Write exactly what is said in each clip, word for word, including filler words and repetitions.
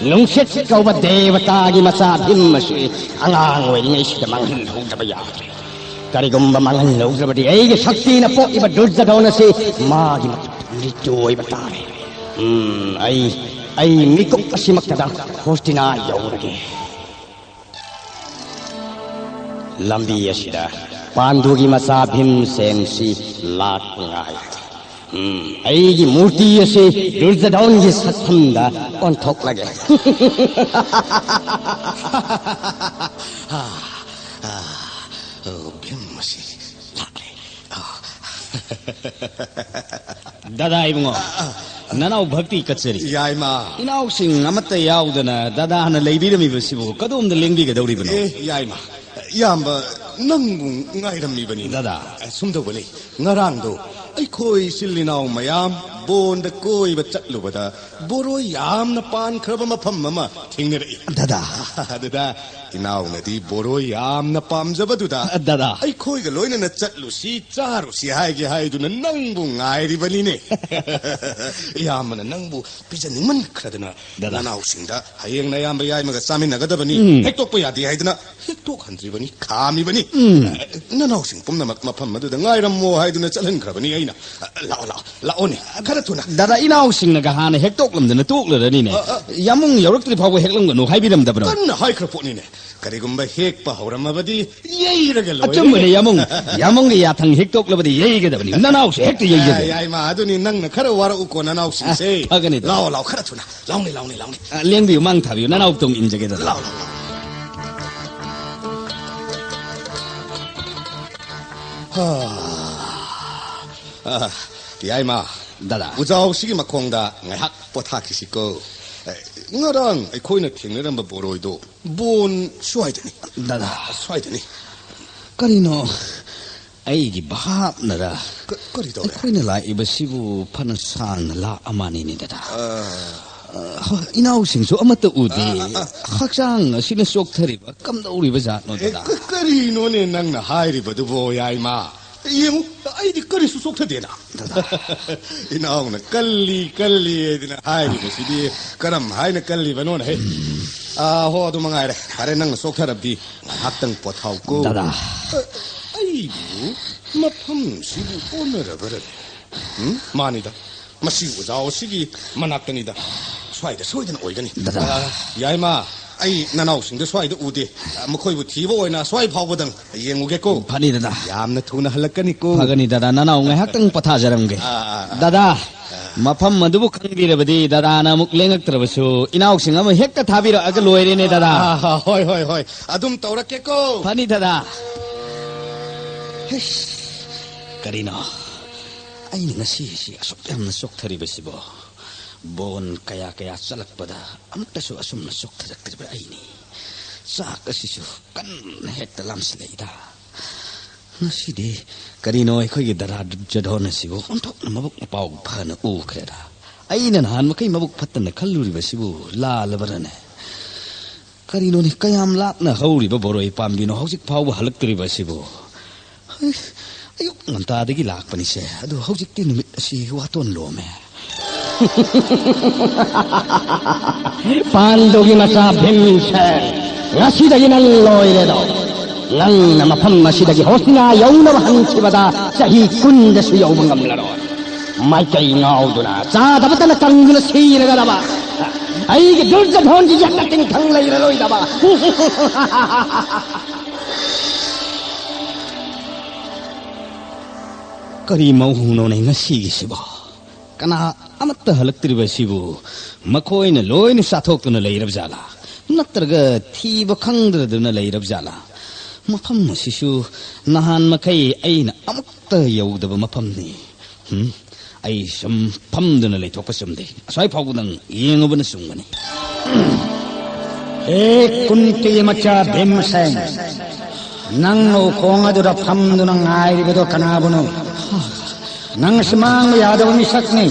ꯅꯨꯡꯁꯤꯠ ꯀꯧꯕ ꯗꯦꯕꯇꯥꯒꯤ ꯃꯆꯥ ꯚꯤꯝ ꯑꯁꯤ ꯑꯉꯥꯡ ꯑꯣꯏꯔꯤꯉꯩꯁꯤꯗ ꯃꯥꯡꯍꯟꯍꯧꯗꯕ ꯌꯥꯗ꯭ꯔꯦ꯫ ꯀꯔꯤꯒꯨꯝꯕ ꯃꯥꯡꯍꯟꯍꯧꯗ꯭ꯔꯕꯗꯤ ꯑꯩꯒꯤ ꯁꯛꯇꯤꯅ ꯄꯣꯛꯏꯕ ꯗꯨꯔꯖꯙꯣꯟ ꯑꯁꯤ ꯃꯥꯒꯤ ꯃꯈꯨꯠꯇ ꯃꯤꯠꯇꯨ ꯑꯣꯏꯕ ꯇꯥꯔꯦ꯫ ꯎꯝ, ꯑꯩ, ꯑꯩ ꯃꯤꯀꯨꯞ ꯑꯁꯤꯃꯛꯇꯗ ꯍꯣꯁꯇꯤꯅꯥ ꯌꯧꯔꯒꯦ꯫ ꯂꯝꯕꯤ ꯑꯁꯤꯗ ꯄꯥꯟꯗꯨꯒꯤ ꯃꯆꯥ ꯚꯤꯝꯁꯦꯟꯁꯤ ꯂꯥꯛꯄ ꯉꯥꯏ꯫ ꯎꯝ, ꯑꯩꯒꯤ ꯃꯨꯔꯇꯤ ꯑꯁꯤ ꯗꯨꯔꯖꯙꯣꯟꯒꯤ ꯁꯛꯐꯝꯗ ꯑꯣꯟꯊꯣꯛꯂꯒꯦ꯫ ꯑꯣ, ꯚꯤꯝ ꯑꯁꯤ ꯂꯥꯛꯂꯦ꯫ ꯑꯣ꯫ ꯗꯥꯗꯥ ꯏꯕꯨꯡꯉꯣ, ꯅꯅꯥꯎ ꯚꯛꯇꯤ ꯀꯠꯆꯔꯤ꯫ ꯌꯥꯏꯃ꯫ ꯏꯅꯥꯎꯁꯤꯡ ꯑꯃꯠꯇ ꯌꯥꯎꯗꯅ ꯗꯥꯗꯥꯅ ꯂꯩꯕꯤꯔꯝꯃꯤꯕꯁꯤꯕꯨ ꯀꯗꯣꯝꯗ ꯂꯦꯡꯕꯤꯒꯗꯧꯔꯤꯕꯅꯣ? ꯑꯦ, ꯌꯥꯏꯃ, ꯏꯌꯥꯝꯕ ꯅꯪꯕꯨ ꯉꯥꯏꯔꯝꯃꯤꯕꯅꯤ꯫ ꯗꯥꯗꯥ꯫ ꯑꯦ, ꯁꯨꯝ ꯇꯧꯕꯅꯤ, ꯉꯔꯥꯡꯗꯣ ꯑꯩꯈꯣꯏ ꯏꯆꯤꯜ ꯏꯅꯥꯎ ꯃꯌꯥꯝ ꯕꯣꯟꯗ ꯀꯣꯏꯕ ꯆꯠꯂꯨꯕꯗ ꯕꯣꯔꯣꯏ ꯌꯥꯝꯅ ꯄꯥꯟꯈ꯭ꯔꯕ ꯃꯐꯝ ꯑꯃ ꯊꯦꯡꯅꯔꯛꯏ꯫ ꯗꯥꯗꯥ꯫ ꯑꯗꯨꯗ ꯏꯅꯥꯎꯅꯗꯤ ꯕꯣꯔꯣꯏ ꯌꯥꯝꯅ ꯄꯥꯝꯖꯕꯗꯨꯗ, ꯗꯥꯗꯥ, ꯑꯩꯈꯣꯏꯒ ꯂꯣꯏꯅꯅ ꯆꯠꯂꯨꯁꯤ, ꯆꯥꯔꯨꯁꯤ ꯍꯥꯏꯒꯦ ꯍꯥꯏꯗꯨꯅ ꯅꯪꯕꯨ ꯉꯥꯏꯔꯤꯕꯅꯤꯅꯦ꯫ ꯏꯌꯥꯝꯕꯅ ꯅꯪꯕꯨ ꯄꯤꯖꯅꯤꯡꯃꯟꯈ꯭ꯔꯗꯅ, ꯗꯥꯗꯥ, ꯅꯅꯥꯎꯁꯤꯡꯗ ꯍꯌꯦꯡ ꯅꯌꯥꯝꯕ ꯌꯥꯏꯃꯒ ꯆꯥꯃꯤꯟꯅꯒꯗꯕꯅꯤ, ꯎꯝ, ꯍꯦꯛꯇꯣꯛꯄ ꯌꯥꯗꯦ ꯍꯥꯏꯗꯨꯅ ꯍꯦꯛꯇꯣꯛꯍꯟꯗ꯭ꯔꯤꯕꯅꯤ, ꯈꯥꯝꯃꯤꯕꯅꯤ꯫ ꯎꯝ꯫ ꯅꯅꯥꯎꯁꯤꯡ ꯄꯨꯝꯅꯃꯛ ꯃꯐꯝ ꯑꯗꯨꯗ ꯉꯥꯏꯔꯝꯃꯣ ꯍꯥꯏꯗꯨꯅ ꯆꯠꯍꯟꯈ꯭ꯔꯕꯅꯤ ꯑꯩꯅ꯫ ꯂꯥꯛꯑꯣ, ꯂꯥꯛꯑꯣ, ꯂꯥꯛꯑꯣꯅꯦ, ꯈꯔ ꯊꯨꯅ꯫ ꯗꯥꯗꯥ, ꯏꯅꯥꯎꯁꯤꯡꯅꯒ ꯍꯥꯟꯅ ꯍꯦꯛꯇꯣꯛꯂꯝꯗꯅ ꯇꯣꯛꯂꯔꯅꯤꯅꯦ꯫ ꯑ, ꯑ꯫ ꯌꯥꯃꯨꯡ ꯌꯧꯔꯛꯇ꯭ꯔꯤ ꯐꯥꯎꯕ ꯍꯦꯛꯂꯝꯒꯅꯨ ꯍꯥꯏꯕꯤꯔꯝꯗꯕ꯭ꯔꯣ? ꯀꯟꯅ ꯍꯥꯏꯈ꯭ꯔ ꯄꯣꯠꯅꯤꯅꯦ꯫ ꯀꯔꯤꯒꯨꯝꯕ ꯍꯦꯛꯄ ꯍꯧꯔꯝꯃꯕꯗꯤ ꯌꯩꯔꯒ ꯂꯣꯏꯔꯦ꯫ ꯑꯆꯨꯝꯕꯅꯦ ꯌꯥꯃꯨꯡ꯫ ꯌꯥꯃꯨꯡꯒꯤ ꯌꯥꯊꯪ ꯍꯦꯛꯇꯣꯛꯂꯕꯗꯤ ꯌꯩꯒꯗꯕꯅꯤ꯫ ꯅꯅꯥꯎꯁꯨ ꯍꯦꯛꯇ ꯌꯩꯖꯒꯦ꯫ ꯑ, ꯌꯥꯏꯃ, ꯑꯗꯨꯅꯤ ꯅꯪꯅ ꯈꯔ ꯋꯥꯔꯛꯎꯀꯣ ꯅꯅꯥꯎꯁꯤꯡꯁꯦ꯫ ꯑ, ꯐꯒꯅꯤꯗ꯫ ꯂꯥꯛꯑꯣ, ꯂꯥꯛꯑꯣ, ꯈꯔ ꯊꯨꯅ꯫ ꯂꯥꯎꯅꯦ, ꯂꯥꯎꯅꯦ, ꯂꯥꯎꯅꯦ꯫ ꯑ, ꯂꯦꯡꯕꯤꯌꯨ, ꯃꯥꯡ ꯊꯥꯕꯤꯌꯨ, ꯅꯅꯥꯎ ꯇꯣꯡ ꯏꯟꯖꯒꯦꯗꯅ꯫ ꯂꯥꯎ, ꯂꯥꯎ, ꯂꯥꯎ꯫ ꯍꯥ꯫ ꯑ, ꯌꯥꯏꯃ꯫ ꯗꯥꯗꯥ꯫ ꯎꯖꯥꯎꯁꯤꯒꯤ ꯃꯈꯣꯡꯗ ꯉꯥꯏꯍꯥꯛ ꯄꯣꯊꯥꯈꯤꯁꯤꯀꯣ꯫ ꯑꯦ, ꯉꯔꯥꯡ ꯑꯩꯈꯣꯏꯅ ꯊꯦꯡꯅꯔꯝꯕ ꯕꯣꯔꯣꯏꯗꯣ ꯕꯣꯟ ꯁ꯭ꯋꯥꯏꯗꯅꯤ꯫ ꯗꯥꯗꯥ꯫ ꯁ꯭ꯋꯥꯏꯗꯅꯤ꯫ ꯀꯔꯤꯅꯣ? ꯑꯩꯒꯤ ꯚꯥꯞꯅꯔ? ꯀ-, ꯀꯔꯤ ꯇꯧꯔꯦ? ꯑꯩꯈꯣꯏꯅ ꯂꯥꯛꯏꯕꯁꯤꯕꯨ ꯐꯅ ꯁꯥꯡꯅ ꯂꯥꯛꯑ ꯃꯥꯅꯤꯅꯦ, ꯗꯥꯗꯥ꯫ ꯑ꯫ ꯑ, ꯍꯣꯏ, ꯏꯅꯥꯎꯁꯤꯡꯁꯨ ꯑꯃꯠꯇ ꯎꯗꯦ꯫ ꯑ, ꯑ, ꯑ꯫ ꯍꯛꯆꯥꯡ ꯑꯁꯤꯅ ꯆꯣꯛꯊꯔꯤꯕ ꯀꯝꯗꯧꯔꯤꯕ ꯖꯥꯠꯅꯣ, ꯑꯦ, ꯗꯥꯗꯥ? ꯀ-, ꯀꯔꯤꯅꯣꯅꯦ ꯅꯪꯅ ꯍꯥꯏꯔꯤꯕꯗꯨꯕꯣ, ꯌꯥꯏꯃ? ꯌꯦꯡꯉꯨ, ꯑꯩꯗꯤ ꯀꯔꯤꯁꯨ ꯆꯣꯛꯊꯗꯦꯅ꯫ ꯏꯅꯥꯎꯅ ꯀꯜꯂꯤ, ꯀꯜꯂꯤ ꯍꯥꯏꯗꯅ ꯍꯥꯏꯔꯤꯕꯁꯤꯗꯤ ꯀꯔꯝ ꯍꯥꯏꯅ ꯀꯜꯂꯤꯕꯅꯣꯅ ꯍꯦ? ꯑꯥ, ꯍꯣ, ꯑꯗꯨ ꯃꯉꯥꯏꯔꯦ꯫ ꯐꯔꯦ, ꯅꯪꯅ ꯆꯣꯛꯊꯔꯕꯗꯤ ꯉꯥꯏꯍꯥꯛꯇꯪ ꯄꯣꯊꯥꯎꯀꯣ꯫ ꯗꯗꯥ꯫ ꯑ, ꯑꯩꯕꯨ ꯃꯐꯝꯁꯤꯕꯨ ꯑꯣꯟꯅꯔꯕꯔꯅꯦ? ꯎꯝ? ꯃꯥꯅꯤꯗ꯫ ꯃꯁꯤ ꯑꯣꯖꯥ ꯑꯁꯤꯒꯤ ꯃꯅꯥꯛꯇꯅꯤꯗ꯫ ꯁ꯭ꯋꯥꯏꯗ ꯁꯣꯏꯗꯅ ꯑꯣꯏꯒꯅꯤ꯫ ꯗꯗꯥ꯫ ꯑ, ꯌꯥꯏꯃ, ꯑꯩ ꯅꯅꯥꯎꯁꯤꯡꯗ ꯁ꯭ꯋꯥꯏꯗ ꯎꯗꯦ꯫ ꯑ, ꯃꯈꯣꯏꯕꯨ ꯊꯤꯕ ꯑꯣꯏꯅ ꯁ꯭ꯋꯥꯏ ꯐꯥꯎꯕꯗꯪ ꯌꯦꯡꯉꯨꯒꯦꯀꯣ꯫ ꯐꯅꯤ, ꯗꯗꯥ꯫ ꯌꯥꯝꯅ ꯊꯨꯅ ꯍꯜꯂꯛꯀꯅꯤꯀꯣ꯫ ꯐꯒꯅꯤ, ꯗꯗꯥ꯫ ꯅꯅꯥꯎ ꯉꯥꯏꯍꯥꯛꯇꯪ ꯄꯣꯊꯥꯖꯔꯝꯒꯦ꯫ ꯑ, ꯑ, ꯑ꯫ ꯗꯗꯥ, ꯃꯐꯝ ꯑꯗꯨꯕꯨ ꯈꯪꯕꯤꯔꯕꯗꯤ ꯗꯗꯥꯅ ꯑꯃꯨꯛ ꯂꯦꯡꯉꯛꯇ꯭ꯔꯕꯁꯨ ꯏꯅꯥꯎꯁꯤꯡ ꯑꯃ ꯍꯦꯛꯇ ꯊꯥꯕꯤꯔꯛꯑꯒ ꯂꯣꯏꯔꯦꯅꯦ, ꯗꯗꯥ꯫ ꯑ, ꯍꯣꯏ, ꯍꯣꯏ, ꯍꯣꯏ꯫ ꯑꯗꯨꯝ ꯇꯧꯔꯛꯀꯦꯀꯣ꯫ ꯐꯅꯤ, ꯗꯗꯥ꯫ ꯍꯩꯁ, ꯀꯔꯤꯅꯣ? ꯑꯩꯅ ꯉꯁꯤꯁꯤ ꯑꯁꯨꯛ ꯌꯥꯝꯅ ꯆꯣꯛꯊꯔꯤꯕꯁꯤꯕꯣ? ꯕꯣꯟ ꯀꯌꯥ ꯀꯌꯥ ꯆꯠꯂꯛꯄꯗ ꯑꯃꯨꯛꯇꯁꯨ ꯑꯁꯨꯝꯅ ꯆꯣꯛꯊꯔꯛꯇ꯭ꯔꯤꯕ ꯑꯩꯅꯤ꯫ ꯆꯥꯛ ꯑꯁꯤꯁꯨ ꯀꯟꯅ ꯍꯦꯛꯇ ꯂꯥꯝꯁꯤꯜꯂꯛꯏꯗ꯫ ꯉꯁꯤꯗꯤ ꯀꯔꯤꯅꯣ ꯑꯩꯈꯣꯏꯒꯤ ꯗꯔꯥ ꯖꯗꯣꯟ ꯑꯁꯤꯕꯨ ꯑꯣꯟꯊꯣꯛꯅ ꯃꯕꯨꯛ ꯃꯄꯥꯎ ꯐꯅ ꯎꯈ꯭ꯔꯦꯗ꯫ ꯑꯩꯅ ꯅꯍꯥꯟ ꯃꯈꯩ ꯃꯕꯨꯛ ꯐꯠꯇꯅ ꯈꯜꯂꯨꯔꯤꯕꯁꯤꯕꯨ ꯂꯥꯜꯂꯕꯔꯅꯦ? ꯀꯔꯤꯅꯣꯅꯦ, ꯀꯌꯥꯝ ꯂꯥꯞꯅ ꯍꯧꯔꯤꯕ ꯕꯣꯔꯣꯏ ꯄꯥꯝꯕꯤꯅꯣ ꯍꯧꯖꯤꯛ ꯐꯥꯎꯕ ꯍꯜꯂꯛꯇ꯭ꯔꯤꯕ ꯑꯁꯤꯕꯨ? ꯍꯩ, ꯑꯌꯨꯛ ꯉꯟꯇꯥꯗꯒꯤ ꯂꯥꯛꯄꯅꯤꯁꯦ, ꯑꯗꯨ ꯍꯧꯖꯤꯛꯇꯤ ꯅꯨꯃꯤꯠ ꯑꯁꯤ ꯋꯥꯇꯣꯟ ꯂꯣꯝꯃꯦ꯫ ꯄꯥꯟꯗꯨꯒꯤ ꯃꯆꯥ ꯚꯤꯝꯁꯦꯟ, ꯉꯁꯤꯗꯒꯤ ꯅꯪ ꯂꯣꯏꯔꯦꯗꯣ꯫ ꯅꯪꯅ ꯃꯐꯝ ꯑꯁꯤꯗꯒꯤ ꯍꯣꯁꯅꯥ ꯌꯧꯅꯕ ꯍꯟꯈꯤꯕꯗ ꯆꯍꯤ ꯀꯨꯟꯗꯁꯨ ꯌꯧꯕ ꯉꯝꯂꯔꯣꯏ꯫ ꯃꯥꯏꯀꯩ ꯉꯥꯎꯗꯨꯅ, ꯆꯥꯗꯕꯇꯅ ꯀꯪꯗꯨꯅ ꯁꯤꯔꯒꯗꯕ ꯑꯩꯒꯤ ꯗꯨꯔꯖꯙꯣꯟꯒꯤ ꯌꯦꯠꯇ ꯇꯤꯡꯊꯪ ꯂꯩꯔꯔꯣꯏꯗꯕ꯫ ꯀꯔꯤ ꯃꯑꯣꯡꯅꯣꯅꯦ ꯉꯁꯤꯒꯤꯁꯤꯕꯣ? ꯀꯅꯥ ꯑꯃꯠꯇ ꯍꯜꯂꯛꯇ꯭ꯔꯤꯕ ꯑꯁꯤꯕꯨ ꯃꯈꯣꯏꯅ ꯂꯣꯏꯅ ꯆꯥꯊꯣꯛꯇꯨꯅ ꯂꯩꯔꯕ ꯖꯥꯠꯂꯥ? ꯅꯠꯇ꯭ꯔꯒ ꯊꯤꯕ ꯈꯪꯗ꯭ꯔꯗꯨꯅ ꯂꯩꯔꯕ ꯖꯥꯠꯂꯥ? ꯃꯐꯝ ꯑꯁꯤꯁꯨ ꯅꯍꯥꯟ ꯃꯈꯩ ꯑꯩꯅ ꯑꯃꯨꯛꯇ ꯌꯧꯗꯕ ꯃꯐꯝꯅꯤ꯫ ꯍꯨꯝ? ꯑꯩ ꯁꯨꯝ ꯐꯝꯗꯨꯅ ꯂꯩꯊꯣꯛꯄ ꯆꯨꯝꯗꯦ꯫ ꯑꯁ꯭ꯋꯥꯏ ꯐꯥꯎꯕꯗꯪ ꯌꯦꯡꯉꯨꯕꯅ ꯆꯨꯝꯒꯅꯤ꯫ ꯍꯦ ꯀꯨꯟꯇꯤ ꯃꯆꯥ ꯚꯤꯝꯁꯦꯟ, ꯅꯪ ꯎꯈꯣꯡ ꯑꯗꯨꯗ ꯐꯝꯗꯨꯅ ꯉꯥꯏꯔꯤꯕꯗꯣ ꯀꯅꯥꯕꯨꯅꯣ? ꯅꯪ ꯑꯁꯤ ꯃꯥꯡꯕ ꯌꯥꯗꯕ ꯃꯤꯁꯛꯅꯤ꯫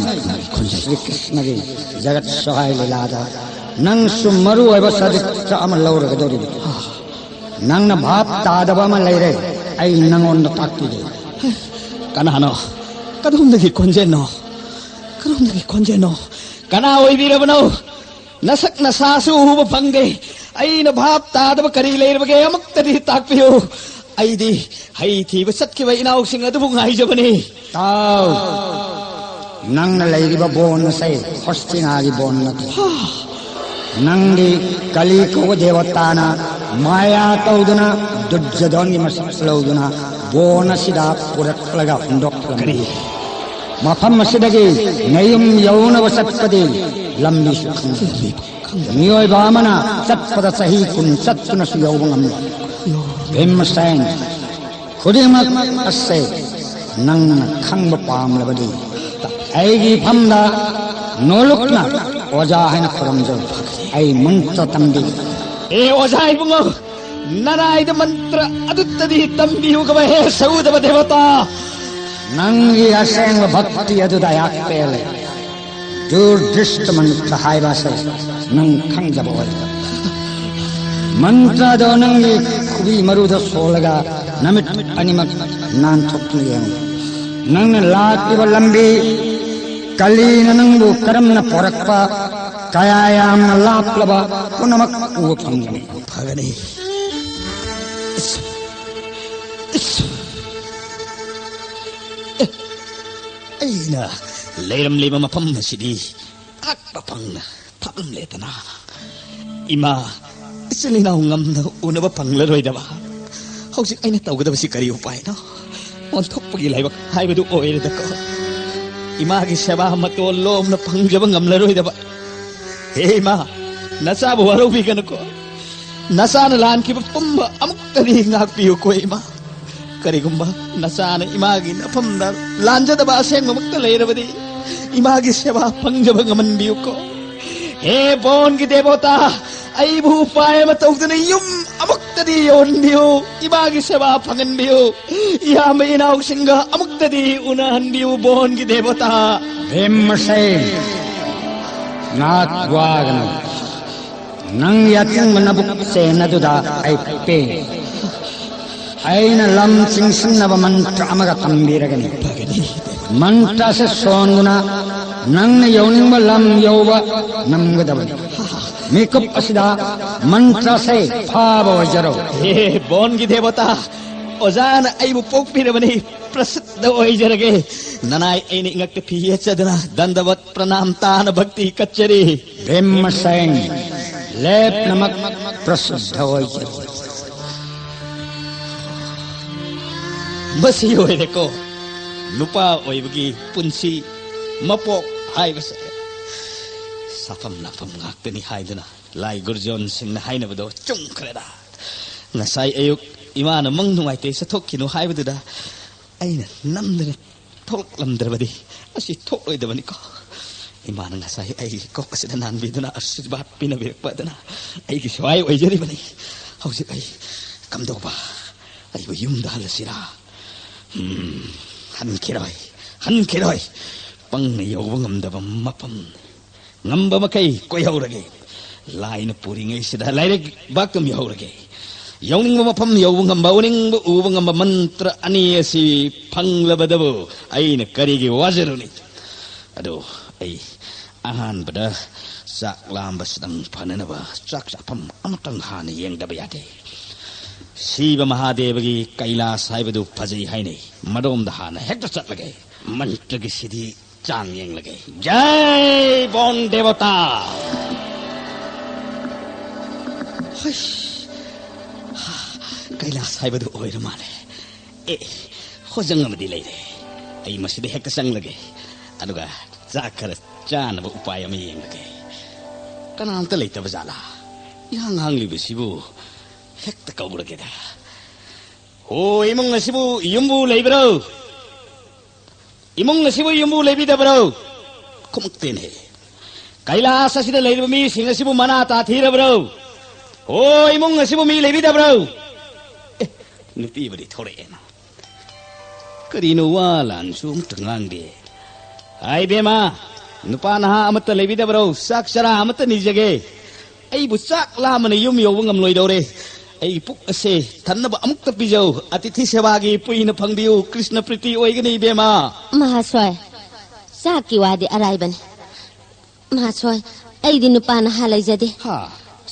ꯈꯨꯟꯖꯩ꯫ ꯁ꯭ꯔꯤ ꯀ꯭ꯔꯤꯁꯅꯒꯤ ꯖꯒꯠ ꯁꯣꯍꯥꯏ ꯂꯤꯂꯥꯗ ꯅꯪꯁꯨ ꯃꯔꯨ ꯑꯣꯏꯕ ꯆꯔꯤꯇ꯭ꯔ ꯑꯃ ꯂꯧꯔꯒꯗꯧꯔꯤꯕꯅꯤ꯫ ꯅꯪꯅ ꯚꯥꯞ ꯇꯥꯗꯕ ꯑꯃ ꯂꯩꯔꯦ, ꯑꯩ ꯅꯪꯉꯣꯟꯗ ꯇꯥꯛꯄꯤꯒꯦ꯫ ꯀꯅꯥꯅꯣ? ꯀꯗꯣꯝꯗꯒꯤ ꯈꯣꯟꯖꯦꯜꯅꯣ? ꯀꯗꯣꯝꯗꯒꯤ ꯈꯣꯟꯖꯦꯜꯅꯣ? ꯀꯅꯥ ꯑꯣꯏꯕꯤꯔꯕꯅꯣ? ꯅꯁꯛ ꯅꯁꯥꯁꯨ ꯎꯕ ꯐꯪꯗꯦ꯫ ꯑꯩꯅ ꯚꯥꯞ ꯇꯥꯗꯕ ꯀꯔꯤ ꯂꯩꯔꯕꯒꯦ? ꯑꯃꯨꯛꯇꯗꯤ ꯇꯥꯛꯄꯤꯌꯨ꯫ ꯑꯩꯗꯤ ꯍꯩ ꯊꯤꯕ ꯆꯠꯈꯤꯕ ꯏꯅꯥꯎꯁꯤꯡ ꯑꯗꯨꯕꯨ ꯉꯥꯏꯖꯕꯅꯤ꯫ ꯇꯥꯎ, ꯅꯪꯅ ꯂꯩꯔꯤꯕ ꯕꯣꯟ ꯑꯁꯦ ꯍꯣꯁꯇꯤꯅꯥꯒꯤ ꯕꯣꯟ ꯅꯠꯇꯦ꯫ ꯅꯪꯗꯤ ꯀꯂꯤ ꯀꯧꯕ ꯗꯦꯕꯇꯥꯅ ꯃꯥꯌꯥ ꯇꯧꯗꯨꯅ ꯗꯨꯔꯖꯣꯙꯟꯒꯤ ꯃꯁꯛ ꯂꯧꯗꯨꯅ ꯕꯣꯟ ꯑꯁꯤꯗ ꯄꯨꯔꯛꯂꯒ ꯍꯨꯟꯗꯣꯛꯂꯝꯃꯤ꯫ ꯃꯐꯝ ꯑꯁꯤꯗꯒꯤ ꯅꯌꯨꯝ ꯌꯧꯅꯕ ꯆꯠꯄꯗꯤ ꯂꯝꯕꯤꯁꯨ ꯈꯪꯗꯦ꯫ ꯃꯤꯑꯣꯏꯕ ꯑꯃꯅ ꯆꯠꯄꯗ ꯆꯍꯤ ꯀꯨꯟ ꯆꯠꯇꯨꯅꯁꯨ ꯌꯧꯕ ꯉꯝꯂꯣꯏ꯫ ꯚꯤꯝꯁꯦꯟ, ꯈꯨꯗꯤꯡꯃꯛ ꯑꯁꯦ ꯅꯪꯅ ꯈꯪꯕ ꯄꯥꯝꯂꯕꯗꯤ ꯑꯩꯒꯤ ꯏꯐꯝꯗ ꯅꯣꯂꯨꯛꯅ ꯑꯣꯖꯥ ꯍꯥꯏꯅ ꯈꯨꯔꯨꯝꯖꯧ꯫ ꯑꯩ ꯃꯟꯇ꯭ꯔ ꯇꯝꯕꯤꯒꯦ꯫ ꯑꯦ ꯑꯣꯖꯥ ꯏꯕꯨꯡꯉꯣ, ꯅꯔꯥꯏꯗ ꯃꯟꯇ꯭ꯔ ꯑꯗꯨꯇꯗꯤ ꯇꯝꯕꯤꯌꯨꯒꯕ ꯍꯦ ꯁꯧꯗꯕ ꯗꯦꯕꯇꯥ꯫ ꯅꯪꯒꯤ ꯑꯁꯦꯡꯕ ꯚꯛꯇꯤ ꯑꯗꯨꯗ ꯑꯩꯍꯥꯛ ꯄꯦꯜꯂꯦ꯫ ꯗꯨꯔꯗ꯭ꯔꯤꯁꯇ ꯃꯟꯇ꯭ꯔ ꯍꯥꯏꯕ ꯑꯁꯦ ꯅꯪ ꯈꯪꯖꯕ ꯑꯣꯏ꯫ ꯃꯟꯇ꯭ꯔꯗꯣ ꯅꯪꯒꯤ ꯈꯨꯕꯤ ꯃꯔꯨꯗ ꯁꯣꯜꯂꯒ ꯅꯃꯤꯠ ꯑꯅꯤꯃꯛ ꯅꯥꯟꯊꯣꯛꯇꯨꯅ ꯌꯦꯡꯉꯨ꯫ ꯅꯪꯅ ꯂꯥꯛꯂꯤꯕ ꯂꯝꯕꯤ, ꯀꯂꯤꯅ ꯅꯪꯕꯨ ꯀꯔꯝꯅ ꯄꯣꯔꯛꯄ, ꯀꯌꯥ ꯌꯥꯝꯅ ꯂꯥꯞꯂꯕ ꯄꯨꯝꯅꯃꯛ ꯎꯕ ꯐꯪꯒꯅꯤ꯫ ꯐꯒꯅꯤ꯫ ꯏꯁ, ꯏꯁ꯫ ꯑꯦ, ꯑꯩꯅ ꯂꯩꯔꯝꯂꯤꯕ ꯃꯐꯝ ꯑꯁꯤꯗꯤ ꯑꯉꯛꯄ ꯐꯪꯅ ꯊꯝꯂꯦꯗꯅ꯫ ꯏꯃꯥ, ꯏꯆꯤꯜ ꯏꯅꯥꯎ ꯉꯝꯅ ꯎꯅꯕ ꯐꯪꯂꯔꯣꯏꯗꯕ꯫ ꯍꯧꯖꯤꯛ ꯑꯩꯅ ꯇꯧꯒꯗꯕꯁꯤ ꯀꯔꯤ ꯎꯄꯥꯏꯅꯣ? ꯑꯣꯟꯊꯣꯛꯄꯒꯤ ꯂꯥꯏꯕꯛ ꯍꯥꯏꯕꯗꯨ ꯑꯣꯏꯔꯦꯗꯀꯣ꯫ ꯏꯃꯥꯒꯤ ꯁꯦꯕꯥ ꯃꯇꯣꯜ ꯂꯣꯝꯅ ꯐꯪꯖꯕ ꯉꯝꯂꯔꯣꯏꯗꯕ꯫ ꯍꯦ ꯏꯃꯥ, ꯅꯆꯥꯕꯨ ꯋꯥꯔꯧꯕꯤꯒꯅꯨꯀꯣ꯫ ꯅꯆꯥꯅ ꯂꯥꯟꯈꯤꯕ ꯄꯨꯝꯕ ꯑꯃꯨꯛꯇꯗꯤ ꯉꯥꯛꯄꯤꯌꯨꯀꯣ ꯏꯃꯥ꯫ ꯀꯔꯤꯒꯨꯝꯕ ꯅꯆꯥꯅ ꯏꯃꯥꯒꯤ ꯅꯐꯝꯗ ꯂꯥꯟꯖꯗꯕ ꯑꯁꯦꯡꯕꯃꯛꯇ ꯂꯩꯔꯕꯗꯤ, ꯏꯃꯥꯒꯤ ꯁꯦꯕꯥ ꯐꯪꯖꯕ ꯉꯝꯍꯟꯕꯤꯌꯨꯀꯣ꯫ ꯍꯦ ꯕꯣꯟꯒꯤ ꯗꯦꯕꯣꯇꯥ, ꯑꯩꯕꯨ ꯎꯄꯥꯏ ꯑꯃ ꯇꯧꯗꯨꯅ ꯌꯨꯝ ꯑꯃꯨꯛꯇꯗꯤ ꯌꯧꯍꯟꯕꯤꯌꯨ, ꯏꯃꯥꯒꯤ ꯁꯦꯕꯥ ꯐꯪꯍꯟꯕꯤꯌꯨ, ꯏꯌꯥꯝꯕ ꯏꯅꯥꯎꯁꯤꯡꯒ ꯑꯃꯨꯛꯇꯗꯤ ꯎꯅꯍꯟꯕꯤꯌꯨ, ꯕꯣꯟꯒꯤ ꯗꯦꯕꯣꯇꯥ꯫ ꯚꯤꯝꯁꯦꯟ, ꯉꯥꯏꯍꯥꯛ ꯋꯥꯒꯅꯨ꯫ ꯅꯪꯒꯤ ꯑꯆꯤꯡꯕ ꯅꯕꯨꯛ ꯆꯦꯟ ꯑꯗꯨꯗ ꯑꯩ ꯄꯦꯟ꯫ ꯑꯩꯅ ꯂꯝ ꯆꯤꯡꯁꯤꯟꯅꯕ ꯃꯟꯇ꯭ꯔ ꯑꯃꯒ ꯇꯝꯕꯤꯔꯒꯅꯤ꯫ ꯃꯟꯇ꯭ꯔꯁꯦ ꯁꯣꯟꯗꯨꯅ ꯅꯪꯅ ꯌꯧꯅꯤꯡꯕ ꯂꯝ ꯌꯧꯕ ꯉꯝꯒꯗꯕꯅꯤ꯫ ꯃꯤꯀꯨꯞ ꯑꯁꯤꯗ ꯃꯟꯇ꯭ꯔꯁꯦ ꯐꯥꯕ ꯑꯣꯏꯖꯔꯣ꯫ ꯍꯦ ꯕꯣꯟꯒꯤ ꯗꯦꯕꯇꯥ, ꯑꯣꯖꯥꯅ ꯑꯩꯕꯨ ꯄꯣꯛꯄꯤꯔꯕꯅꯤ꯫ ꯄ꯭ꯔꯁꯤꯗ ꯑꯣꯏꯖꯔꯒꯦ꯫ ꯅꯅꯥꯏ ꯑꯩꯅ ꯏꯉꯛꯇ ꯐꯤ ꯌꯦꯠꯆꯗꯨꯅ ꯗꯟꯗꯕꯠ ꯄ꯭ꯔꯅꯥꯝ ꯇꯥꯅ ꯚꯛꯇꯤ ꯀꯠꯆꯔꯤ꯫ ꯚꯤꯝꯃꯁꯦꯟ, ꯂꯦꯞꯅꯃꯛ ꯄ꯭ꯔꯁꯤꯗ ꯑꯣꯏꯖꯔꯤ꯫ ꯃꯁꯤ ꯑꯣꯏꯔꯦꯀꯣ ꯅꯨꯄꯥ ꯑꯣꯏꯕꯒꯤ ꯄꯨꯟꯁꯤ꯫ ꯃꯄꯣꯛ ꯍꯥꯏꯕꯁꯦ ꯁꯥꯐꯝ ꯂꯥꯛꯐꯝ ꯉꯥꯛꯇꯅꯤ ꯍꯥꯏꯗꯨꯅ ꯂꯥꯏ ꯒꯨꯔꯨꯖꯣꯟꯁꯤꯡꯅ ꯍꯥꯏꯅꯕꯗꯣ ꯆꯨꯝꯈ꯭ꯔꯦꯗ꯫ ꯉꯁꯥꯏ ꯑꯌꯨꯛ ꯏꯃꯥꯅ ꯃꯪ ꯅꯨꯡꯉꯥꯏꯇꯦ ꯆꯠꯊꯣꯛꯈꯤꯅꯨ ꯍꯥꯏꯕꯗꯨꯗ ꯑꯩꯅ ꯅꯝꯗꯅ ꯊꯣꯛꯂꯛꯂꯝꯗ꯭ꯔꯕꯗꯤ ꯑꯁꯤ ꯊꯣꯛꯂꯣꯏꯗꯕꯅꯤꯀꯣ꯫ ꯏꯃꯥꯅ ꯉꯁꯥꯏ ꯑꯩꯒꯤ ꯀꯣꯛ ꯑꯁꯤꯗ ꯅꯥꯟꯕꯤꯗꯨꯅ ꯑꯥꯁꯤꯔꯕꯥꯗ ꯄꯤꯅꯕꯤꯔꯛꯄ ꯑꯗꯨꯅ ꯑꯩꯒꯤ ꯁ꯭ꯋꯥꯏ ꯑꯣꯏꯖꯔꯤꯕꯅꯤ꯫ ꯍꯧꯖꯤꯛ ꯑꯩ ꯀꯝꯗꯧꯕ? ꯑꯩꯕꯨ ꯌꯨꯝꯗ ꯍꯜꯂꯁꯤꯔꯥ? ꯎꯝ, ꯍꯟꯈꯤꯔꯣꯏ, ꯍꯟꯈꯤꯔꯣꯏ꯫ ꯄꯪꯅ ꯌꯧꯕ ꯉꯝꯗꯕ ꯃꯐꯝ꯫ ꯉꯝꯕ ꯃꯈꯩ ꯀꯣꯏꯍꯧꯔꯒꯦ꯫ ꯂꯥꯏꯅ ꯄꯨꯔꯤꯉꯩꯁꯤꯗ ꯂꯥꯏꯔꯤꯛ ꯕꯥꯛꯇꯨꯝ ꯌꯧꯍꯧꯔꯒꯦ꯫ ꯌꯧꯅꯤꯡꯕ ꯃꯐꯝ ꯌꯧꯕ ꯉꯝꯕ, ꯎꯅꯤꯡꯕ ꯎꯕ ꯉꯝꯕ ꯃꯟꯇ꯭ꯔ ꯑꯅꯤ ꯑꯁꯤ ꯐꯪꯂꯕꯗꯕꯨ ꯑꯩꯅ ꯀꯔꯤꯒꯤ ꯋꯥꯖꯔꯨꯅꯤ? ꯑꯗꯣ ꯑꯩ ꯑꯍꯥꯟꯕꯗ ꯆꯥꯛ ꯂꯥꯝꯕꯁꯤꯗꯪ ꯐꯅꯅꯕ ꯆꯥꯛ ꯆꯥꯐꯝ ꯑꯃꯇꯪ ꯍꯥꯟꯅ ꯌꯦꯡꯗꯕ ꯌꯥꯗꯦ꯫ ꯁꯤꯕ ꯃꯍꯥꯗꯦꯕꯒꯤ ꯀꯩꯂꯥꯁ ꯍꯥꯏꯕꯗꯨ ꯐꯖꯩ ꯍꯥꯏꯅꯩ꯫ ꯃꯗꯣꯝꯗ ꯍꯥꯟꯅ ꯍꯦꯛꯇ ꯆꯠꯂꯒꯦ꯫ ꯃꯟꯇ꯭ꯔꯒꯤ ꯁꯤꯗꯤ ꯆꯥꯡ ꯌꯦꯡꯂꯒꯦ꯫ ꯖꯥꯏ ꯕꯣꯟ ꯗꯦꯕꯇꯥ! ꯍꯩꯁ! ꯀꯩꯂꯥꯁ ꯍꯥꯏꯕꯗꯨ ꯑꯣꯏꯔ ꯃꯥꯜꯂꯦ꯫ ꯑꯦ, ꯍꯣꯖꯪ ꯑꯃꯗꯤ ꯂꯩꯔꯦ꯫ ꯑꯩ ꯃꯁꯤꯗ ꯍꯦꯛꯇ ꯆꯪꯂꯒꯦ꯫ ꯑꯗꯨꯒ ꯆꯥꯛ ꯈꯔ ꯆꯥꯅꯕ ꯎꯄꯥꯏ ꯑꯃ ꯌꯦꯡꯂꯒꯦ꯫ ꯀꯅꯥꯝꯇ ꯂꯩꯇꯕ ꯖꯥꯠꯂꯥ? ꯏꯍꯥꯡ ꯍꯥꯡꯂꯤꯕꯁꯤꯕꯨ ꯍꯦꯛꯇ ꯀꯧꯔꯒꯦꯗ꯫ ꯍꯣ, ꯏꯃꯨꯡ ꯑꯁꯤꯕꯨ ꯌꯨꯝꯕꯨ ꯂꯩꯕ꯭ꯔꯣ? ꯏꯃꯨꯡ ꯑꯁꯤꯕꯨ ꯌꯨꯝꯕꯨ ꯂꯩꯕꯤꯗꯕ꯭ꯔꯣ? ꯈꯨꯝꯃꯛꯇꯦꯅꯦ꯫ ꯀꯩꯂꯥꯁ ꯑꯁꯤꯗ ꯂꯩꯔꯤꯕ ꯃꯤꯁꯤꯡ ꯑꯁꯤꯕꯨ ꯃꯅꯥ ꯇꯥꯊꯤꯔꯕ꯭ꯔꯣ? ꯍꯣ, ꯏꯃꯨꯡ ꯑꯁꯤꯕꯨ ꯃꯤ ꯂꯩꯕꯤꯗꯕ꯭ꯔꯣ? ꯑꯦ, ꯅꯨꯄꯤꯕꯨꯗꯤ ꯊꯣꯔꯛꯑꯦꯅ꯫ ꯀꯔꯤꯅꯣ ꯋꯥ ꯂꯥꯟꯁꯨ ꯑꯃꯇ ꯉꯥꯡꯗꯦ? ꯍꯥꯏ ꯕꯦꯝꯃ, ꯅꯨꯄꯥ ꯅꯍꯥ ꯑꯃꯠꯇ ꯂꯩꯕꯤꯗꯕ꯭ꯔꯣ? ꯆꯥꯛ ꯆꯔꯥ ꯑꯃꯠꯇ ꯅꯤꯖꯒꯦ꯫ ꯑꯩꯕꯨ ꯆꯥꯛ ꯂꯥꯝꯕꯅ ꯌꯨꯝ ꯌꯧꯕ ꯉꯝꯂꯣꯏꯗꯧꯔꯦ꯫ ꯑꯩꯒꯤ ꯄꯨꯛ ꯑꯁꯦ ꯊꯟꯅꯕ ꯑꯃꯨꯛꯇ ꯄꯤꯖꯧ꯫ ꯑꯇꯤꯊꯤ ꯁꯦꯕꯥꯒꯤ ꯄꯨꯏꯅ ꯐꯪꯕꯤꯌꯨ꯫ ꯀ꯭ꯔꯤꯁꯅ ꯄ꯭ꯔꯤꯇꯤ ꯑꯣꯏꯒꯅꯤ, ꯏꯕꯦꯝꯃ꯫ ꯃꯍꯥꯁꯣꯏ, ꯆꯥꯛꯀꯤ ꯋꯥꯗꯤ ꯑꯔꯥꯏꯕꯅꯤ꯫ ꯃꯍꯥꯁꯣꯏ, ꯑꯩꯗꯤ ꯅꯨꯄꯥ ꯅꯍꯥ ꯂꯩꯖꯗꯦ꯫ ꯍꯥ꯫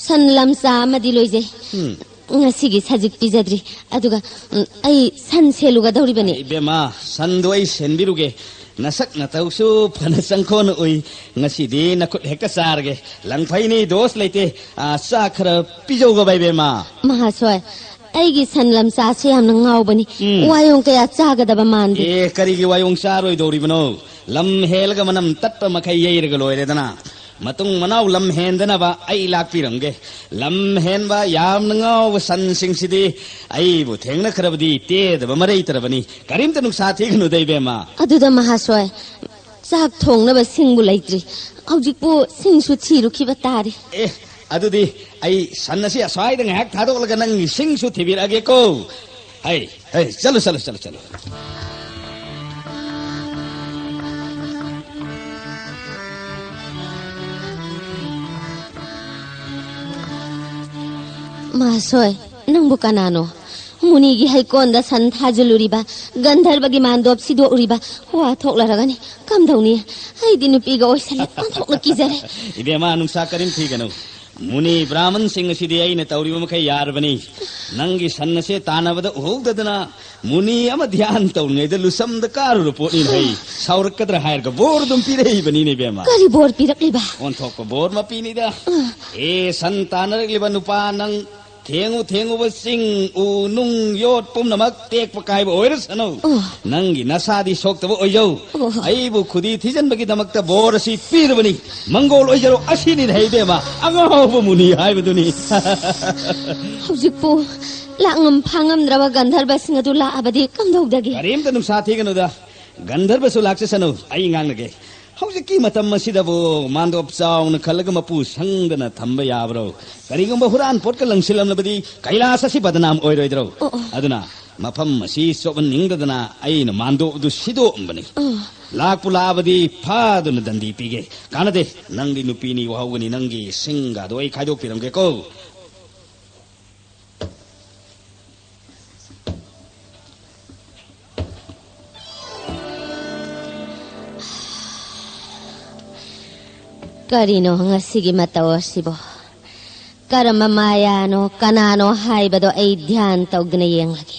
ꯁꯟ ꯂꯝꯆꯥ ꯑꯃꯗꯤ ꯂꯣꯏꯖꯩ꯫ ꯎꯝ꯫ ꯉꯁꯤꯒꯤ ꯁꯖꯤꯛ ꯄꯤꯖꯗ꯭ꯔꯤ꯫ ꯑꯗꯨꯒ, ꯎꯝ, ꯑꯩ ꯁꯟ ꯁꯦꯜꯂꯨꯒꯗꯧꯔꯤꯕꯅꯤ꯫ ꯏꯕꯦꯝꯃ, ꯁꯟꯗꯣ ꯑꯩ ꯁꯦꯟꯕꯤꯔꯨꯒꯦ꯫ ꯅꯁꯛ ꯅꯇꯧꯁꯨ ꯐꯅ ꯆꯪꯈꯣꯟ ꯎꯏ꯫ ꯉꯁꯤꯗꯤ ꯅꯈꯨꯠ ꯍꯦꯛꯇ ꯆꯥꯔꯒꯦ꯫ ꯂꯪꯐꯩꯅꯤ, ꯗꯣꯁ ꯂꯩꯇꯦ꯫ ꯑꯥ, ꯆꯥꯛ ꯈꯔ ꯄꯤꯖꯧꯒꯕ, ꯏꯕꯦꯝꯃ꯫ ꯃꯍꯥꯁꯣꯏ, ꯑꯩꯒꯤ ꯁꯟ ꯂꯝꯆꯥꯁꯦ ꯌꯥꯝꯅ ꯉꯥꯎꯕꯅꯤ꯫ ꯎꯝ꯫ ꯋꯥꯌꯣꯡ ꯀꯌꯥ ꯆꯥꯒꯗꯕ ꯃꯥꯟꯗꯦ꯫ ꯑꯦ, ꯀꯔꯤꯒꯤ ꯋꯥꯌꯣꯡ ꯆꯥꯔꯣꯏꯗꯧꯔꯤꯕꯅꯣ? ꯂꯝ ꯍꯦꯜꯂꯒ ꯃꯅꯝ ꯇꯠꯄ ꯃꯈꯩ ꯌꯩꯔꯒ ꯂꯣꯏꯔꯦꯗꯅ꯫ ꯃꯇꯨꯡ ꯃꯅꯥꯎ ꯂꯝ ꯍꯦꯟꯗꯅꯕ ꯑꯩ ꯂꯥꯛꯄꯤꯔꯝꯒꯦ꯫ ꯂꯝ ꯍꯦꯟꯕ ꯌꯥꯝꯅ ꯉꯥꯎꯕ ꯁꯟꯁꯤꯡꯁꯤꯗꯤ ꯑꯩꯕꯨ ꯊꯦꯡꯅꯈ꯭ꯔꯕꯗꯤ ꯇꯦꯗꯕ ꯃꯔꯩꯇ꯭ꯔꯕꯅꯤ꯫ ꯀꯔꯤꯝꯇ ꯅꯨꯡꯁꯥ ꯊꯤꯒꯅꯨꯗ, ꯏꯕꯦꯝꯃ꯫ ꯑꯗꯨꯗ ꯃꯍꯥꯁꯣꯏ, ꯆꯥꯛ ꯊꯣꯡꯅꯕ ꯁꯤꯡꯕꯨ ꯂꯩꯇ꯭ꯔꯤ꯫ ꯍꯧꯖꯤꯛꯄꯨ ꯁꯤꯡꯁꯨ ꯊꯤꯔꯨꯈꯤꯕ ꯇꯥꯔꯦ꯫ ꯑꯦ, ꯑꯗꯨꯗꯤ ꯑꯩ ꯁꯟ ꯑꯁꯤ ꯑꯁ꯭ꯋꯥꯏꯗ ꯉꯥꯏꯍꯥꯛ ꯊꯥꯗꯣꯛꯂꯒ ꯅꯪꯒꯤ ꯁꯤꯡꯁꯨ ꯊꯤꯕꯤꯔꯛꯑꯒꯦꯀꯣ꯫ ꯍꯩ, ꯍꯩ, ꯆꯠꯂꯨ, ꯆꯠꯂꯨ, ꯆꯠꯂꯨ, ꯆꯠꯂꯨ꯫ ꯃꯍꯥꯁꯣꯏ, ꯅꯪꯕꯨ ꯀꯅꯥꯅꯣ? ꯃꯨꯅꯤꯒꯤ ꯍꯩꯀꯣꯟꯗ ꯁꯟ ꯊꯥꯖꯤꯜꯂꯨꯔꯤꯕ, ꯒꯟꯙꯔꯕꯒꯤ ꯃꯥꯟꯗꯣꯞ ꯁꯤꯗꯣꯛꯎꯔꯤꯕ, ꯋꯥ ꯊꯣꯛꯂꯔꯒꯅꯤ꯫ ꯀꯝꯗꯧꯅꯤ? ꯑꯩꯗꯤ ꯅꯨꯄꯤꯒ ꯑꯣꯏꯁꯜꯂꯦ, ꯑꯣꯟꯊꯣꯛꯅ ꯀꯤꯖꯔꯦ꯫ ꯏꯕꯦꯝꯃ, ꯅꯨꯡꯁꯥ ꯀꯔꯤꯝ ꯊꯤꯒꯅꯨ꯫ ꯃꯨꯅꯤ ꯕ꯭ꯔꯥꯍꯃꯟꯁꯤꯡ ꯑꯁꯤꯗꯤ ꯑꯩꯅ ꯇꯧꯔꯤꯕ ꯃꯈꯩ ꯌꯥꯔꯕꯅꯤ꯫ ꯅꯪꯒꯤ ꯁꯟ ꯑꯁꯦ ꯇꯥꯟꯅꯕꯗ ꯎꯍꯧꯗꯗꯅ ꯃꯨꯅꯤ ꯑꯃ ꯙ꯭ꯌꯥꯟ ꯇꯧꯔꯤꯉꯩꯗ ꯂꯨꯁꯝꯗ ꯀꯥꯔꯨꯔ ꯄꯣꯠꯅꯤꯅ ꯍꯩ꯫ ꯁꯥꯎꯔꯛꯀꯗ꯭ꯔꯥ ꯍꯥꯏꯔꯒ ꯕꯣꯔ ꯑꯗꯨꯝ ꯄꯤꯔꯛꯏꯕꯅꯤꯅꯦ, ꯏꯕꯦꯝꯃ꯫ ꯀꯔꯤ ꯕꯣꯔ ꯄꯤꯔꯛꯂꯤꯕ? ꯑꯣꯟꯊꯣꯛꯄ ꯕꯣꯔ ꯃꯄꯤꯅꯤꯗ꯫ ꯑꯦ, ꯁꯟ ꯇꯥꯟꯅꯔꯛꯂꯤꯕ ꯅꯨꯄꯥ, ꯅꯪ ꯊꯦꯡꯉꯨ ꯊꯦꯡꯉꯨꯕ ꯆꯤꯡ, ꯎ, ꯅꯨꯡ, ꯌꯣꯠ ꯄꯨꯝꯅꯃꯛ ꯇꯦꯛꯄ ꯀꯥꯏꯕ ꯑꯣꯏꯔꯁꯅꯨ꯫ ꯑꯣ꯫ ꯅꯪꯒꯤ ꯅꯁꯥꯗꯤ ꯁꯣꯛꯇꯕ ꯑꯣꯏꯖꯧ꯫ ꯑꯣ꯫ ꯑꯩꯕꯨ ꯈꯨꯗꯤ ꯊꯤꯖꯤꯟꯕꯒꯤꯗꯃꯛꯇ ꯕꯣꯔ ꯑꯁꯤ ꯄꯤꯔꯕꯅꯤ꯫ ꯃꯪꯒꯣꯜ ꯑꯣꯏꯖꯔꯣ, ꯑꯁꯤꯅꯤ ꯍꯩ ꯏꯕꯦꯝꯃ, ꯑꯉꯥꯎꯕ ꯃꯨꯅꯤ ꯍꯥꯏꯕꯗꯨꯅꯤ꯫ ꯍꯧꯖꯤꯛꯄꯨ ꯂꯥꯛꯉꯝ ꯐꯥꯉꯝꯗ꯭ꯔꯕ ꯒꯟꯙꯔꯕꯁꯤꯡ ꯑꯗꯨ ꯂꯥꯛꯑꯕꯗꯤ ꯀꯝꯗꯧꯗꯒꯦ? ꯀꯔꯤꯝꯇ ꯅꯨꯡꯁꯥ ꯊꯤꯒꯅꯨꯗ꯫ ꯒꯟꯙꯔꯕꯁꯨ ꯂꯥꯛꯆꯁꯅꯨ, ꯑꯩ ꯉꯥꯡꯂꯒꯦ꯫ ꯍꯧꯖꯤꯛꯀꯤ ꯃꯇꯝ ꯑꯁꯤꯗꯕꯨ ꯃꯥꯟꯗꯣꯞ ꯆꯥꯎꯅ ꯈꯜꯂꯒ ꯃꯄꯨ ꯁꯪꯗꯅ ꯊꯝꯕ ꯌꯥꯕ꯭ꯔꯣ? ꯀꯔꯤꯒꯨꯝꯕ ꯍꯨꯔꯥꯟ ꯄꯣꯠꯀ ꯂꯪꯁꯤꯜꯂꯝꯂꯕꯗꯤ ꯀꯩꯂꯥꯁ ꯑꯁꯤ ꯕꯗꯅꯥꯝ ꯑꯣꯏꯔꯣꯏꯗ꯭ꯔꯣ? ꯑꯣ, ꯑꯣ꯫ ꯑꯗꯨꯅ ꯃꯐꯝ ꯑꯁꯤ ꯆꯣꯞꯍꯟꯅꯤꯡꯗꯗꯅ ꯑꯩꯅ ꯃꯥꯟꯗꯣꯞ ꯑꯗꯨ ꯁꯤꯗꯣꯛꯑꯝꯕꯅꯤ꯫ ꯑꯣ꯫ ꯂꯥꯛꯄꯨ ꯂꯥꯛꯑꯕꯗꯤ ꯐꯥꯗꯨꯅ ꯗꯟꯗꯤ ꯄꯤꯒꯦ꯫ ꯀꯥꯟꯅꯗꯦ, ꯅꯪꯗꯤ ꯅꯨꯄꯤꯅꯤ, ꯋꯥꯍꯧꯒꯅꯤ, ꯅꯪꯒꯤ ꯁꯤꯡꯒꯥꯗꯣ ꯑꯩ ꯈꯥꯏꯗꯣꯛꯄꯤꯔꯝꯒꯦꯀꯣ꯫ ꯀꯔꯤꯅꯣ ꯉꯁꯤꯒꯤ ꯃꯇꯧ ꯑꯁꯤꯕꯣ? ꯀꯔꯝꯕ ꯃꯥꯌꯥꯅꯣ, ꯀꯅꯥꯅꯣ ꯍꯥꯏꯕꯗꯣ ꯑꯩ ꯙ꯭ꯌꯥꯟ ꯇꯧꯗꯨꯅ ꯌꯦꯡꯂꯒꯦ꯫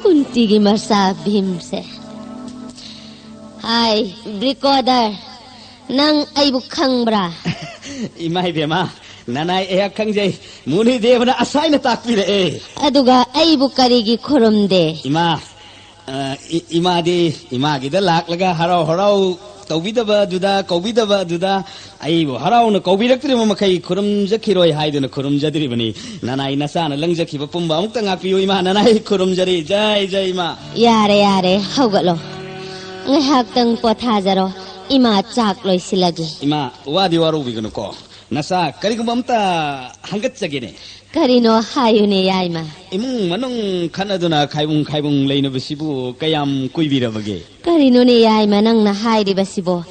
ꯀꯨꯟꯇꯤꯒꯤ ꯃꯆꯥ ꯚꯤꯝꯁꯦ꯫ ꯍꯥꯏ, ꯕ꯭ꯔꯤꯀꯣꯗꯔ, ꯅꯪ ꯑꯩꯕꯨ ꯈꯪꯕ꯭ꯔꯥ? ꯏꯃꯥ ꯏꯕꯦꯝꯃ, ꯅꯅꯥꯏ ꯑꯩꯍꯥꯛ ꯈꯪꯖꯩ꯫ ꯃꯨꯅꯤ ꯗꯦꯕꯅ ꯑꯁꯥꯏꯅ ꯇꯥꯛꯄꯤꯔꯛꯑꯦ꯫ ꯑꯗꯨꯒ ꯑꯩꯕꯨ ꯀꯔꯤꯒꯤ ꯈꯨꯔꯨꯝꯗꯦ? ꯏꯃꯥ, ꯑ, ꯏ-, ꯏꯃꯥꯗꯤ ꯏꯃꯥꯒꯤꯗ ꯂꯥꯛꯂꯒ ꯍꯔꯥꯎ ꯍꯔꯥꯎ ꯇꯧꯕꯤꯗꯕ ꯑꯗꯨꯗ, ꯀꯧꯕꯤꯗꯕ ꯑꯗꯨꯗ, ꯑꯩꯕꯨ ꯍꯔꯥꯎꯅ ꯀꯧꯕꯤꯔꯛꯇ꯭ꯔꯤꯕ ꯃꯈꯩ ꯈꯨꯔꯨꯝꯖꯈꯤꯔꯣꯏ ꯍꯥꯏꯗꯨꯅ ꯈꯨꯔꯨꯝꯖꯗ꯭ꯔꯤꯕꯅꯤ꯫ ꯅꯅꯥꯏ ꯅꯆꯥꯅ ꯂꯪꯖꯈꯤꯕ ꯄꯨꯝꯕ ꯑꯃꯨꯛꯇ ꯉꯥꯛꯄꯤꯌꯨ ꯏꯃꯥ, ꯅꯅꯥꯏ ꯈꯨꯔꯨꯝꯖꯔꯤ꯫ ꯖꯥꯏ ꯖꯥꯏ ꯏꯃꯥ꯫ ꯌꯥꯔꯦ, ꯌꯥꯔꯦ, ꯍꯧꯒꯠꯂꯣ꯫ ꯉꯥꯏꯍꯥꯛꯇꯪ ꯄꯣꯊꯥꯖꯔꯣ꯫ ꯏꯃꯥ ꯆꯥꯛ ꯂꯣꯏꯁꯤꯜꯂꯒꯦ꯫ ꯏꯃꯥ, ꯋꯥꯗꯤ ꯋꯥꯔꯧꯕꯤꯒꯅꯨꯀꯣ꯫ ꯅꯆꯥ, ꯀꯔꯤꯒꯨꯝꯕ ꯑꯝꯇ ꯍꯪꯒꯠꯆꯒꯦꯅꯦ꯫ ꯀꯔꯤꯅꯣ ꯍꯥꯏꯌꯨꯅꯦ, ꯌꯥꯏꯃ꯫ ꯏꯃꯨꯡ ꯃꯅꯨꯡ ꯈꯠꯅꯗꯨꯅ ꯈꯥꯏꯕꯨꯡ ꯈꯥꯏꯕꯨꯡ ꯂꯩꯅꯕꯁꯤꯕꯨ ꯀꯌꯥꯝ ꯀꯨꯏꯕꯤꯔꯕꯒꯦ? ꯀꯔꯤꯅꯣꯅꯦ, ꯌꯥꯏꯃ, ꯅꯪꯅ ꯍꯥꯏꯔꯤꯕꯁꯤꯕꯣ?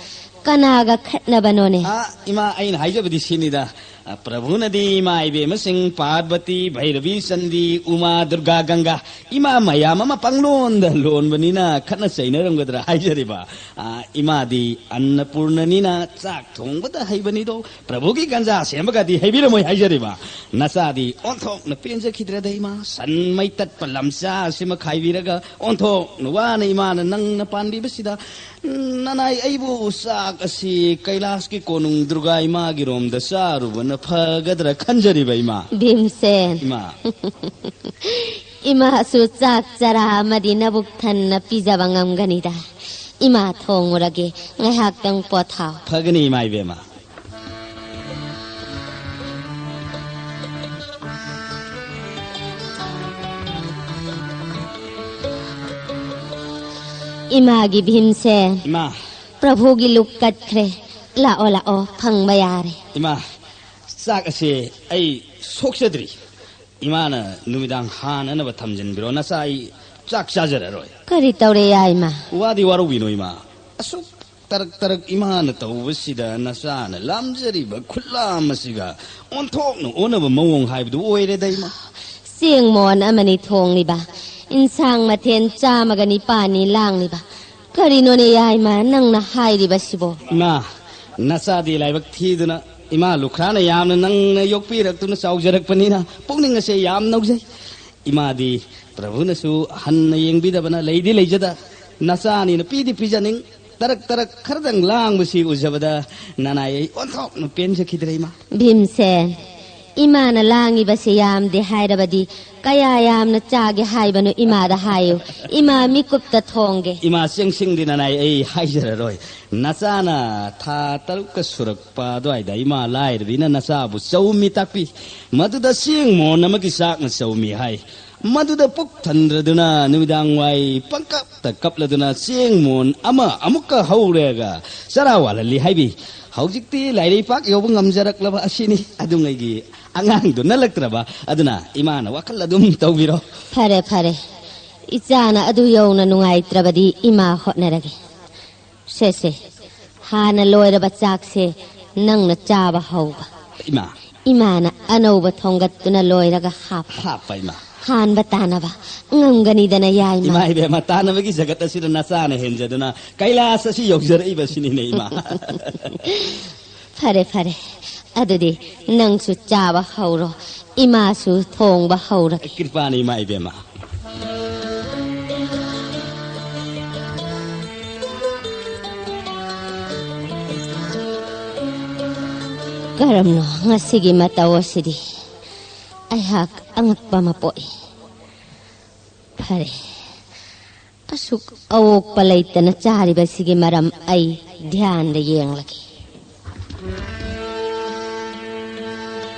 ꯀꯅꯥꯒ ꯈꯠꯅꯕꯅꯣꯅꯦ? ꯑ, ꯏꯃꯥ, ꯑꯩꯅ ꯍꯥꯏꯖꯕꯗꯤ ꯁꯤꯅꯤꯗ꯫ ꯑ, ꯄ꯭ꯔꯚꯨꯅꯗꯤ ꯏꯃꯥ ꯏꯕꯦꯝꯃꯁꯤꯡ ꯄꯥꯔꯕꯇꯤ, ꯚꯩꯔꯕꯤ, ꯆꯟꯗꯤ, ꯎꯃꯥ, ꯗꯨꯔꯒꯥ, ꯒꯪꯒꯥ, ꯏꯃꯥ ꯃꯌꯥꯝ ꯑꯃ ꯄꯥꯡꯂꯣꯟꯗ ꯂꯣꯟꯕꯅꯤꯅ ꯈꯠꯅ ꯆꯩꯅꯔꯝꯒꯗ꯭ꯔꯥ ꯍꯥꯏꯖꯔꯤꯕ꯫ ꯑ, ꯏꯃꯥꯗꯤ ꯑꯟꯅꯄꯨꯔꯅꯅꯤꯅ ꯆꯥꯛ ꯊꯣꯡꯕꯗ ꯍꯩꯕꯅꯤꯗꯣ, ꯄ꯭ꯔꯚꯨꯒꯤ ꯒꯟꯖꯥ ꯁꯦꯝꯕꯒꯗꯤ ꯍꯩꯕꯤꯔꯝꯃꯣꯏ ꯍꯥꯏꯖꯔꯤꯕ꯫ ꯅꯆꯥꯗꯤ ꯑꯣꯟꯊꯣꯛꯅ ꯄꯦꯟꯖꯈꯤꯗ꯭ꯔꯦꯗ ꯏꯃꯥ, ꯁꯟ ꯃꯩ ꯇꯠꯄ ꯂꯝꯆꯥ ꯑꯁꯤꯃ ꯈꯥꯏꯕꯤꯔꯒ ꯑꯣꯟꯊꯣꯛꯅ ꯋꯥꯅ ꯏꯃꯥꯅ ꯅꯪꯅ ꯄꯥꯟꯕꯤꯕꯁꯤꯗ ꯅꯅꯥꯏ ꯑꯩꯕꯨ ꯆꯥꯛ ꯑꯁꯤ ꯀꯩꯂꯥꯁꯀꯤ ꯀꯣꯅꯨꯡ ꯗꯨꯔꯒꯥ ꯏꯃꯥꯒꯤꯔꯣꯝꯗ ꯆꯥꯔꯨꯕꯅ ꯐꯒꯗ꯭ꯔꯥ ꯈꯟꯖꯔꯤꯕ ꯏꯃꯥ꯫ ꯚꯤꯝꯁꯦꯟ꯫ ꯏꯃꯥ꯫ ꯏꯃꯥꯁꯨ ꯆꯥꯛ ꯆꯔꯥ ꯑꯃꯗꯤ ꯅꯕꯨꯛ ꯊꯟꯅ ꯄꯤꯖꯕ ꯉꯝꯒꯅꯤꯗ꯫ ꯏꯃꯥ ꯊꯣꯡꯉꯨꯔꯒꯦ, ꯉꯥꯏꯍꯥꯛꯇꯪ ꯄꯣꯊꯥꯎ꯫ ꯐꯒꯅꯤ ꯏꯃꯥ ꯏꯕꯦꯝꯃ꯫ ꯏꯃꯥꯒꯤ ꯚꯤꯝꯁꯦꯟ꯫ ꯏꯃꯥ꯫ ꯄ꯭ꯔꯚꯨꯒꯤ ꯂꯨꯛ ꯀꯠꯈ꯭ꯔꯦ꯫ ꯂꯥꯛꯑꯣ, ꯂꯥꯛꯑꯣ, ꯐꯪꯕ ꯌꯥꯔꯦ꯫ ꯏꯃꯥ, ꯆꯥꯛ ꯑꯁꯦ ꯑꯩ ꯁꯣꯛꯆꯗ꯭ꯔꯤ꯫ ꯏꯃꯥꯅ ꯅꯨꯃꯤꯗꯥꯡ ꯍꯥꯟꯅꯅꯕ ꯊꯝꯖꯤꯟꯕꯤꯔꯣ꯫ ꯅꯆꯥ, ꯑꯩ ꯆꯥꯛ ꯆꯥꯖꯔꯔꯣꯏ꯫ ꯀꯔꯤ ꯇꯧꯔꯦ, ꯌꯥꯏꯃ? ꯋꯥꯗꯤ ꯋꯥꯔꯧꯕꯤꯅꯨ, ꯏꯃꯥ꯫ ꯑꯁꯨꯛ ꯇꯔꯛ ꯇꯔꯛ ꯏꯃꯥꯅ ꯇꯧꯕꯁꯤꯗ ꯅꯆꯥꯅ ꯂꯥꯝꯖꯔꯤꯕ ꯈꯨꯠꯂꯥꯝ ꯑꯁꯤꯒ ꯑꯣꯟꯊꯣꯛꯅ ꯑꯣꯟꯅꯕ ꯃꯑꯣꯡ ꯍꯥꯏꯕꯗꯨ ꯑꯣꯏꯔꯦꯗ, ꯏꯃꯥ꯫ ꯆꯦꯡ ꯃꯣꯟ ꯑꯃꯅꯤ ꯊꯣꯡꯂꯤꯕ, ꯏꯟꯁꯥꯡ ꯃꯊꯦꯜ ꯆꯥꯝꯃꯒ ꯅꯤꯄꯥꯟꯅꯤ ꯂꯥꯡꯂꯤꯕ꯫ ꯀꯔꯤꯅꯣꯅꯦ ꯌꯥꯏꯃ, ꯅꯪꯅ ꯍꯥꯏꯔꯤꯕꯁꯤꯕꯣ? ꯏꯃꯥ, ꯅꯆꯥꯗꯤ ꯂꯥꯏꯕꯛ ꯊꯤꯗꯨꯅ ꯏꯃꯥ ꯂꯨꯈ꯭ꯔꯥꯅ ꯌꯥꯝꯅ ꯅꯪꯅ ꯌꯣꯛꯄꯤꯔꯛꯇꯨꯅ ꯆꯥꯎꯖꯔꯛꯄꯅꯤꯅ ꯄꯨꯛꯅꯤꯡ ꯑꯁꯦ ꯌꯥꯝ ꯅꯧꯖꯩ꯫ ꯏꯃꯥꯗꯤ ꯄ꯭ꯔꯚꯨꯅꯁꯨ ꯍꯟꯅ ꯌꯦꯡꯕꯤꯗꯕꯅ ꯂꯩꯗꯤ ꯂꯩꯖꯗ, ꯅꯆꯥꯅꯤꯅ ꯄꯤꯗꯤ ꯄꯤꯖꯅꯤꯡ, ꯇꯔꯛ ꯇꯔꯛ ꯈꯔꯗꯪ ꯂꯥꯡꯕꯁꯤ ꯎꯖꯕꯗ ꯅꯅꯥꯏ ꯑꯩ ꯑꯣꯟꯊꯣꯛꯅ ꯄꯦꯟꯖꯈꯤꯗ꯭ꯔꯦ ꯏꯃꯥ꯫ ꯚꯤꯝꯁꯦꯟ, ꯏꯃꯥꯅ ꯂꯥꯡꯉꯤꯕꯁꯦ ꯌꯥꯝꯗꯦ ꯍꯥꯏꯔꯕꯗꯤ ꯀꯌꯥ ꯌꯥꯝꯅ ꯆꯥꯒꯦ ꯍꯥꯏꯕꯅꯣ ꯏꯃꯥꯗ ꯍꯥꯏꯌꯨ꯫ ꯏꯃꯥ ꯃꯤꯀꯨꯞꯇ ꯊꯣꯡꯒꯦ꯫ ꯏꯃꯥ ꯆꯦꯡꯁꯤꯡꯗꯤ ꯅꯅꯥꯏ ꯑꯩ ꯍꯥꯏꯖꯔꯔꯣꯏ꯫ ꯅꯆꯥꯅ ꯊꯥ ꯇꯔꯨꯛꯀ ꯁꯨꯔꯛꯄ ꯑꯗꯨꯋꯥꯏꯗ ꯏꯃꯥ ꯂꯥꯏꯔꯕꯤꯅ ꯅꯆꯥꯕꯨ ꯆꯧꯃꯤ ꯇꯥꯛꯄꯤ꯫ ꯃꯗꯨꯗ ꯆꯦꯡ ꯃꯣꯟ ꯑꯃꯒꯤ ꯆꯥꯛꯅ ꯆꯧꯃꯤ ꯍꯥꯏ꯫ ꯃꯗꯨꯗ ꯄꯨꯛ ꯊꯟꯗ꯭ꯔꯗꯨꯅ ꯅꯨꯃꯤꯗꯥꯡ ꯋꯥꯏ ꯄꯪꯀꯞꯇ ꯀꯞꯂꯗꯨꯅ ꯆꯦꯡ ꯃꯣꯟ ꯑꯃ ꯑꯃꯨꯛꯀ ꯍꯧꯔꯦꯒ ꯆꯔꯥ ꯋꯥꯜꯍꯜꯂꯤ ꯍꯥꯏꯕꯤ꯫ ꯍꯧꯖꯤꯛꯇꯤ ꯂꯥꯏꯔꯩ ꯄꯥꯛ ꯌꯧꯕ ꯉꯝꯖꯔꯛꯂꯕ ꯑꯁꯤꯅꯤ꯫ ꯑꯗꯨꯉꯩꯒꯤ ꯑꯉꯥꯡꯗꯨ ꯅꯠꯂꯛꯇ꯭ꯔꯕ꯫ ꯑꯗꯨꯅ ꯏꯃꯥꯅ ꯋꯥꯈꯜ ꯑꯗꯨꯝ ꯇꯧꯕꯤꯔꯣ꯫ ꯐꯔꯦ, ꯐꯔꯦ꯫ ꯏꯆꯥꯅ ꯑꯗꯨ ꯌꯧꯅ ꯅꯨꯡꯉꯥꯏꯇ꯭ꯔꯕꯗꯤ ꯏꯃꯥ ꯍꯣꯠꯅꯔꯒꯦ꯫ ꯁꯦ, ꯁꯦ, ꯍꯥꯟꯅ ꯂꯣꯏꯔꯕ ꯆꯥꯛꯁꯦ ꯅꯪꯅ ꯆꯥꯕ ꯍꯧꯕ꯫ ꯏꯃꯥ꯫ ꯏꯃꯥꯅ ꯑꯅꯧꯕ ꯊꯣꯡꯒꯠꯇꯨꯅ ꯂꯣꯏꯔꯒ ꯍꯥꯞꯄ꯫ ꯍꯥꯞꯄ, ꯏꯃꯥ꯫ ꯍꯥꯟꯕ ꯇꯥꯅꯕ ꯉꯝꯒꯅꯤꯗꯅ, ꯌꯥꯏꯃ? ꯏꯃꯥ ꯏꯕꯦꯝꯃ, ꯇꯥꯅꯕꯒꯤ ꯖꯒꯠ ꯑꯁꯤꯗ ꯅꯆꯥꯅ ꯍꯦꯟꯖꯗꯨꯅ ꯀꯩꯂꯥꯁ ꯑꯁꯤ ꯌꯧꯖꯔꯛꯏꯕꯁꯤꯅꯤꯅꯦ, ꯏꯃꯥ꯫ ꯐꯔꯦ, ꯐꯔꯦ꯫ ꯑꯗꯨꯗꯤ ꯅꯪꯁꯨ ꯆꯥꯕ ꯍꯧꯔꯣ, ꯏꯃꯥꯁꯨ ꯊꯣꯡꯕ ꯍꯧꯔꯒꯦ꯫ ꯀ꯭ꯔꯤꯄꯥꯅꯤ, ꯏꯃꯥ ꯏꯕꯦꯝꯃ꯫ ꯀꯔꯝꯅꯣ ꯉꯁꯤꯒꯤ ꯃꯇꯧ ꯑꯁꯤꯗꯤ? ꯑꯩꯍꯥꯛ ꯑꯉꯛꯄ ꯑꯃ ꯄꯣꯛꯏ꯫ ꯐꯔꯦ, ꯑꯁꯨꯛ ꯑꯑꯣꯛꯄ ꯂꯩꯇꯅ ꯆꯥꯔꯤꯕꯁꯤꯒꯤ ꯃꯔꯝ ꯑꯩ ꯙ꯭ꯌꯥꯟꯗ ꯌꯦꯡꯂꯒꯦ꯫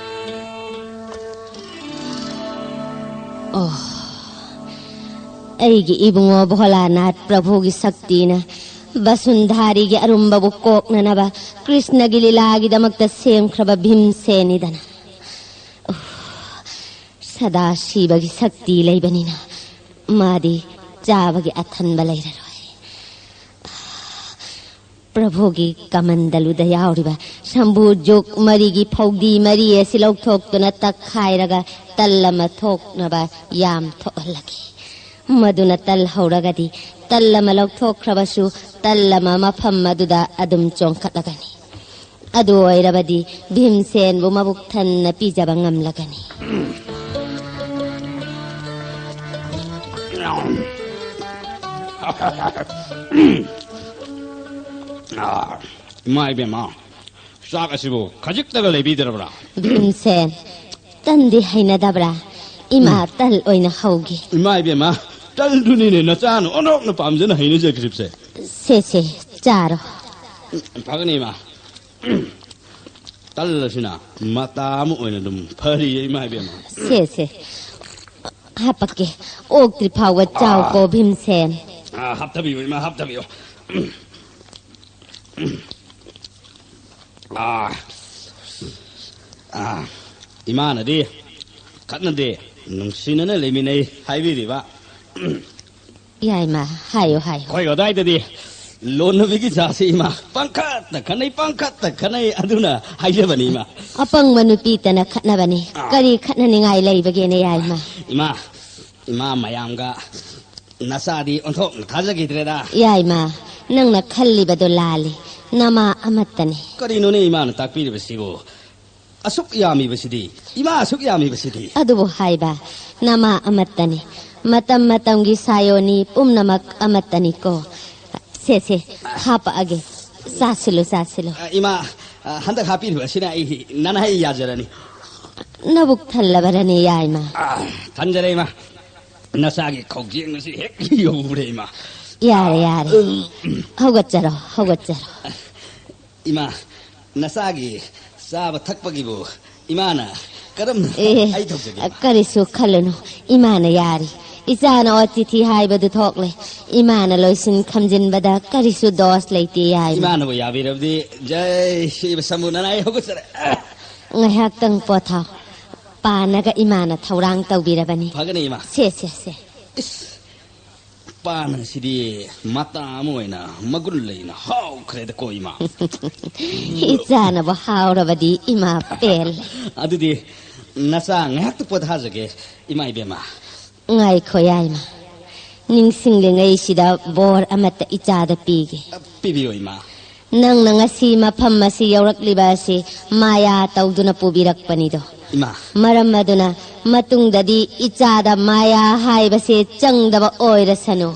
ꯑꯣ, ꯑꯩꯒꯤ ꯏꯕꯨꯡꯉꯣ ꯚꯣꯂꯥꯅꯥꯊ ꯄ꯭ꯔꯚꯨꯒꯤ ꯁꯛꯇꯤꯅ ꯕꯁꯨꯟꯙꯥꯔꯤꯒꯤ ꯑꯔꯨꯝꯕꯕꯨ ꯀꯣꯛꯅꯅꯕ ꯀ꯭ꯔꯤꯁꯅꯒꯤ ꯂꯤꯂꯥꯒꯤꯗꯃꯛꯇ ꯁꯦꯝꯈ꯭ꯔꯕ ꯚꯤꯝꯁꯦꯟꯅꯤꯗꯅ꯫ ꯎꯐ, ꯁꯗꯥ ꯁꯤꯕꯒꯤ ꯁꯛꯇꯤ ꯂꯩꯕꯅꯤꯅ ꯃꯥꯗꯤ ꯆꯥꯕꯒꯤ ꯑꯊꯟꯕ ꯂꯩꯔꯔꯣꯏ꯫ ꯄ꯭ꯔꯚꯨꯒꯤ ꯀꯃꯟꯗꯂꯨꯗ ꯌꯥꯎꯔꯤꯕ ꯁꯝꯚꯨ ꯖꯨꯛ ꯃꯔꯤꯒꯤ ꯐꯧꯗꯤ ꯃꯔꯤ ꯑꯁꯤ ꯂꯧꯊꯣꯛꯇꯨꯅ ꯇꯛꯈꯥꯏꯔꯒ ꯇꯜ ꯑꯃ ꯊꯣꯛꯅꯕ ꯌꯥꯝ ꯊꯣꯛꯍꯜꯂꯒꯦ꯫ ꯃꯗꯨꯅ ꯇꯜ ꯍꯧꯔꯒꯗꯤ, ꯇꯜ ꯑꯃ ꯂꯧꯊꯣꯛꯈ꯭ꯔꯕꯁꯨ, ꯇꯜ ꯑꯃ ꯃꯐꯝ ꯑꯗꯨꯗ ꯑꯗꯨꯝ ꯆꯣꯡꯈꯠꯂꯒꯅꯤ꯫ ꯑꯗꯨ ꯑꯣꯏꯔꯕꯗꯤ ꯚꯤꯝꯁꯦꯟꯕꯨ ꯃꯕꯨꯛ ꯊꯟꯅ ꯄꯤꯖꯕ ꯉꯝꯂꯒꯅꯤ꯫ ꯏꯃꯥ ꯏꯕꯦꯝꯃ, ꯆꯥꯛ ꯑꯁꯤꯕꯨ ꯈꯖꯤꯛꯇꯒ ꯂꯩꯕꯤꯗ꯭ꯔꯕ꯭ꯔꯥ? ꯚꯤꯝꯁꯦꯟ, ꯇꯟꯗꯤ ꯍꯩꯅꯗꯕ꯭ꯔꯥ? ꯏꯃꯥ, ꯇꯜ ꯑꯣꯏꯅ ꯍꯧꯒꯦ꯫ ꯏꯃꯥ ꯏꯕꯦꯝꯃ, ꯇꯜꯗꯨꯅꯤꯅꯦ ꯅꯆꯥꯅ ꯑꯣꯟꯊꯣꯛꯅ ꯄꯥꯝꯖꯅ ꯍꯩꯅꯖꯈ꯭ꯔꯤꯕꯁꯦ꯫ ꯁꯦ, ꯁꯦ, ꯆꯥꯔꯣ꯫ ꯐꯒꯅꯤ ꯏꯃꯥ꯫ ꯇꯜ ꯑꯁꯤꯅ ꯃꯇꯥ ꯑꯃ ꯑꯣꯏꯅ ꯑꯗꯨꯝ ꯐꯔꯤꯌꯦ ꯏꯃꯥ ꯏꯕꯦꯝꯃ꯫ ꯁꯦ, ꯁꯦ, ꯍꯥꯄꯛꯀꯦ꯫ ꯑꯣꯛꯇ꯭ꯔꯤ ꯐꯥꯎꯕ ꯆꯥꯎꯀꯣ, ꯚꯤꯝꯁꯦꯟ꯫ ꯑꯥ, ꯍꯥꯞꯊꯕꯤꯌꯨ ꯏꯃꯥ, ꯍꯥꯞꯊꯕꯤꯌꯨ꯫ ꯑꯥ, ꯑꯥ, ꯏꯃꯥꯅꯗꯤ ꯈꯠꯅꯗꯦ, ꯅꯨꯡꯁꯤꯅꯅ ꯂꯩꯃꯤꯟꯅꯩ ꯍꯥꯏꯕꯤꯔꯤꯕ꯫ ꯌꯥꯏꯃ, ꯍꯥꯏꯌꯨ, ꯍꯥꯏꯌꯨ꯫ ꯑꯩꯈꯣꯏ ꯑꯗꯥꯏꯗꯗꯤ ꯂꯣꯟꯅꯕꯤꯒꯤ ꯆꯥꯁꯤ ꯏꯃꯥ, ꯄꯪꯈꯠꯇ ꯈꯠꯅꯩ, ꯄꯪꯈꯠꯇ ꯈꯠꯅꯩ, ꯑꯗꯨꯅ ꯍꯥꯏꯖꯕꯅꯤ ꯏꯃꯥ꯫ ꯑꯄꯪꯕ ꯅꯨꯄꯤꯇꯅ ꯈꯠꯅꯕꯅꯤ꯫ ꯑꯥ꯫ ꯀꯔꯤ ꯈꯠꯅꯅꯤꯡꯉꯥꯏ ꯂꯩꯕꯒꯦꯅꯦ, ꯌꯥꯏꯃ? ꯏꯃꯥ, ꯏꯃꯥ ꯃꯌꯥꯝꯒ ꯅꯆꯥꯗꯤ ꯑꯣꯟꯊꯣꯛꯅ ꯊꯥꯖꯈꯤꯗ꯭ꯔꯦꯗ꯫ ꯌꯥꯏꯃ, ꯅꯪꯅ ꯈꯜꯂꯤꯕꯗꯣ ꯂꯥꯜꯂꯤ꯫ ꯅꯃꯥ ꯑꯃꯠꯇꯅꯤ꯫ ꯀꯔꯤꯅꯣꯅꯦ ꯏꯃꯥꯅ ꯇꯥꯛꯄꯤꯔꯤꯕꯁꯤꯕꯨ? ꯑꯁꯨꯛ ꯌꯥꯝꯃꯤꯕꯁꯤꯗꯤ, ꯏꯃꯥ ꯑꯁꯨꯛ ꯌꯥꯝꯃꯤꯕꯁꯤꯗꯤ꯫ ꯑꯗꯨꯕꯨ ꯍꯥꯏꯕ, ꯅꯃꯥ ꯑꯃꯠꯇꯅꯤ꯫ ꯃꯇꯝ ꯃꯇꯝꯒꯤ ꯁꯥꯌꯣꯟꯅꯤ, ꯄꯨꯝꯅꯃꯛ ꯑꯃꯠꯇꯅꯤꯀꯣ꯫ ꯁꯦ, ꯁꯦ, ꯍꯥꯄꯛꯑꯒꯦ꯫ ꯆꯥꯁꯤꯜꯂꯨ, ꯆꯥꯁꯤꯜꯂꯨ꯫ ꯑ, ꯏꯃꯥ, ꯑ, ꯍꯟꯗꯛ ꯍꯥꯞꯄꯤꯔꯤꯕ ꯑꯁꯤꯅ ꯑꯩ ꯅꯅꯥꯏ ꯌꯥꯖꯔꯅꯤ꯫ ꯅꯕꯨꯛ ꯊꯜꯂꯕꯔꯅꯦ, ꯌꯥꯏꯃ? ꯑ, ꯊꯟꯖꯔꯦ ꯏꯃꯥ꯫ ꯅꯆꯥꯒꯤ ꯈꯧꯖꯦꯡ ꯑꯁꯤ ꯍꯦꯛ ꯌꯧꯔꯦ ꯏꯃꯥ꯫ ꯌꯥꯔꯦ, ꯌꯥꯔꯦ꯫ ꯍꯧꯒꯠꯆꯔꯣ, ꯍꯧꯒꯠꯆꯔꯣ꯫ ꯏꯃꯥ, ꯅꯆꯥꯒꯤ ꯆꯥꯕ ꯊꯛꯄꯒꯤꯕꯨ ꯏꯃꯥꯅ ꯀꯔꯝꯅ ꯑꯦ, ꯑꯩ ꯇꯧꯖꯒꯦ? ꯀꯔꯤꯁꯨ ꯈꯜꯂꯨꯅꯨ, ꯏꯃꯥꯅ ꯌꯥꯔꯤ꯫ ꯏꯆꯥꯅ ꯑꯣ ꯆꯤꯊꯤ ꯍꯥꯏꯕꯗꯨ ꯊꯣꯛꯂꯦ꯫ ꯏꯃꯥꯅ ꯂꯣꯏꯁꯤꯟ ꯈꯝꯖꯤꯟꯕꯗ ꯀꯔꯤꯁꯨ ꯗꯣꯁ ꯂꯩꯇꯦ, ꯌꯥꯏꯃ꯫ ꯏꯃꯥꯅꯕꯨ ꯌꯥꯕꯤꯔꯕꯗꯤ ꯖꯩ ꯁꯤꯕ ꯁꯝꯕꯨ ꯅꯅꯥꯏ ꯍꯧꯒꯠꯆꯔꯦ꯫ ꯉꯥꯏꯍꯥꯛꯇꯪ ꯄꯣꯊꯥꯎ꯫ ꯄꯥꯅꯒ ꯏꯃꯥꯅ ꯊꯧꯔꯥꯡ ꯇꯧꯕꯤꯔꯕꯅꯤ꯫ ꯐꯒꯅꯤ ꯏꯃꯥ꯫ ꯁꯦ, ꯁꯦ, ꯁꯦ꯫ ꯏꯁ, ꯄꯥꯟ ꯑꯁꯤꯗꯤ ꯃꯇꯥ ꯑꯃ ꯑꯣꯏꯅ ꯃꯒꯨꯟ ꯂꯩꯅ ꯍꯥꯎꯈ꯭ꯔꯦꯗꯀꯣ ꯏꯃꯥ꯫ ꯏꯆꯥꯅꯕꯨ ꯍꯥꯎꯔꯕꯗꯤ ꯏꯃꯥ ꯄꯦꯜꯂꯦ꯫ ꯑꯗꯨꯗꯤ ꯅꯆꯥ ꯉꯥꯏꯍꯥꯛꯇ ꯄꯣꯊꯥꯖꯒꯦ ꯏꯃꯥ ꯏꯕꯦꯝꯃ꯫ ꯉꯥꯏꯈꯣ, ꯌꯥꯏꯃ꯫ ꯅꯤꯡꯁꯤꯡꯂꯤꯉꯩꯁꯤꯗ ꯕꯣꯔ ꯑꯃꯠꯇ ꯏꯆꯥꯗ ꯄꯤꯒꯦ꯫ ꯄꯤꯕꯤꯌꯨ, ꯏꯃꯥ꯫ ꯅꯪꯅ ꯉꯁꯤ ꯃꯐꯝ ꯑꯁꯤ ꯌꯧꯔꯛꯂꯤꯕ ꯑꯁꯤ ꯃꯥꯌꯥ ꯇꯧꯗꯨꯅ ꯄꯨꯕꯤꯔꯛꯄꯅꯤꯗꯣ꯫ ꯏꯃꯥ꯫ ꯃꯔꯝ ꯑꯗꯨꯅ ꯃꯇꯨꯡꯗꯗꯤ ꯏꯆꯥꯗ ꯃꯥꯌꯥ ꯍꯥꯏꯕꯁꯦ ꯆꯪꯗꯕ ꯑꯣꯏꯔꯁꯅꯨ꯫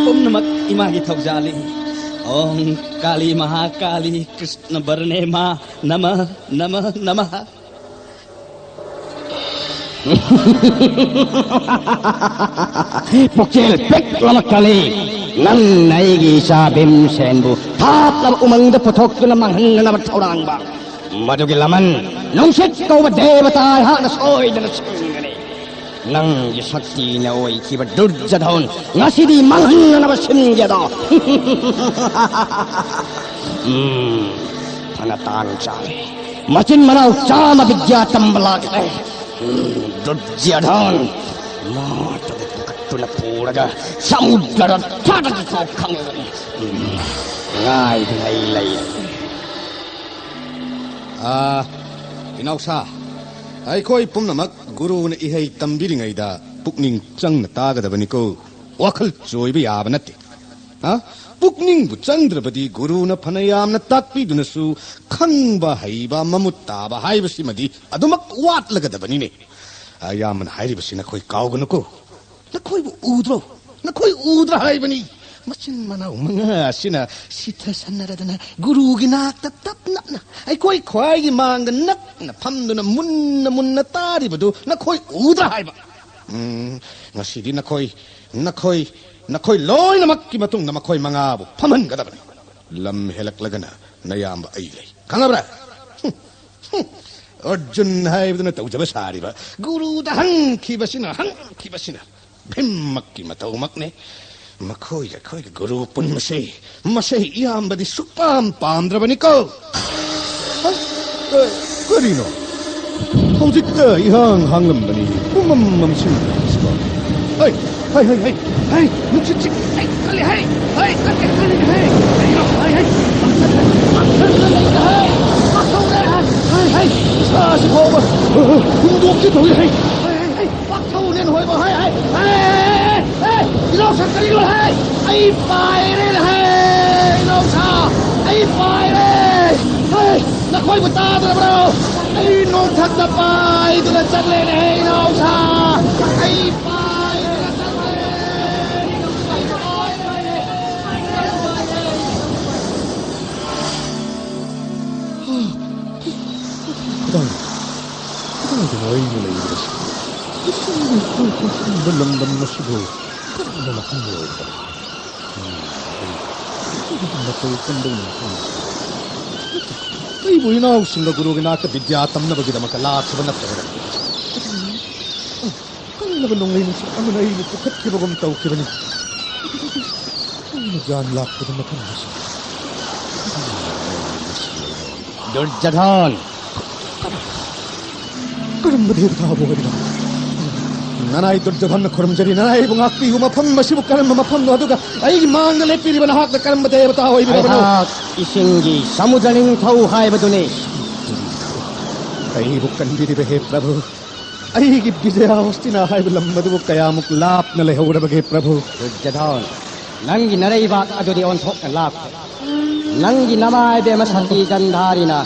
ꯄꯨꯝꯅꯃꯛ ꯏꯃꯥꯒꯤ ꯊꯧꯖꯥꯜꯅꯤ꯫ ॐ काली महाकाली कृष्ण वरणे मां नमः नमः नमः। ꯄꯨꯛꯆꯦꯜ ꯄꯤꯛꯂꯕ ꯀꯥꯂꯤ, ꯅꯪꯅ ꯑꯩꯒꯤ ꯏꯆꯥ ꯚꯤꯝꯁꯦꯟꯕꯨ ꯊꯥꯞꯂꯕ ꯎꯃꯪꯗ ꯄꯨꯊꯣꯛꯇꯨꯅ ꯃꯥꯡꯍꯟꯅꯅꯕ ꯊꯧꯔꯥꯡꯕ꯫ ꯃꯗꯨꯒꯤ ꯂꯃꯟ ꯅꯨꯡꯁꯤꯠ ꯀꯧꯕ ꯗꯦꯕꯇꯥ ꯑꯩꯍꯥꯛꯅ ꯁꯣꯏꯗꯅ ꯁꯤꯟꯒꯅꯤ꯫ ꯅꯪꯒꯤ ꯁꯛꯇꯤꯅ ꯑꯣꯏꯈꯤꯕ ꯗꯨꯔꯖꯙꯣꯟ ꯉꯁꯤꯗꯤ ꯃꯥꯡꯍꯟꯅꯅꯕ ꯁꯤꯟꯒꯦꯗꯣ꯫ ꯎꯝ, ꯐꯅ ꯇꯥꯡ ꯆꯥꯔꯦ꯫ ꯃꯆꯤꯟ ꯃꯅꯥꯎ ꯆꯥꯝꯃ ꯕꯤꯗ꯭ꯌꯥ ꯇꯝꯕ ꯂꯥꯛꯂꯦ꯫ ꯎꯝ, ꯗꯨꯔꯖꯙꯣꯟ, ꯃꯥꯇꯕꯨ ꯄꯨꯈꯠꯇꯨꯅ ꯄꯨꯔꯒ ꯁꯃꯨꯗ꯭ꯔꯗ ꯊꯥꯗꯈꯤꯀꯣ ꯈꯪꯉꯒꯅꯤ꯫ ꯎꯝ, ꯉꯥꯏꯗꯨꯅ ꯑꯩ ꯂꯩꯔꯦ꯫ ꯑꯥ, ꯏꯅꯥꯎꯁꯥ, ꯑꯩꯈꯣꯏ ꯄꯨꯝꯅꯃꯛ ꯒꯨꯔꯨꯅ ꯏꯍꯩ ꯇꯝꯕꯤꯔꯤꯉꯩꯗ ꯄꯨꯛꯅꯤꯡ ꯆꯪꯅ ꯇꯥꯒꯗꯕꯅꯤꯀꯣ꯫ ꯋꯥꯈꯜ ꯆꯣꯏꯕ ꯌꯥꯕ ꯅꯠꯇꯦ꯫ ꯍꯥ? ꯄꯨꯛꯅꯤꯡꯕꯨ ꯆꯪꯗ꯭ꯔꯕꯗꯤ ꯒꯨꯔꯨꯅ ꯐꯅ ꯌꯥꯝꯅ ꯇꯥꯛꯄꯤꯗꯨꯅꯁꯨ ꯈꯪꯕ ꯍꯩꯕ ꯃꯃꯨꯠ ꯇꯥꯕ ꯍꯥꯏꯕꯁꯤꯃꯗꯤ ꯑꯗꯨꯃꯛ ꯋꯥꯠꯂꯒꯗꯕꯅꯤꯅꯦ꯫ ꯑꯌꯥꯝꯕꯅ ꯍꯥꯏꯔꯤꯕꯁꯤ ꯅꯈꯣꯏ ꯀꯥꯎꯒꯅꯨꯀꯣ꯫ ꯅꯈꯣꯏꯕꯨ ꯎꯗ꯭ꯔꯣ? ꯅꯈꯣꯏ ꯎꯗ꯭ꯔꯥ ꯍꯥꯏꯕꯅꯤ꯫ ꯃꯆꯤꯟ ꯃꯅꯥꯎ ꯃꯉꯥ ꯑꯁꯤꯅ ꯁꯤꯊꯁꯟꯅꯔꯗꯅ ꯒꯨꯔꯨꯒꯤ ꯅꯥꯛꯇ ꯇꯞ ꯅꯞꯅ ꯑꯩꯈꯣꯏ ꯈ꯭ꯋꯥꯏꯒꯤ ꯃꯥꯡꯗ ꯅꯛꯅ ꯐꯝꯗꯨꯅ ꯃꯨꯟꯅ ꯃꯨꯟꯅ ꯇꯥꯔꯤꯕꯗꯨ ꯅꯈꯣꯏ ꯎꯗ꯭ꯔꯥ ꯍꯥꯏꯕ? ꯎꯝ, ꯉꯁꯤꯗꯤ ꯅꯈꯣꯏ, ꯅꯈꯣꯏ, ꯅꯈꯣꯏ ꯂꯣꯏꯅꯃꯛꯀꯤ ꯃꯇꯨꯡꯗ ꯃꯈꯣꯏ ꯃꯉꯥꯕꯨ ꯐꯝꯍꯟꯒꯗꯕꯅꯤ꯫ ꯂꯝ ꯍꯦꯜꯂꯛꯂꯒꯅ ꯅꯌꯥꯝꯕ ꯑꯩ ꯂꯩ꯫ ꯈꯪꯉꯕ꯭ꯔꯥ? ꯍꯨꯝ, ꯍꯨꯝ꯫ ꯑꯔꯖꯨꯟ ꯍꯥꯏꯕꯗꯨꯅ ꯇꯧꯖꯕ ꯁꯥꯔꯤꯕ꯫ ꯒꯨꯔꯨꯗ ꯍꯪꯈꯤꯕꯁꯤꯅ, ꯍꯪꯈꯤꯕꯁꯤꯅ꯫ ꯚꯤꯝꯃꯛꯀꯤ ꯃꯇꯧꯃꯛꯅꯤ꯫ ꯃꯈꯣꯏꯒ ꯑꯩꯈꯣꯏꯒ ꯒꯨꯔꯨ ꯄꯨꯟꯕꯁꯦ, ꯃꯁꯦ ꯏꯌꯥꯝꯕꯗꯤ ꯁꯨꯛꯄꯥꯝ ꯄꯥꯝꯗ꯭ꯔꯕꯅꯤꯀꯣ꯫ ꯍ? ꯑꯦ, ꯀꯔꯤꯅꯣ? ꯍꯧꯖꯤꯛꯇ ꯏꯍꯥꯡ ꯍꯥꯡꯂꯝꯕꯅꯤ, ꯄꯨꯝꯃꯝ ꯃꯝꯁꯤꯟꯈ꯭ꯔꯕꯁꯤꯕꯣ꯫ ꯍꯩ, ꯍꯩ, ꯍꯩ, ꯍꯩ, ꯍꯩ, ꯅꯨꯡꯁꯤꯠ ꯁꯤꯠ-, ꯍꯩ, ꯀꯜꯂꯤ, ꯍꯩ, ꯍꯩ, ꯀꯜꯂꯤ, ꯀꯜꯂꯤ, ꯍꯩ, ꯀꯔꯤꯅꯣ? ꯍꯩ, ꯍꯩ, ꯄꯥꯛꯊꯧꯔꯦ, ꯍꯩ, ꯍꯩ, ꯏꯁꯥꯁꯤ ꯐꯥꯎꯕ ꯍꯨꯝꯗꯣꯛꯀꯦ ꯇꯧꯏ, ꯍꯩ, ꯍꯩ, ꯍꯩ, ꯍꯩ, ꯄꯥꯛꯊꯧꯔꯦꯅ ꯍꯣꯏꯕ, ꯍꯩ, ꯍꯩ, ꯍꯩ, ꯍꯩ, ꯍꯩ, ꯍꯩ, ꯏꯅꯥꯎ, ꯀꯔꯤꯅꯣ ꯍꯦ? ꯑꯩ ꯄꯥꯏꯔꯦꯅꯦ ꯍꯦ, ꯏꯅꯥꯎꯁꯥ! ꯑꯩ ꯄꯥꯏꯔꯦ! ꯍꯦ, ꯅꯈꯣꯏꯕꯨ ꯇꯥꯗ꯭ꯔꯕ꯭ꯔꯣ? ꯑꯩ ꯅꯣꯡꯊꯛꯇ ꯄꯥꯏꯗꯨꯅ ꯆꯠꯂꯦꯅꯦ ꯍꯦ, ꯏꯅꯥꯎꯁꯥ! ꯑꯩ ꯄꯥꯏꯗꯨꯅ ꯆꯠꯂꯦ! ꯑꯩ ꯄꯥꯏꯔꯦ! ꯀꯗꯥꯏ, ꯀꯗꯥꯏꯗꯅꯣ ꯑꯩꯅ ꯂꯩꯔꯤꯕꯁꯤ? ꯏꯁꯤꯡꯒꯤ ꯏꯊꯨ ꯊꯨꯝꯕ ꯂꯝꯗꯝ ꯑꯁꯤꯕꯨ ꯀꯔꯝꯕ ꯃꯐꯝ ꯑꯣꯏꯕꯅꯣ? ꯎꯝ, ꯑꯩ ꯃꯇꯧ ꯀꯝꯗꯧꯅ ꯃꯐꯝ ꯑꯁꯤꯗ? ꯑꯩꯕꯨ ꯏꯅꯥꯎꯁꯤꯡꯒ ꯒꯨꯔꯨꯒꯤ ꯅꯥꯛꯇ ꯕꯤꯗ꯭ꯌꯥ ꯇꯝꯅꯕꯒꯤꯗꯃꯛꯇ ꯂꯥꯛꯈꯤꯕ ꯅꯠꯇꯕꯔ? ꯀꯜꯂꯕ ꯅꯣꯡꯂꯩ ꯅꯨꯡꯁꯤꯠ ꯑꯃꯅ ꯑꯩꯕꯨ ꯄꯨꯈꯠꯈꯤꯕꯒꯨꯝ ꯇꯧꯈꯤꯕꯅꯤ꯫ ꯑꯩꯅ ꯒ꯭ꯌꯥꯟ ꯂꯥꯛꯄꯗ ꯃꯐꯝ ꯑꯁꯤ ꯗꯨꯔꯖꯣꯙꯟ! ꯀꯔꯝꯕ ꯗꯦꯕꯇꯥꯕꯨ ꯑꯣꯏꯔꯤꯕ? ꯅꯅꯥꯏ ꯗꯨꯔꯖꯣꯙꯟꯅ ꯈꯨꯔꯨꯝꯖꯔꯤ, ꯅꯅꯥꯏ ꯑꯩꯕꯨ ꯉꯥꯛꯄꯤꯌꯨ꯫ ꯃꯐꯝ ꯑꯁꯤꯕꯨ ꯀꯔꯝꯕ ꯃꯐꯝꯅꯣ? ꯑꯗꯨꯒ ꯑꯩꯒꯤ ꯃꯥꯡꯗ ꯂꯦꯞꯄꯤꯔꯤꯕ ꯅꯍꯥꯛꯅ ꯀꯔꯝꯕ ꯗꯦꯕꯇꯥ ꯑꯣꯏꯕꯤꯔꯕꯅꯣ? ꯑꯩꯍꯥꯛ ꯏꯁꯤꯡꯒꯤ ꯁꯃꯨꯗ꯭ꯔ ꯅꯤꯡꯊꯧ ꯍꯥꯏꯕꯗꯨꯅꯤ꯫ ꯑꯩꯕꯨ ꯀꯟꯕꯤꯔꯤꯕ ꯍꯦ ꯄ꯭ꯔꯚꯨ, ꯑꯩꯒꯤ ꯕꯤꯖꯌ ꯍꯣꯁꯇꯤꯅꯥ ꯍꯥꯏꯕ ꯂꯝ ꯑꯗꯨꯕꯨ ꯀꯌꯥꯃꯨꯛ ꯂꯥꯞꯅ ꯂꯩꯍꯧꯔꯕꯒꯦ ꯄ꯭ꯔꯚꯨ? ꯗꯨꯔꯖꯣꯙꯟ, ꯅꯪꯒꯤ ꯅꯔꯩꯕꯥꯛ ꯑꯗꯨꯗꯤ ꯑꯣꯟꯊꯣꯛꯅ ꯂꯥꯞꯄꯦ꯫ ꯅꯪꯒꯤ ꯅꯃꯥꯏꯕꯦꯝꯃ ꯁꯇꯤ ꯒꯟꯙꯥꯔꯤꯅ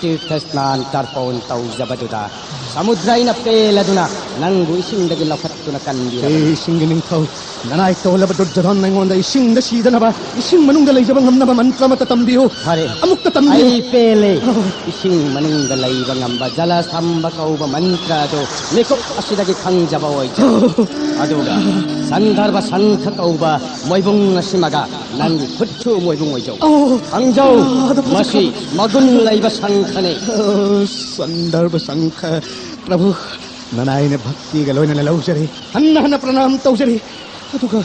ꯇꯤꯔꯊ ꯁ꯭ꯅꯥꯟ ꯇꯔꯄꯣꯟ ꯇꯧꯖꯕꯗꯨꯗ ꯁꯃꯨꯗ꯭ꯔ ꯑꯩꯅ ꯄꯦꯜꯂꯗꯨꯅ ꯅꯪꯕꯨ ꯏꯁꯤꯡꯗꯒꯤ ꯂꯧꯈꯠꯇꯨꯅ ꯀꯟꯕꯤꯔꯕꯅꯤ꯫ ꯍꯦ ꯏꯁꯤꯡꯒꯤ ꯅꯤꯡꯊꯧ, ꯅꯅꯥꯏ ꯇꯣꯜꯂꯕ ꯗꯨꯔꯖꯣꯙꯟ ꯑꯩꯉꯣꯟꯗ ꯏꯁꯤꯡꯗ ꯁꯤꯗꯅꯕ, ꯏꯁꯤꯡ ꯃꯅꯨꯡꯗ ꯂꯩꯖꯕ ꯉꯝꯅꯕ ꯃꯟꯇ꯭ꯔ ꯑꯃꯠꯇ ꯇꯝꯕꯤꯌꯨ꯫ ꯐꯔꯦ꯫ ꯑꯃꯨꯛꯇ ꯇꯝꯕꯤꯌꯨ꯫ ꯑꯩ ꯄꯦꯜꯂꯦ꯫ ꯑꯣ꯫ ꯏꯁꯤꯡ ꯃꯅꯨꯡꯗ ꯂꯩꯕ ꯉꯝꯕ ꯖꯂꯁꯝꯕ ꯀꯧꯕ ꯃꯟꯇ꯭ꯔ ꯑꯗꯨ ꯃꯤꯀꯨꯞ ꯑꯁꯤꯗꯒꯤ ꯈꯪꯖꯕ ꯑꯣꯏꯖꯧ꯫ ꯑꯣ꯫ ꯑꯗꯨꯒ ꯁꯟꯗꯔꯚ ꯁꯪꯈ ꯀꯧꯕ ꯃꯣꯏꯕꯨꯡ ꯑꯁꯤꯃꯒ ꯅꯪꯒꯤ ꯈꯨꯠꯁꯨ ꯃꯣꯏꯕꯨꯡ ꯑꯣꯏꯖꯧ꯫ ꯑꯣ꯫ ꯈꯪꯖꯧ, ꯑꯣ, ꯑꯗꯨ ꯃꯁꯤ ꯃꯒꯨꯟ ꯂꯩꯕ ꯁꯪꯈꯅꯤ꯫ ꯑꯣ, ꯁꯟꯗꯔꯚ ꯁꯪꯈ, ꯄ꯭ꯔꯚꯨ, ꯅꯅꯥꯏꯅ ꯚꯛꯇꯤꯒ ꯂꯣꯏꯅꯅ ꯂꯧꯖꯔꯤ, ꯍꯟꯅ ꯍꯟꯅ ꯄ꯭ꯔꯅꯥꯝ ꯇꯧꯖꯔꯤ꯫ ꯑꯗꯨꯒ,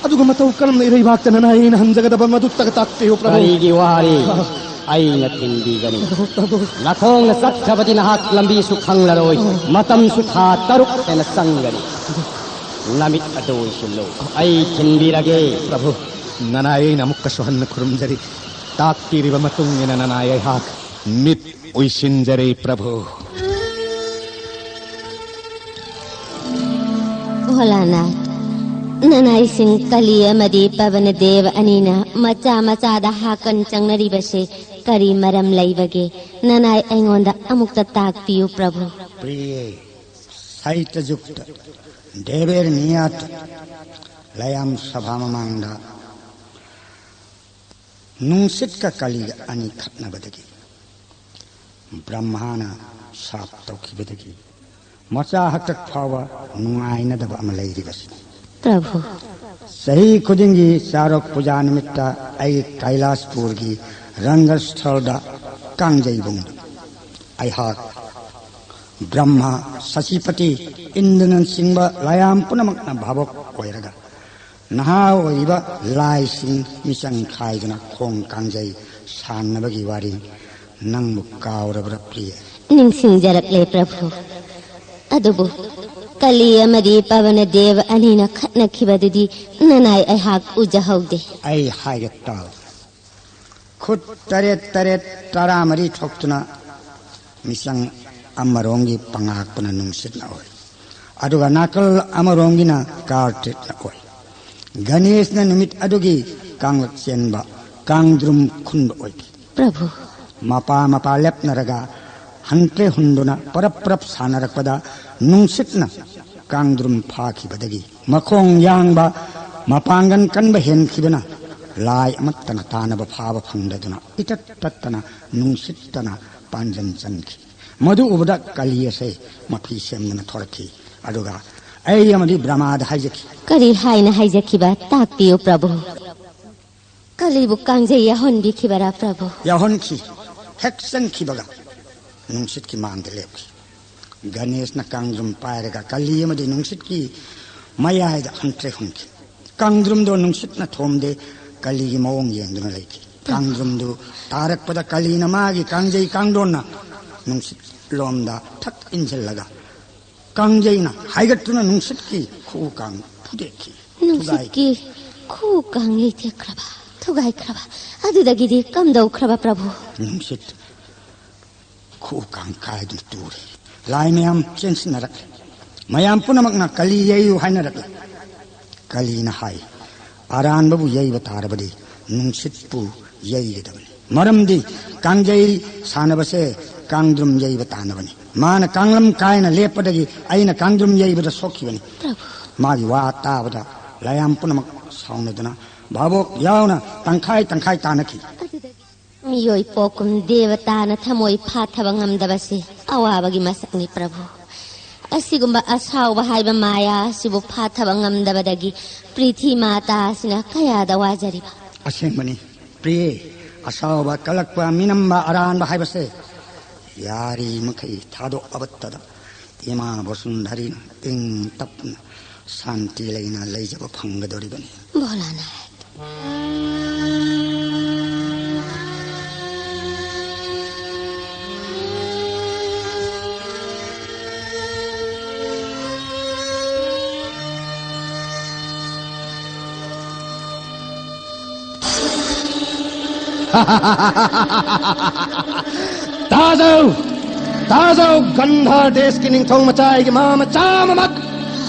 ꯑꯗꯨꯒ ꯃꯇꯧ ꯀꯔꯝꯅ ꯏꯔꯩꯕꯥꯛꯇ ꯅꯅꯥꯏ ꯑꯩꯅ ꯍꯟꯖꯒꯗꯕ ꯃꯗꯨ ꯇꯒ ꯇꯥꯛꯄꯤꯌꯨ, ꯄ꯭ꯔꯚꯨ꯫ ꯀꯔꯤꯒꯤ ꯋꯥꯔꯤ? ꯑꯥ꯫ ꯑꯩꯅ ꯊꯤꯟꯕꯤꯒꯅꯤ꯫ ꯄ꯭ꯔꯚꯨ, ꯄ꯭ꯔꯚꯨ꯫ ꯅꯈꯣꯡꯅ ꯆꯠꯈ꯭ꯔꯕꯗꯤ ꯅꯍꯥꯛ ꯂꯝꯕꯤꯁꯨ ꯈꯪꯂꯔꯣꯏ, ꯑꯥ꯫ ꯃꯇꯝꯁꯨ ꯊꯥ ꯇꯔꯨꯛ ꯍꯦꯟꯅ ꯆꯪꯒꯅꯤ꯫ ꯅꯃꯤꯠ ꯑꯗꯨ ꯑꯣꯏꯁꯤꯜꯂꯨ, ꯑꯩ ꯊꯤꯟꯕꯤꯔꯒꯦ꯫ ꯄ꯭ꯔꯚꯨ, ꯅꯅꯥꯏ ꯑꯩꯅ ꯑꯃꯨꯛꯀꯁꯨ ꯍꯟꯅ ꯈꯨꯔꯨꯝꯖꯔꯤ꯫ ꯇꯥꯛꯄꯤꯔꯤꯕ ꯃꯇꯨꯡ ꯏꯟꯅ ꯅꯅꯥꯏ ꯑꯩꯍꯥꯛ ꯃꯤꯠ ꯎꯏꯁꯤꯟꯖꯔꯦ, ꯄ꯭ꯔꯚꯨ꯫ ꯚꯣꯂꯥꯅꯥꯊ, ꯅꯅꯥꯏꯁꯤꯡ ꯀꯂꯤ ꯑꯃꯗꯤ ꯄꯕꯅꯗꯦꯕ ꯑꯅꯤꯅ ꯃꯆꯥ ꯃꯆꯥꯗ ꯍꯥꯀꯟ ꯆꯪꯅꯔꯤꯕꯁꯦ ꯀꯔꯤ ꯃꯔꯝ ꯂꯩꯕꯒꯦ? ꯅꯅꯥꯏ ꯑꯩꯉꯣꯟꯗ ꯑꯃꯨꯛꯇ ꯇꯥꯛꯄꯤꯌꯨ, ꯄ꯭ꯔꯚꯨ꯫ ꯄ꯭ꯔꯤꯌꯦ, ꯁꯥꯍꯤꯇ꯭ꯌ ꯖꯨꯛꯇ ꯗꯦꯕꯦꯔ ꯅꯤꯌꯥꯇ ꯂꯌꯥꯝ ꯁꯚꯥ ꯃꯃꯥꯡꯗ ꯅꯨꯡꯁꯤꯠꯀ ꯀꯂꯤꯒ ꯑꯅꯤ ꯈꯠꯅꯕꯗꯒꯤ, ꯕ꯭ꯔꯍꯃꯥꯅ ꯁꯥꯞ ꯇꯧꯈꯤꯕꯗꯒꯤ ꯃꯆꯥ ꯍꯥꯛꯇꯛ ꯐꯥꯎꯕ ꯅꯨꯡꯉꯥꯏꯅꯗꯕ ꯑꯃ ꯂꯩꯔꯤꯕꯁꯤꯅꯤ꯫ ꯄ꯭ꯔꯚꯨ, ꯆꯍꯤ ꯈꯨꯗꯤꯡꯒꯤ ꯆꯥꯔꯣꯛ ꯄꯨꯖꯥ ꯅꯨꯃꯤꯠꯇ ꯑꯩ ꯀꯩꯂꯥꯁꯄꯨꯔꯒꯤ ꯔꯪꯒꯁꯊꯜꯗ ꯀꯥꯡꯖꯩꯕꯨꯡꯗ ꯑꯩꯍꯥꯛ ꯕ꯭ꯔꯍꯃ, ꯁꯆꯤꯄꯇꯤ, ꯏꯟꯗ꯭ꯔꯅꯆꯤꯡꯕ ꯂꯥꯏꯌꯥꯝ ꯄꯨꯝꯅꯃꯛꯅ ꯚꯥꯕꯣꯛ ꯑꯣꯏꯔꯒ ꯅꯍꯥ ꯑꯣꯏꯔꯤꯕ ꯂꯥꯏꯁꯤꯡ ꯃꯤꯆꯪ ꯈꯥꯏꯗꯨꯅ ꯈꯣꯡ ꯀꯥꯡꯖꯩ ꯁꯥꯟꯅꯕꯒꯤ ꯋꯥꯔꯤ ꯅꯪꯕꯨ ꯀꯥꯎꯔꯕ꯭ꯔꯥ, ꯄ꯭ꯔꯤꯌꯦ? ꯅꯤꯡꯁꯤꯡꯖꯔꯛꯂꯦ, ꯄ꯭ꯔꯚꯨ꯫ ꯑꯗꯨꯕꯨ ꯀꯂꯤ ꯑꯃꯗꯤ ꯄꯕꯅꯗꯦꯕ ꯑꯅꯤꯅ ꯈꯠꯅꯈꯤꯕꯗꯨꯗꯤ ꯅꯅꯥꯏ ꯑꯩꯍꯥꯛ ꯎꯖꯍꯧꯗꯦ꯫ ꯑꯩ ꯍꯥꯏꯒꯦ ꯇꯥꯎ꯫ ꯈꯨꯠ ꯇꯔꯦꯠ ꯇꯔꯦꯠ ꯇꯔꯥꯃꯔꯤ ꯊꯣꯛꯇꯨꯅ ꯃꯤꯆꯪ ꯑꯃꯔꯣꯝꯒꯤ ꯄꯉꯥꯛꯄꯅ ꯅꯨꯡꯁꯤꯠꯅ ꯑꯣꯏ, ꯑꯗꯨꯒ ꯅꯥꯀꯜ ꯑꯃꯔꯣꯝꯒꯤꯅ ꯀꯥꯔꯇꯤꯠꯅ ꯑꯣꯏ꯫ ꯒꯅꯦꯁꯅ ꯅꯨꯃꯤꯠ ꯑꯗꯨꯒꯤ ꯀꯥꯡꯂꯛ ꯆꯦꯟꯕ ꯀꯥꯡꯗ꯭ꯔꯨꯝ ꯈꯨꯟꯕ ꯑꯣꯏꯈꯤ꯫ ꯄ꯭ꯔꯚꯨ, ꯃꯄꯥ ꯃꯄꯥ ꯂꯦꯞꯅꯔꯒ ꯍꯟꯇ꯭ꯔꯦ ꯍꯨꯟꯗꯨꯅ ꯄꯔꯞ ꯄꯔꯞ ꯁꯥꯟꯅꯔꯛꯄꯗ ꯅꯨꯡꯁꯤꯠꯅ ꯀꯥꯡꯗ꯭ꯔꯨꯝ ꯐꯥꯈꯤꯕꯗꯒꯤ ꯃꯈꯣꯡ ꯌꯥꯡꯕ, ꯃꯄꯥꯡꯒꯜ ꯀꯟꯕ ꯍꯦꯟꯈꯤꯕꯅ ꯂꯥꯏ ꯑꯃꯠꯇꯅ ꯇꯥꯟꯅꯕ ꯐꯥꯕ ꯐꯪꯗꯗꯨꯅ ꯏꯇꯠ ꯇꯠꯇꯅ ꯅꯨꯡꯁꯤꯠꯇꯅ ꯄꯥꯟꯖꯟ ꯆꯟꯈꯤ꯫ ꯃꯗꯨ ꯎꯕꯗ ꯀꯂꯤ ꯑꯁꯦ ꯃꯐꯤ ꯁꯦꯝꯗꯨꯅ ꯊꯣꯔꯛꯈꯤ꯫ ꯑꯗꯨꯒ ꯑꯩ ꯑꯃꯗꯤ ꯕ꯭ꯔꯍꯃꯥꯗ ꯍꯥꯏꯖꯈꯤ꯫ ꯀꯔꯤ ꯍꯥꯏꯅ ꯍꯥꯏꯖꯈꯤꯕ? ꯇꯥꯛꯄꯤꯌꯨ, ꯄ꯭ꯔꯚꯨ꯫ ꯀꯂꯤꯕꯨ ꯀꯥꯡꯖꯩ ꯌꯥꯎꯍꯟꯕꯤꯈꯤꯕꯔꯥ, ꯄ꯭ꯔꯚꯨ? ꯌꯥꯎꯍꯟꯈꯤ꯫ ꯍꯦꯛ ꯆꯪꯈꯤꯕꯒ ꯅꯨꯡꯁꯤꯠꯀꯤ ꯃꯥꯡꯗ ꯂꯦꯞꯈꯤ꯫ ꯒꯅꯦꯁꯅ ꯀꯥꯡꯗ꯭ꯔꯨꯝ ꯄꯥꯏꯔꯒ ꯀꯂꯤ ꯑꯃꯗꯤ ꯅꯨꯡꯁꯤꯠꯀꯤ ꯃꯌꯥꯏꯗ ꯍꯟꯇ꯭ꯔꯦ ꯍꯨꯟꯈꯤ꯫ ꯀꯥꯡꯗ꯭ꯔꯨꯝꯗꯣ ꯅꯨꯡꯁꯤꯠꯅ ꯊꯣꯝꯗꯦ, ꯀꯂꯤꯒꯤ ꯃꯑꯣꯡ ꯌꯦꯡꯗꯨꯅ ꯂꯩꯈꯤ꯫ ꯀꯥꯡꯗ꯭ꯔꯨꯝꯗꯨ ꯇꯥꯔꯛꯄꯗ ꯀꯂꯤꯅ ꯃꯥꯒꯤ ꯀꯥꯡꯖꯩ ꯀꯥꯡꯗꯣꯟꯅ ꯅꯨꯡꯁꯤꯠꯂꯣꯝꯗ ꯊꯛ ꯏꯟꯁꯤꯜꯂꯒ ꯀꯥꯡꯖꯩꯅ ꯍꯥꯏꯒꯠꯇꯨꯅ ꯅꯨꯡꯁꯤꯠꯀꯤ ꯈꯨ ꯀꯥꯡ ꯐꯨꯗꯦꯛꯈꯤ꯫ ꯅꯨꯡꯁꯤꯠꯀꯤ ꯈꯨ ꯀꯥꯡ ꯌꯩꯊꯦꯛꯈ꯭ꯔꯕ, ꯊꯨꯒꯥꯏꯈ꯭ꯔꯕ꯫ ꯑꯗꯨꯗꯒꯤꯗꯤ ꯀꯝꯗꯧꯈ꯭ꯔꯕ, ꯄ꯭ꯔꯚꯨ? ꯅꯨꯡꯁꯤꯠ ꯈꯨ ꯀꯥꯡ ꯀꯥꯏꯗꯨꯅ ꯇꯨꯔꯦ꯫ ꯂꯥꯏ ꯃꯌꯥꯝ ꯆꯦꯟꯁꯤꯟꯅꯔꯛꯂꯦ꯫ ꯃꯌꯥꯝ ꯄꯨꯝꯅꯃꯛꯅ ꯀꯂꯤ ꯌꯩꯌꯨ ꯍꯥꯏꯅꯔꯛꯂꯦ꯫ ꯀꯂꯤꯅ ꯍꯥꯏ, "ꯑꯔꯥꯟꯕꯕꯨ ꯌꯩꯕ ꯇꯥꯔꯕꯗꯤ ꯅꯨꯡꯁꯤꯠꯄꯨ ꯌꯩꯒꯗꯕꯅꯤ꯫ ꯃꯔꯝꯗꯤ ꯀꯥꯡꯖꯩ ꯁꯥꯟꯅꯕꯁꯦ ꯀꯥꯡꯗ꯭ꯔꯨꯝ ꯌꯩꯕ ꯇꯥꯟꯅꯕꯅꯤ꯫ ꯃꯥꯅ ꯀꯥꯡꯂꯝ ꯀꯥꯏꯅ ꯂꯦꯞꯄꯗꯒꯤ ꯑꯩꯅ ꯀꯥꯡꯗ꯭ꯔꯨꯝ ꯌꯩꯕꯗ ꯁꯣꯛꯈꯤꯕꯅꯤ꯫" ꯄ꯭ꯔꯚꯨ꯫ ꯃꯥꯒꯤ ꯋꯥ ꯇꯥꯕꯗ ꯂꯥꯌꯥꯝ ꯄꯨꯝꯅꯃꯛ ꯁꯥꯎꯅꯗꯨꯅ ꯚꯥꯕꯣꯛ ꯌꯥꯎꯅ ꯇꯪꯈꯥꯏ ꯇꯪꯈꯥꯏ ꯇꯥꯅꯈꯤ꯫ ꯑꯗꯨꯗꯒꯤ ꯃꯤꯑꯣꯏ ꯄꯣꯛꯀꯨꯝ ꯗꯦꯕꯇꯥꯅ ꯊꯃꯣꯏ ꯐꯥꯊꯕ ꯉꯝꯗꯕꯁꯤ ꯑꯋꯥꯕꯒꯤ ꯃꯁꯛꯅꯤ, ꯄ꯭ꯔꯚꯨ꯫ ꯑꯁꯤꯒꯨꯝꯕ ꯑꯁꯥꯎꯕ ꯍꯥꯏꯕ ꯃꯥꯌꯥ ꯑꯁꯤꯕꯨ ꯐꯥꯊꯕ ꯉꯝꯗꯕꯗꯒꯤ ꯄ꯭ꯔꯤꯊꯤ ꯃꯥꯇꯥ ꯑꯁꯤꯅ ꯀꯌꯥꯗ ꯋꯥꯖꯔꯤꯕ꯫ ꯑꯁꯦꯡꯕꯅꯤ, ꯄ꯭ꯔꯤꯌꯦ, ꯑꯁꯥꯎꯕ, ꯀꯜꯂꯛꯄ, ꯃꯤꯅꯝꯕ, ꯑꯔꯥꯟꯕ ꯍꯥꯏꯕꯁꯦ ꯌꯥꯔꯤꯃꯈꯩ ꯊꯥꯗꯣꯛꯑꯕꯇꯗ ꯏꯃꯥ ꯕꯁꯨꯟꯙꯔꯤꯅ ꯏꯪ ꯇꯞꯅ ꯁꯥꯟꯇꯤ ꯂꯩꯅ ꯂꯩꯖꯕ ꯐꯪꯒꯗꯧꯔꯤꯕꯅꯤ꯫ ꯚꯣꯂꯥꯅꯥꯊ꯫ ꯇꯥꯖꯧ! ꯇꯥꯖꯧ! ꯒꯟꯙꯥꯔ ꯗꯦꯁꯀꯤ ꯅꯤꯡꯊꯧ ꯃꯆꯥ ꯑꯩꯒꯤ ꯃꯥ ꯃꯆꯥ ꯑꯃꯃꯛ!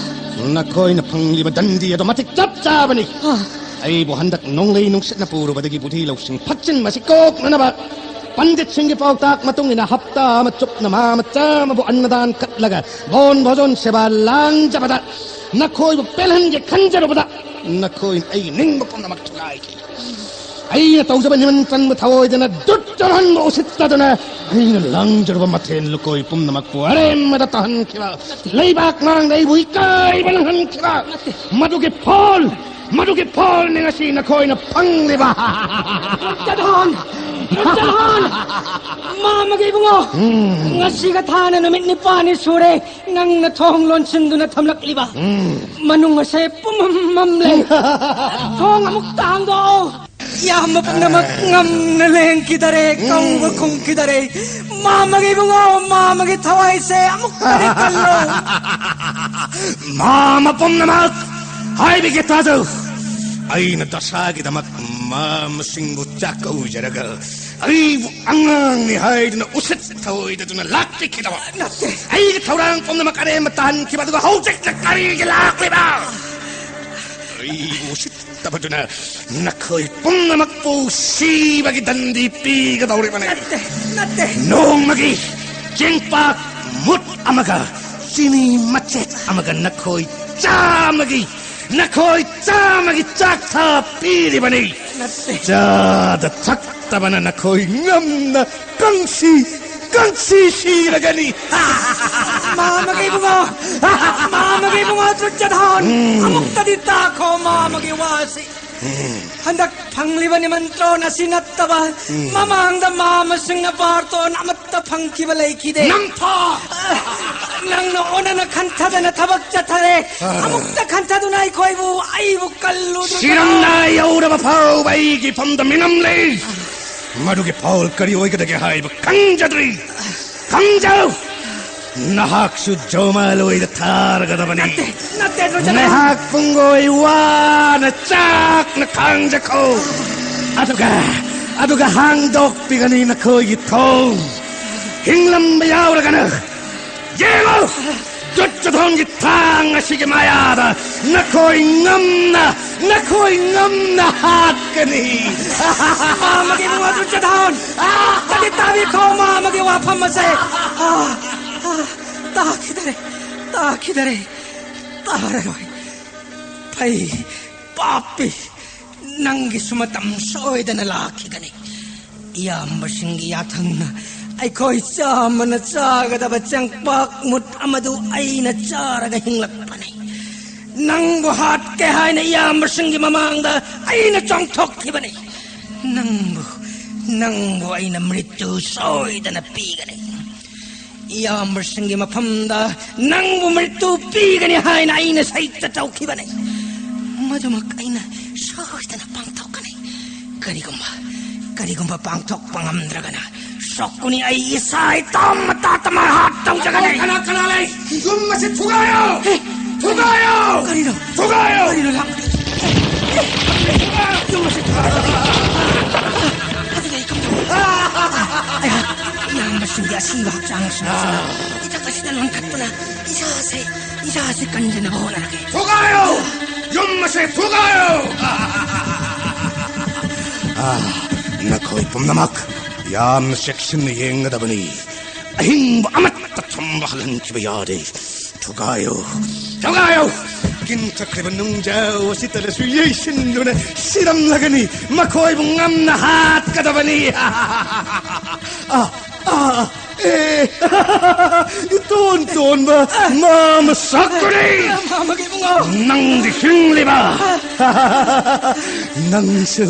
ꯅꯈꯣꯏꯅ ꯐꯪꯂꯤꯕ ꯗꯟꯗꯤ ꯑꯗꯨ ꯃꯇꯤꯛ ꯆꯞ ꯆꯥꯕꯅꯤ꯫ ꯑꯥ꯫ ꯑꯩꯕꯨ ꯍꯟꯗꯛ ꯅꯣꯡꯂꯩ ꯅꯨꯡꯁꯤꯠꯅ ꯄꯨꯔꯨꯕꯗꯒꯤ ꯕꯨꯙꯤ ꯂꯧꯁꯤꯡ ꯐꯠꯆꯤꯟꯕ ꯑꯁꯤ ꯀꯣꯛꯅꯅꯕ ꯄꯟꯗꯤꯠꯁꯤꯡꯒꯤ ꯄꯥꯎꯇꯥꯛ ꯃꯇꯨꯡ ꯏꯟꯅ ꯍꯞꯇꯥ ꯑꯃ ꯆꯨꯞꯅ ꯃꯥ ꯃꯆꯥ ꯑꯃꯕꯨ ꯑꯟꯅꯗꯥꯟ ꯀꯠꯂꯒ ꯕꯣꯟ ꯚꯣꯖꯣꯟ ꯁꯦꯕꯥ ꯂꯥꯡꯖꯕꯗ ꯅꯈꯣꯏꯕꯨ ꯄꯦꯜꯍꯟꯒꯦ ꯈꯟꯖꯔꯨꯕꯗ ꯅꯈꯣꯏꯅ ꯑꯩꯒꯤ ꯅꯤꯡꯕ ꯄꯨꯝꯅꯃꯛ ꯊꯨꯒꯥꯏꯈꯤ꯫ ꯑꯩꯅ ꯇꯧꯖꯕ ꯅꯤꯃꯟꯇ꯭ꯔꯟꯕꯨ ꯊꯑꯣꯏꯗꯅ ꯗꯨꯠ ꯆꯣꯔꯍꯟꯕ ꯎꯁꯤꯠꯇꯗꯅ ꯑꯩꯅ ꯂꯥꯡꯖꯔꯨꯕ ꯃꯊꯦꯜ ꯂꯨꯀꯣꯏ ꯄꯨꯝꯅꯃꯛꯄꯨ ꯑꯔꯦꯝꯕꯗ ꯇꯥꯍꯟꯈꯤꯕ, ꯂꯩꯕꯥꯛ ꯃꯥꯡꯗ ꯑꯩꯕꯨ ꯏꯀꯥꯏꯕ ꯅꯪꯍꯟꯈꯤꯕ, ꯃꯗꯨꯒꯤ ꯐꯣꯜ, ꯃꯗꯨꯒꯤ ꯐꯣꯜꯅꯤ ꯉꯁꯤ ꯅꯈꯣꯏꯅ ꯐꯪꯂꯤꯕ꯫ ꯆꯠꯍꯣꯟ! ꯆꯠꯍꯣꯟ! ꯃꯥꯃꯒꯤ ꯏꯕꯨꯡꯉꯣ! ꯎꯝ꯫ ꯉꯁꯤꯒ ꯊꯥꯅ ꯅꯨꯃꯤꯠ ꯅꯤꯄꯥꯟꯅꯤ ꯁꯨꯔꯦ ꯅꯪꯅ ꯊꯣꯡ ꯂꯣꯟꯁꯤꯟꯗꯨꯅ ꯊꯝꯂꯛꯂꯤꯕ꯫ ꯎꯝ꯫ ꯃꯅꯨꯡ ꯑꯁꯦ ꯄꯨꯝꯃꯝ ꯃꯝꯂꯦ꯫ ꯊꯣꯡ ꯑꯃꯨꯛꯇ ꯍꯥꯡꯗꯣꯛꯑꯣ꯫ ꯌꯥꯝꯕ ꯄꯨꯝꯅꯃꯛ ꯉꯝꯅ ꯂꯦꯡꯈꯤꯗꯔꯦ, ꯎꯝ꯫ ꯀꯧꯕ ꯈꯨꯝꯈꯤꯗꯔꯦ꯫ ꯃꯥꯃꯒꯤ ꯏꯕꯨꯡꯉꯣ, ꯃꯥꯃꯒꯤ ꯊꯋꯥꯏꯁꯦ ꯑꯃꯨꯛꯇꯗꯤ ꯀꯜꯂꯣ꯫ ꯃꯥꯃ ꯄꯨꯝꯅꯃꯛ ꯍꯥꯏꯕꯤꯒꯦ ꯇꯥꯖꯧ꯫ ꯑꯩꯅ ꯗꯁꯥꯒꯤꯗꯃꯛ ꯃꯥꯃꯁꯤꯡꯕꯨ ꯆꯥꯛꯀꯧꯖꯔꯒ ꯑꯩꯕꯨ ꯑꯉꯥꯡꯅꯤ ꯍꯥꯏꯗꯨꯅ ꯎꯁꯤꯠ ꯊꯑꯣꯏꯗꯗꯨꯅ ꯂꯥꯛꯄꯤꯈꯤꯗꯕ꯫ ꯅꯠꯇꯦ꯫ ꯑꯩꯒꯤ ꯊꯧꯔꯥꯡ ꯄꯨꯝꯅꯃꯛ ꯑꯔꯦꯝꯕ ꯇꯥꯍꯟꯈꯤꯕ ꯑꯗꯨꯒ ꯍꯧꯖꯤꯛꯇ ꯀꯔꯤꯒꯤ ꯂꯥꯛꯂꯤꯕ? ꯑꯩꯕꯨ ꯎꯁꯤꯠꯇꯕꯗꯨꯅ ꯅꯈꯣꯏ ꯄꯨꯝꯅꯃꯛꯄꯨ ꯁꯤꯕꯒꯤ ꯗꯟꯗꯤ ꯄꯤꯒꯗꯧꯔꯤꯕꯅꯤ꯫ ꯅꯠꯇꯦ, ꯅꯠꯇꯦ꯫ ꯅꯣꯡꯃꯒꯤ ꯆꯦꯡꯄꯥꯛ ꯃꯨꯠ ꯑꯃꯒ ꯆꯤꯅꯤ ꯃꯆꯦꯠ ꯑꯃꯒ ꯅꯈꯣꯏ ꯆꯥꯝꯃꯒꯤ, ꯅꯈꯣꯏ ꯆꯥꯝꯃꯒꯤ ꯆꯥꯛ ꯊꯥ ꯄꯤꯔꯤꯕꯅꯤ꯫ ꯅꯠꯇꯦ꯫ ꯆꯥꯗ ꯊꯛꯇꯕꯅ ꯅꯈꯣꯏ ꯉꯝꯅ ꯀꯪꯁꯤ, ꯀꯪꯁꯤ ꯁꯤꯔꯒꯅꯤ꯫ ꯃꯥꯃꯒꯤ ꯏꯕꯨꯡꯉꯣ, ꯃꯥꯃꯒꯤ ꯏꯕꯨꯡꯉꯣ ꯗꯨꯔꯖꯣꯙꯟ, ꯎꯝ꯫ ꯑꯃꯨꯛꯇꯗꯤ ꯇꯥꯈꯣ ꯃꯥꯃꯒꯤ ꯋꯥꯁꯤ꯫ ꯍꯟꯗꯛ ꯐꯪꯂꯤꯕ ꯅꯤꯃꯟꯇ꯭ꯔꯣꯟ ꯑꯁꯤ ꯅꯠꯇꯕ ꯃꯃꯥꯡꯗ ꯃꯥꯃꯁꯤꯡꯅ ꯕꯥꯔꯇꯣꯟ ꯑꯃꯠꯇ ꯐꯪꯈꯤꯕ ꯂꯩꯈꯤꯗꯦ꯫ ꯅꯝꯊꯥꯛ! ꯅꯪꯅ ꯑꯣꯟꯅꯅ ꯈꯟꯊꯗꯅ ꯊꯕꯛ ꯆꯠꯊꯔꯦ꯫ ꯑꯃꯨꯛꯇ ꯈꯟꯊꯗꯨꯅ ꯑꯩꯈꯣꯏꯕꯨ, ꯑꯩꯕꯨ ꯀꯜꯂꯨ ꯗꯨꯔꯖꯣꯙꯟ꯫ ꯁꯤꯔꯝꯗꯥꯏ ꯌꯧꯔꯕ ꯐꯥꯎꯕ ꯑꯩꯒꯤ ꯐꯝꯗ ꯃꯤꯅꯝ ꯂꯩ꯫ ꯃꯗꯨꯒꯤ ꯐꯥꯎꯜ ꯀꯔꯤ ꯑꯣꯏꯒꯗꯒꯦ ꯍꯥꯏꯕ ꯈꯪꯖꯗ꯭ꯔꯤ꯫ ꯈꯪꯖꯧ! ꯅꯍꯥꯛꯁꯨ ꯖꯣꯃꯥꯂꯣꯏꯗ ꯊꯥꯔꯒꯗꯕꯅꯤ꯫ ꯅꯠꯇꯦ, ꯅꯠꯇꯦ, ꯗꯨꯔꯖꯣꯙꯟ꯫ ꯅꯍꯥꯛ ꯄꯨꯡꯒꯣꯏ ꯋꯥꯅ ꯆꯥꯛꯅ ꯈꯥꯡꯖꯈꯣ꯫ ꯑꯗꯨꯒ, ꯑꯗꯨꯒ ꯍꯥꯡꯗꯣꯛꯄꯤꯒꯅꯤ ꯅꯈꯣꯏꯒꯤ ꯊꯣꯡ꯫ ꯍꯤꯡꯂꯝꯕ ꯌꯥꯎꯔꯒꯅ ꯌꯦꯡꯉꯨ! ꯗꯨꯔꯖꯣꯙꯟꯒꯤ ꯊꯥꯡ ꯑꯁꯤꯒꯤ ꯃꯌꯥꯗ ꯅꯈꯣꯏ ꯉꯝꯅ, ꯅꯈꯣꯏ ꯉꯝꯅ ꯍꯥꯠꯀꯅꯤ꯫ ꯃꯥꯃꯒꯤ ꯏꯕꯨꯡꯉꯣ ꯗꯨꯔꯖꯣꯙꯟ, ꯑꯃꯨꯛꯇꯗꯤ ꯇꯥꯕꯤꯈꯣ ꯃꯥꯃꯒꯤ ꯋꯥꯐꯝ ꯑꯁꯦ꯫ ꯑꯥ, ꯑꯥ, ꯇꯥꯈꯤꯗꯔꯦ, ꯇꯥꯈꯤꯗꯔꯦ, ꯇꯥꯔꯔꯣꯏ꯫ ꯐꯩ, ꯄꯥꯞꯄꯤ, ꯅꯪꯒꯤꯁꯨ ꯃꯇꯝ ꯁꯣꯏꯗꯅ ꯂꯥꯛꯈꯤꯒꯅꯤ꯫ ꯏꯌꯥꯝꯕꯁꯤꯡꯒꯤ ꯌꯥꯊꯪꯅ ꯑꯩꯈꯣꯏ ꯆꯥꯝꯃꯅ ꯆꯥꯒꯗꯕ ꯆꯦꯡꯄꯥꯛ ꯃꯨꯠ ꯑꯃꯗꯨ ꯑꯩꯅ ꯆꯥꯔꯒ ꯍꯤꯡꯂꯛꯄꯅꯤ꯫ ꯅꯪꯕꯨ ꯍꯥꯠꯀꯦ ꯍꯥꯏꯅ ꯏꯌꯥꯝꯕꯁꯤꯡꯒꯤ ꯃꯃꯥꯡꯗ ꯑꯩꯅ ꯆꯣꯡꯊꯣꯛꯈꯤꯕꯅꯤ꯫ ꯅꯪꯕꯨ, ꯅꯪꯕꯨ ꯑꯩꯅ ꯃ꯭ꯔꯤꯇ꯭ꯌꯨ ꯁꯣꯏꯗꯅ ꯄꯤꯒꯅꯤ꯫ ꯏꯌꯥꯝꯕꯁꯤꯡꯒꯤ ꯃꯐꯝꯗ ꯅꯪꯕꯨ ꯃ꯭ꯔꯤꯇ꯭ꯌꯨ ꯄꯤꯒꯅꯤ ꯍꯥꯏꯅ ꯑꯩꯅ ꯁꯩꯇ ꯇꯧꯈꯤꯕꯅꯤ꯫ ꯃꯗꯨꯃꯛ ꯑꯩꯅ ꯁꯣꯏꯗꯅ ꯄꯥꯡꯊꯣꯛꯀꯅꯤ꯫ ꯀꯔꯤꯒꯨꯝꯕ, ꯀꯔꯤꯒꯨꯝꯕ ꯄꯥꯡꯊꯣꯛꯄ ꯉꯝꯗ꯭ꯔꯒꯅ ꯁꯣꯛꯀꯨꯅꯤ ꯑꯩ ꯏꯁꯥ ꯏꯇꯣꯝ ꯃꯇꯥ ꯇꯃꯥ ꯍꯥꯠ ꯇꯧꯖꯒꯅꯤ꯫ ꯀꯅꯥ, ꯀꯅꯥ ꯂꯩ? ꯌꯨꯝ ꯑꯁꯤ ꯊꯨꯒꯥꯏꯌꯣ! ꯍꯦ! ꯊꯨꯒꯥꯏꯌꯣ! ꯀꯔꯤꯅꯣ? ꯊꯨꯒꯥꯏꯌꯣ! ꯀꯔꯤꯅꯣ ꯂꯥꯛ-, ꯌꯨꯝ ꯑꯁꯤ ꯊꯨꯒꯥꯏꯌꯣ! ꯑꯗꯨꯗꯤ ꯑꯩ ꯀꯝꯗꯧ-, ꯑꯩꯍꯥꯛ ꯏꯌꯥꯝꯕꯁꯤꯡꯒꯤ ꯑꯁꯤꯕ ꯍꯛꯆꯥꯡꯁꯤꯡ ꯑꯁꯤꯅ ꯏꯊꯛ ꯑꯁꯤꯗ ꯂꯣꯟꯈꯠꯇꯨꯅ ꯏꯁꯥꯁꯦ ꯏꯁꯥꯁꯤ ꯀꯟꯖꯅꯕ ꯍꯣꯠꯅꯔꯒꯦ꯫ ꯊꯨꯒꯥꯏꯌꯨ! ꯌꯨꯝ ꯑꯁꯦ ꯊꯨꯒꯥꯏꯌꯨ! ꯑꯥ, ꯅꯈꯣꯏ ꯄꯨꯝꯅꯃꯛ ꯌꯥꯝꯅ ꯆꯦꯛꯁꯤꯟꯅ ꯌꯦꯡꯒꯗꯕꯅꯤ꯫ ꯑꯍꯤꯡꯕ ꯑꯃꯠꯇ ꯊꯝꯕ ꯍꯜꯍꯟꯈꯤꯕ ꯌꯥꯗꯦ꯫ ꯊꯨꯒꯥꯏꯌꯨ! ꯊꯨꯒꯥꯏꯌꯨ! ꯀꯤꯟꯊꯛꯈ꯭ꯔꯤꯕ ꯅꯨꯡꯖꯥꯎ ꯑꯁꯤꯗꯁꯨ ꯌꯩꯁꯤꯟꯗꯨꯅ ꯁꯤꯔꯝꯂꯒꯅꯤ꯫ ꯃꯈꯣꯏꯕꯨ ꯉꯝꯅ ꯍꯥꯠꯀꯗꯕꯅꯤ꯫ ꯑꯥ, ꯑꯥ, ꯑꯦ, ꯏꯇꯣꯟ ꯇꯣꯟꯕ ꯃꯥ ꯃꯁꯛꯇꯨꯅꯤ꯫ ꯃꯥꯃꯒꯤ ꯏꯕꯨꯡꯉꯣ꯫ ꯅꯪꯗꯤ ꯍꯤꯡꯂꯤꯕ꯫ ꯅꯪꯁꯨ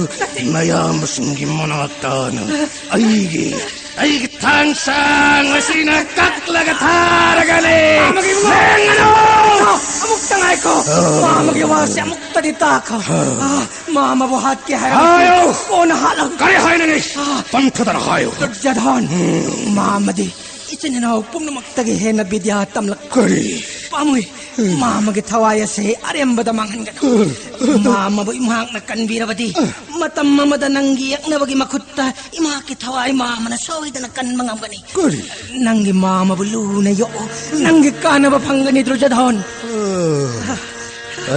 ꯃꯌꯥꯝꯕꯁꯤꯡꯒꯤ ꯃꯅꯥꯛꯇꯅ ꯑꯩꯒꯤ, ꯑꯩꯒꯤ ꯊꯥꯡ ꯁꯥꯡ ꯑꯁꯤꯅ ꯀꯛꯂꯒ ꯊꯥꯔꯒꯅꯤ꯫ ꯃꯥꯃꯒꯤ ꯏꯕꯨꯡꯉꯣ꯫ ꯂꯦꯡꯒꯅꯨ꯫ ꯑꯃꯨꯛꯇ ꯉꯥꯏꯈꯣ꯫ ꯑꯥ꯫ ꯃꯥꯃꯒꯤ ꯋꯥꯁꯦ ꯑꯃꯨꯛꯇꯗꯤ ꯇꯥꯈꯣ꯫ ꯑꯥ꯫ ꯑꯥ, ꯃꯥꯃꯕꯨ ꯍꯥꯠꯀꯦ ꯍꯥꯏꯔꯕꯗꯤ ꯍꯥꯏꯌꯨ! ꯀꯣꯟꯅ ꯍꯥꯠꯂꯒ꯫ ꯀꯔꯤ ꯍꯥꯏꯅꯤꯡꯉꯤ? ꯑꯥ꯫ ꯄꯟꯊꯗꯅ ꯍꯥꯏꯌꯨ꯫ ꯗꯨꯔꯖꯣꯙꯟ, ꯎꯝ꯫ ꯃꯥꯃꯗꯤ ꯏꯆꯤꯟ ꯏꯅꯥꯎ ꯄꯨꯝꯅꯃꯛꯇꯒꯤ ꯍꯦꯟꯅ ꯕꯤꯗ꯭ꯌꯥ ꯇꯝꯂꯛ꯫ ꯀꯔꯤ? ꯄꯥꯝꯃꯨꯏ꯫ ꯎꯝ꯫ ꯃꯥꯃꯒꯤ ꯊꯋꯥꯏ ꯑꯁꯦ ꯑꯔꯦꯝꯕꯗ ꯃꯥꯡꯍꯟꯒꯅꯨ꯫ ꯎꯝ꯫ ꯃꯥꯃꯕꯨ ꯏꯃꯥꯅ ꯀꯟꯕꯤꯔꯕꯗꯤ, ꯎꯝ꯫ ꯃꯇꯝ ꯑꯃꯗ ꯅꯪꯒꯤ ꯌꯦꯛꯅꯕꯒꯤ ꯃꯈꯨꯠꯇ ꯏꯃꯥꯒꯤ ꯊꯋꯥꯏ ꯃꯥꯃꯅ ꯁꯣꯏꯗꯅ ꯀꯟꯕ ꯉꯝꯒꯅꯤ꯫ ꯀꯔꯤ? ꯅꯪꯒꯤ ꯃꯥꯃꯕꯨ ꯂꯨꯅ ꯌꯣꯛꯎ꯫ ꯅꯪꯒꯤ ꯀꯥꯟꯅꯕ ꯐꯪꯒꯅꯤ, ꯗꯨꯔꯖꯣꯙꯟ꯫ ꯑ,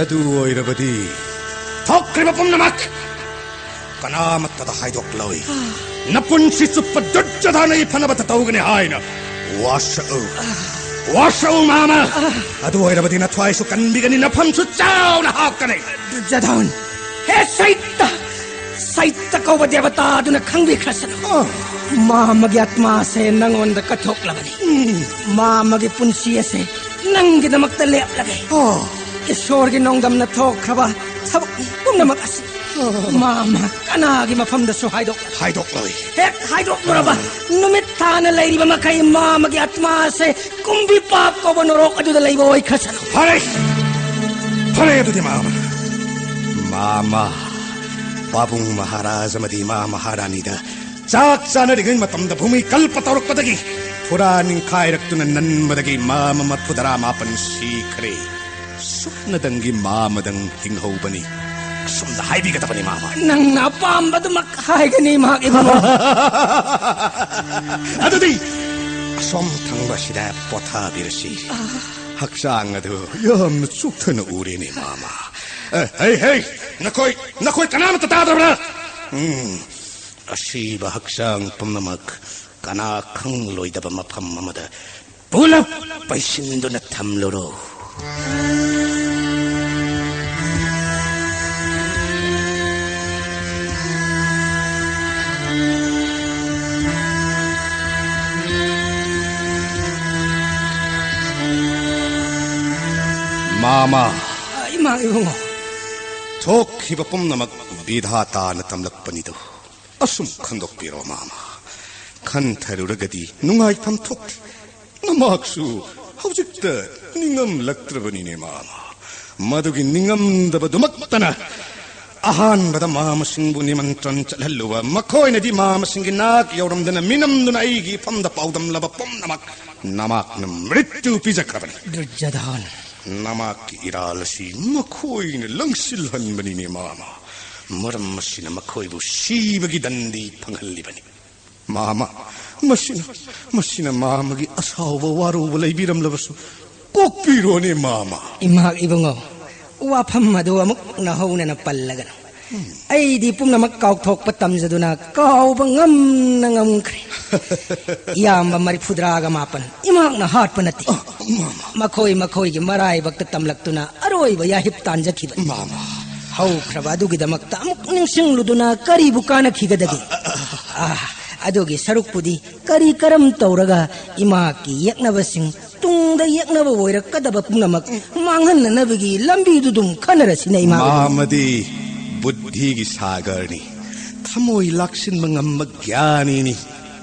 ꯑꯗꯨ ꯑꯣꯏꯔꯕꯗꯤ ꯊꯣꯛꯈ꯭ꯔꯤꯕ ꯄꯨꯝꯅꯃꯛ ꯀꯅꯥꯃꯠꯇꯗ ꯍꯥꯏꯗꯣꯛꯂꯣꯏ꯫ ꯅꯄꯨꯟꯁꯤ ꯆꯨꯞꯄ ꯗꯨꯔꯖꯣꯙꯅ ꯑꯩ ꯐꯅꯕꯇ ꯇꯧꯒꯅꯤ ꯍꯥꯏꯅ ꯋꯥꯁꯛꯎ꯫ ꯋꯥꯁꯛꯎ, ꯃꯥꯃ꯫ ꯑꯗꯨ ꯑꯣꯏꯔꯕꯗꯤ ꯅꯊ꯭ꯋꯥꯏꯁꯨ ꯀꯟꯕꯤꯒꯅꯤ, ꯅꯐꯝꯁꯨ ꯆꯥꯎꯅ ꯍꯥꯞꯀꯅꯤ꯫ ꯗꯨꯔꯖꯣꯙꯟ, ꯍꯦ ꯁꯩꯇ! ꯁꯩꯇ ꯀꯧꯕ ꯗꯦꯕꯇꯥ ꯑꯗꯨꯅ ꯈꯪꯕꯤꯈ꯭ꯔꯁꯅꯨ꯫ ꯑ꯫ ꯃꯥꯃꯒꯤ ꯑꯥꯠꯃꯥ ꯑꯁꯦ ꯅꯪꯉꯣꯟꯗ ꯀꯠꯊꯣꯛꯂꯕꯅꯤ꯫ ꯎꯝ꯫ ꯃꯥꯃꯒꯤ ꯄꯨꯟꯁꯤ ꯑꯁꯦ ꯅꯪꯒꯤꯗꯃꯛꯇ ꯂꯦꯞꯂꯒꯦ꯫ ꯑ꯫ ꯏꯁꯣꯔꯒꯤ ꯅꯣꯡꯗꯝꯅ ꯊꯣꯛꯈ꯭ꯔꯕ ꯊꯕꯛ ꯄꯨꯝꯅꯃꯛ ꯑꯁꯤ ꯑ꯫ ꯃꯥꯃ ꯀꯅꯥꯒꯤ ꯃꯐꯝꯗꯁꯨ ꯍꯥꯏꯗꯣꯛꯂꯣꯏ꯫ ꯍꯥꯏꯗꯣꯛꯂꯣꯏ꯫ ꯍꯦꯛ ꯍꯥꯏꯗꯣꯛꯂꯨꯔꯕ, ꯑ꯫ ꯅꯨꯃꯤꯠ ꯊꯥꯅ ꯂꯩꯔꯤꯕ ꯃꯈꯩ ꯃꯥꯃꯒꯤ ꯑꯥꯠꯃꯥ ꯑꯁꯦ ꯀꯨꯝꯕꯤ ꯄꯥꯞ ꯀꯧꯕ ꯅꯣꯔꯣꯛ ꯑꯗꯨꯗ ꯂꯩꯕ ꯑꯣꯏꯈ꯭ꯔꯁꯅꯨ꯫ ꯐꯔꯦ, ꯐꯔꯦ, ꯑꯗꯨꯗꯤ ꯃꯥꯃ, ꯃꯥꯃ, ꯄꯥꯕꯨꯡ ꯃꯍꯥꯔꯥꯖ ꯑꯃꯗꯤ ꯏꯃꯥ ꯃꯍꯥꯔꯥꯅꯤꯗ ꯆꯥꯛ ꯆꯥꯅꯔꯤꯉꯩ ꯃꯇꯝꯗ ꯚꯨꯃꯤ ꯀꯜꯄ ꯇꯧꯔꯛꯄꯗꯒꯤ ꯐꯨꯔꯥ ꯅꯤꯡꯈꯥꯏꯔꯛꯇꯨꯅ ꯅꯟꯕꯗꯒꯤ ꯃꯥꯃ ꯃꯔꯐꯨ ꯇꯔꯥ ꯃꯥꯄꯟ ꯁꯤꯈ꯭ꯔꯦ꯫ ꯁꯨꯞꯅꯗꯪꯒꯤ ꯃꯥꯃꯗꯪ ꯍꯤꯡꯍꯧꯕꯅꯤ꯫ ꯑꯁꯣꯝꯗ ꯍꯥꯏꯕꯤꯒꯗꯕꯅꯤ, ꯃꯥꯃ꯫ ꯅꯪꯅ ꯑꯄꯥꯝꯕꯗꯨꯃꯛ ꯍꯥꯏꯒꯅꯤ, ꯃꯍꯥꯛ ꯏꯕꯨꯡꯉꯣ꯫ ꯑꯗꯨꯗꯤ ꯑꯁꯣꯝ ꯊꯪꯕ ꯑꯁꯤꯗ ꯄꯣꯊꯥꯕꯤꯔꯁꯤ꯫ ꯑꯥ꯫ ꯍꯛꯆꯥꯡ ꯑꯗꯨ ꯌꯥꯝꯅ ꯆꯣꯛꯊꯅ ꯎꯔꯦꯅꯦ, ꯃꯥꯃ꯫ ꯑꯦ, ꯍꯩ, ꯍꯩ! ꯅꯈꯣꯏ, ꯅꯈꯣꯏ ꯀꯅꯥꯃꯠꯇ ꯇꯥꯗꯕ꯭ꯔꯥ? ꯎꯝ, ꯑꯁꯤꯕ ꯍꯛꯆꯥꯡ ꯄꯨꯝꯅꯃꯛ ꯀꯅꯥ ꯈꯪꯂꯣꯏꯗꯕ ꯃꯐꯝ ꯑꯃꯗ ꯄꯨꯂꯞ ꯄꯩꯁꯤꯟꯗꯨꯅ ꯊꯝꯂꯨꯔꯣ꯫ ꯃꯥꯃ꯫ ꯏꯃꯥ ꯏꯕꯨꯡꯉꯣ꯫ ꯊꯣꯛꯈꯤꯕ ꯄꯨꯝꯅꯃꯛ ꯕꯤꯙꯥꯇꯥꯅ ꯇꯝꯂꯛꯄꯅꯤꯗꯣ꯫ ꯑꯁꯨꯝ ꯈꯟꯗꯣꯛꯄꯤꯔꯣ, ꯃꯥꯃ꯫ ꯈꯟꯊꯔꯨꯔꯒꯗꯤ ꯅꯨꯡꯉꯥꯏꯐꯝ ꯊꯣꯛꯇ꯭ꯔꯦ꯫ ꯅꯃꯥꯛꯁꯨ ꯍꯧꯖꯤꯛꯇ ꯅꯤꯡꯉꯝꯂꯛꯇ꯭ꯔꯕꯅꯤꯅꯦ, ꯃꯥꯃ꯫ ꯃꯗꯨꯒꯤ ꯅꯤꯡꯉꯝꯗꯕꯗꯨꯃꯛꯇꯅ ꯑꯍꯥꯟꯕꯗ ꯃꯥꯃꯁꯤꯡꯕꯨ ꯅꯤꯃꯟꯇ꯭ꯔꯟ ꯆꯠꯍꯜꯂꯨꯕ, ꯃꯈꯣꯏꯅꯗꯤ ꯃꯥꯃꯁꯤꯡꯒꯤ ꯅꯥꯛ ꯌꯧꯔꯝꯗꯅ ꯃꯤꯅꯝꯗꯨꯅ ꯑꯩꯒꯤ ꯏꯐꯝꯗ ꯄꯥꯎꯗꯝꯂꯕ ꯄꯨꯝꯅꯃꯛ ꯅꯃꯥꯛꯅ ꯃ꯭ꯔꯤꯠꯇꯨ ꯄꯤꯖꯈ꯭ꯔꯕꯅꯤ꯫ ꯗꯨꯔꯖꯣꯙꯟ꯫ ꯅꯃꯥꯛꯀꯤ ꯏꯔꯥꯜ ꯑꯁꯤ ꯃꯈꯣꯏꯅ ꯂꯪꯁꯤꯜꯍꯟꯕꯅꯤꯅꯦ, ꯃꯥꯃ꯫ ꯃꯔꯝ ꯑꯁꯤꯅ ꯃꯈꯣꯏꯕꯨ ꯁꯤꯕꯒꯤ ꯗꯟꯗꯤ ꯐꯪꯍꯜꯂꯤꯕꯅꯤ꯫ ꯃꯥꯃ, ꯃꯁꯤꯅ, ꯃꯁꯤꯅ ꯃꯥꯃꯒꯤ ꯑꯁꯥꯎꯕ ꯋꯥꯔꯧꯕ ꯂꯩꯕꯤꯔꯝꯂꯕꯁꯨ ꯀꯣꯛꯄꯤꯔꯣꯅꯦ, ꯃꯥꯃ꯫ ꯏꯃꯥ ꯏꯕꯨꯡꯉꯣ, ꯋꯥꯐꯝ ꯑꯗꯨ ꯑꯃꯨꯛ ꯅꯧꯍꯧꯅꯅ ꯄꯜꯂꯒꯅꯨ꯫ ꯑꯩꯗꯤ ꯄꯨꯝꯅꯃꯛ ꯀꯥꯎꯊꯣꯛꯄ ꯇꯝꯖꯗꯨꯅ ꯀꯥꯎꯕ ꯉꯝꯅ ꯉꯝꯈ꯭ꯔꯦ꯫ ꯏꯌꯥꯝꯕ ꯃꯔꯤꯐꯨꯇꯔꯥꯒ ꯃꯥꯄꯟ ꯏꯃꯥꯛꯅ ꯍꯥꯠꯄ ꯅꯠꯇꯦ꯫ ꯑ, ꯃꯥꯃ꯫ ꯃꯈꯣꯏ ꯃꯈꯣꯏꯒꯤ ꯃꯔꯥꯏꯕꯛꯇ ꯇꯝꯂꯛꯇꯨꯅ ꯑꯔꯣꯏꯕ ꯌꯥꯍꯤꯞ ꯇꯥꯟꯖꯈꯤꯕꯅꯤ꯫ ꯃꯥꯃ꯫ ꯍꯧꯈ꯭ꯔꯕ ꯑꯗꯨꯒꯤꯗꯃꯛꯇ ꯑꯃꯨꯛ ꯅꯤꯡꯁꯤꯡꯂꯨꯗꯨꯅ ꯀꯔꯤꯕꯨ ꯀꯥꯟꯅꯈꯤꯒꯗꯒꯦ? ꯑ, ꯑ, ꯑ꯫ ꯑ, ꯑꯗꯨꯒꯤ ꯁꯔꯨꯛꯄꯨꯗꯤ ꯀꯔꯤ ꯀꯔꯝ ꯇꯧꯔꯒ ꯏꯃꯥꯛꯀꯤ ꯌꯦꯛꯅꯕꯁꯤꯡ, ꯇꯨꯡꯗ ꯌꯦꯛꯅꯕ ꯑꯣꯏꯔꯛꯀꯗꯕ ꯄꯨꯝꯅꯃꯛ ꯃꯥꯡꯍꯟꯅꯅꯕꯒꯤ ꯂꯝꯕꯤꯗꯨ ꯑꯗꯨꯝ ꯈꯟꯅꯔꯁꯤꯅꯦ, ꯏꯃꯥ꯫ ꯃꯥꯃꯗꯤ ꯕꯨꯗꯙꯤꯒꯤ ꯁꯥꯒꯔꯅꯤ, ꯊꯃꯣꯏ ꯂꯥꯛꯁꯤꯟꯕ ꯉꯝꯕ ꯒ꯭ꯌꯥꯅꯤꯅꯤ꯫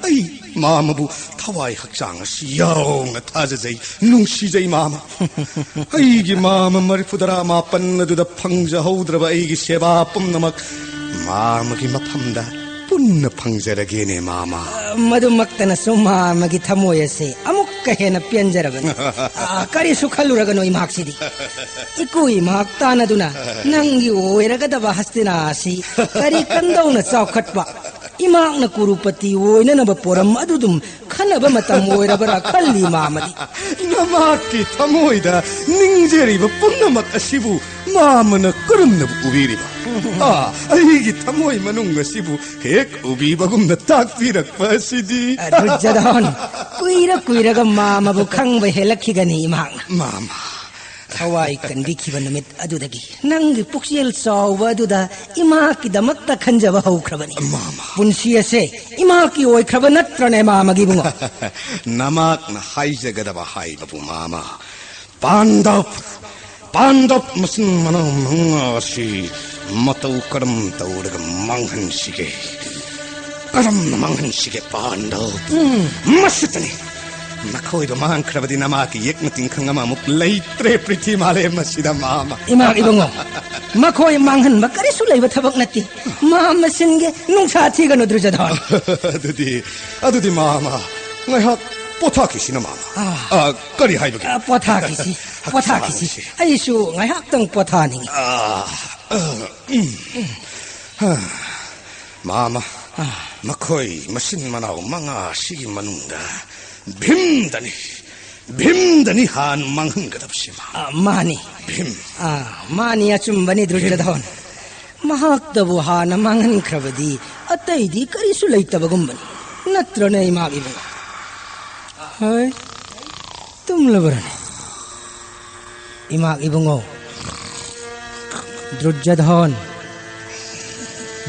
ꯑꯩ ꯃꯥꯃꯕꯨ ꯊꯋꯥꯏ ꯍꯛꯆꯥꯡ ꯑꯁꯤ ꯌꯥꯎꯅ ꯊꯥꯖꯖꯩ, ꯅꯨꯡꯁꯤꯖꯩ, ꯃꯥꯃ꯫ ꯑꯩꯒꯤ ꯃꯥꯃ ꯃꯔꯤꯐꯨꯇꯔꯥ ꯃꯥꯄꯟ ꯑꯗꯨꯗ ꯐꯪꯖꯍꯧꯗ꯭ꯔꯕ ꯑꯩꯒꯤ ꯁꯦꯕꯥ ꯄꯨꯝꯅꯃꯛ ꯃꯥꯃꯒꯤ ꯃꯐꯝꯗ ꯄꯨꯟꯅ ꯐꯪꯖꯔꯒꯦꯅꯦ, ꯃꯥꯃ꯫ ꯃꯗꯨꯃꯛꯇꯅꯁꯨ ꯃꯥꯃꯒꯤ ꯊꯃꯣꯏ ꯑꯁꯦ ꯑꯃꯨꯛꯀ ꯍꯦꯟꯅ ꯄꯦꯟꯖꯔꯕꯅꯤ꯫ ꯑ, ꯀꯔꯤꯁꯨ ꯈꯜꯂꯨꯔꯒꯅꯨ ꯏꯃꯥꯛꯁꯤꯗꯤ꯫ ꯏꯀꯨ ꯏꯃꯥꯛ ꯇꯥꯟꯅꯗꯨꯅ ꯅꯪꯒꯤ ꯑꯣꯏꯔꯒꯗꯕ ꯍꯁꯇꯤꯅꯥ ꯑꯁꯤ ꯀꯔꯤ ꯀꯝꯗꯧꯅ ꯆꯥꯎꯈꯠꯄ, ꯏꯃꯥꯛꯅ ꯀꯨꯔꯨꯄꯇꯤ ꯑꯣꯏꯅꯅꯕ ꯄꯣꯔꯝ ꯑꯗꯨꯗꯨꯝ ꯈꯟꯅꯕ ꯃꯇꯝ ꯑꯣꯏꯔꯕ꯭ꯔꯥ ꯈꯜꯂꯤ ꯃꯥꯃꯗꯤ꯫ ꯅꯃꯥꯛꯀꯤ ꯊꯃꯣꯏꯗ ꯅꯤꯡꯖꯔꯤꯕ ꯄꯨꯝꯅꯃꯛ ꯑꯁꯤꯕꯨ ꯃꯥꯃꯅ ꯀꯔꯝꯅꯕꯨ ꯎꯕꯤꯔꯤꯕ? ꯑꯥ, ꯑꯩꯒꯤ ꯊꯃꯣꯏ ꯃꯅꯨꯡ ꯑꯁꯤꯕꯨ ꯍꯦꯛ ꯎꯕꯤꯕꯒꯨꯝꯅ ꯇꯥꯛꯄꯤꯔꯛꯄ ꯑꯁꯤꯗꯤ꯫ ꯑ, ꯗꯨꯔꯖꯣꯙꯟ, ꯀꯨꯏꯔ ꯀꯨꯏꯔꯒ ꯃꯥꯃꯕꯨ ꯈꯪꯕ ꯍꯦꯜꯂꯛꯈꯤꯒꯅꯤ ꯏꯃꯥꯛꯅ꯫ ꯃꯥꯃ꯫ ꯊꯋꯥꯏ ꯀꯟꯕꯤꯈꯤꯕ ꯅꯨꯃꯤꯠ ꯑꯗꯨꯗꯒꯤ ꯅꯪꯒꯤ ꯄꯨꯛꯆꯦꯜ ꯆꯥꯎꯕ ꯑꯗꯨꯗ ꯏꯃꯥꯛꯀꯤꯗꯃꯛꯇ ꯈꯟꯖꯕ ꯍꯧꯈ꯭ꯔꯕꯅꯤ꯫ ꯃꯥꯃ꯫ ꯄꯨꯟꯁꯤ ꯑꯁꯦ ꯏꯃꯥꯛꯀꯤ ꯑꯣꯏꯈ꯭ꯔꯕ ꯅꯠꯇ꯭ꯔꯅꯦ ꯃꯥꯃꯒꯤ ꯏꯕꯨꯡꯉꯣ? ꯅꯃꯥꯛꯅ ꯍꯥꯏꯖꯒꯗꯕ ꯍꯥꯏꯕꯕꯨ ꯃꯥꯃ꯫ ꯄꯥꯟꯗꯞ, ꯄꯥꯟꯗꯞ ꯃꯆꯤꯟ ꯃꯅꯥꯎ ꯃꯉꯥ ꯑꯁꯤ ꯃꯇꯧ ꯀꯔꯝ ꯇꯧꯔꯒ ꯃꯥꯡꯍꯟꯁꯤꯒꯦ? ꯀꯔꯝꯅ ꯃꯥꯡꯍꯟꯁꯤꯒꯦ ꯄꯥꯟꯗꯞ? ꯃꯁꯤꯇꯅꯤ꯫ ꯃꯈꯣꯏꯗꯣ ꯃꯥꯡꯈ꯭ꯔꯕꯗꯤ ꯅꯃꯥꯛꯀꯤ ꯌꯦꯛꯅ ꯇꯤꯡꯈꯪ ꯑꯃꯃꯨꯛ ꯂꯩꯇ꯭ꯔꯦ ꯄ꯭ꯔꯤꯊꯤ ꯃꯥꯂꯦꯝ ꯑꯁꯤꯗ ꯃꯥꯃ꯫ ꯏꯃꯥ ꯏꯕꯨꯡꯉꯣ, ꯃꯈꯣꯏ ꯃꯥꯡꯍꯟꯕ ꯀꯔꯤꯁꯨ ꯂꯩꯕ ꯊꯕꯛ ꯅꯠꯇꯦ꯫ ꯃꯥꯃꯁꯤꯡꯒꯤ ꯅꯨꯡꯁꯥ ꯊꯤꯒꯅꯨ ꯗꯨꯔꯖꯣꯙꯟ꯫ ꯑꯗꯨꯗꯤ, ꯑꯗꯨꯗꯤ ꯃꯥꯃ, ꯉꯥꯏꯍꯥꯛ ꯄꯣꯊꯥꯈꯤꯁꯤꯅ ꯃꯥꯃ꯫ ꯑꯥ꯫ ꯑ, ꯀꯔꯤ ꯍꯥꯏꯕꯒꯦ? ꯑ, ꯄꯣꯊꯥꯈꯤꯁꯤ, ꯄꯣꯊꯥꯈꯤꯁꯤ꯫ ꯍꯛꯆꯥꯡꯁꯤ꯫ ꯑꯩꯁꯨ ꯉꯥꯏꯍꯥꯛꯇꯪ ꯄꯣꯊꯥꯅꯤꯡꯉꯤ꯫ ꯑ, ꯑ, ꯎꯝ꯫ ꯍ, ꯃꯥꯃ, ꯃꯈꯣꯏ ꯃꯆꯤꯟ ꯃꯅꯥꯎ ꯃꯉꯥ ꯑꯁꯤꯒꯤ ꯃꯅꯨꯡꯗ ꯚꯤꯝꯗꯅꯤ, ꯚꯤꯝꯗꯅꯤ ꯍꯥꯟꯅ ꯃꯥꯡꯍꯟꯒꯗꯕꯁꯤ ꯃꯥꯃ꯫ ꯑ, ꯃꯥꯅꯤ꯫ ꯚꯤꯝ꯫ ꯑ, ꯃꯥꯅꯤ, ꯑꯆꯨꯝꯕꯅꯤ ꯗꯨꯔꯖꯣꯙꯟ꯫ ꯃꯍꯥꯛꯇꯕꯨ ꯍꯥꯟꯅ ꯃꯥꯡꯍꯟꯈ꯭ꯔꯕꯗꯤ ꯑꯇꯩꯗꯤ ꯀꯔꯤꯁꯨ ꯂꯩꯇꯕꯒꯨꯝꯕꯅꯤ꯫ ꯅꯠꯇ꯭ꯔꯅꯦ ꯏꯃꯥ ꯏꯕꯨꯡꯉꯣ? ꯍꯣꯏ, ꯇꯨꯝꯂꯕ꯭ꯔꯅꯦ? ꯏꯃꯥ ꯏꯕꯨꯡꯉꯣ, ꯗꯨꯔꯖꯣꯙꯟ,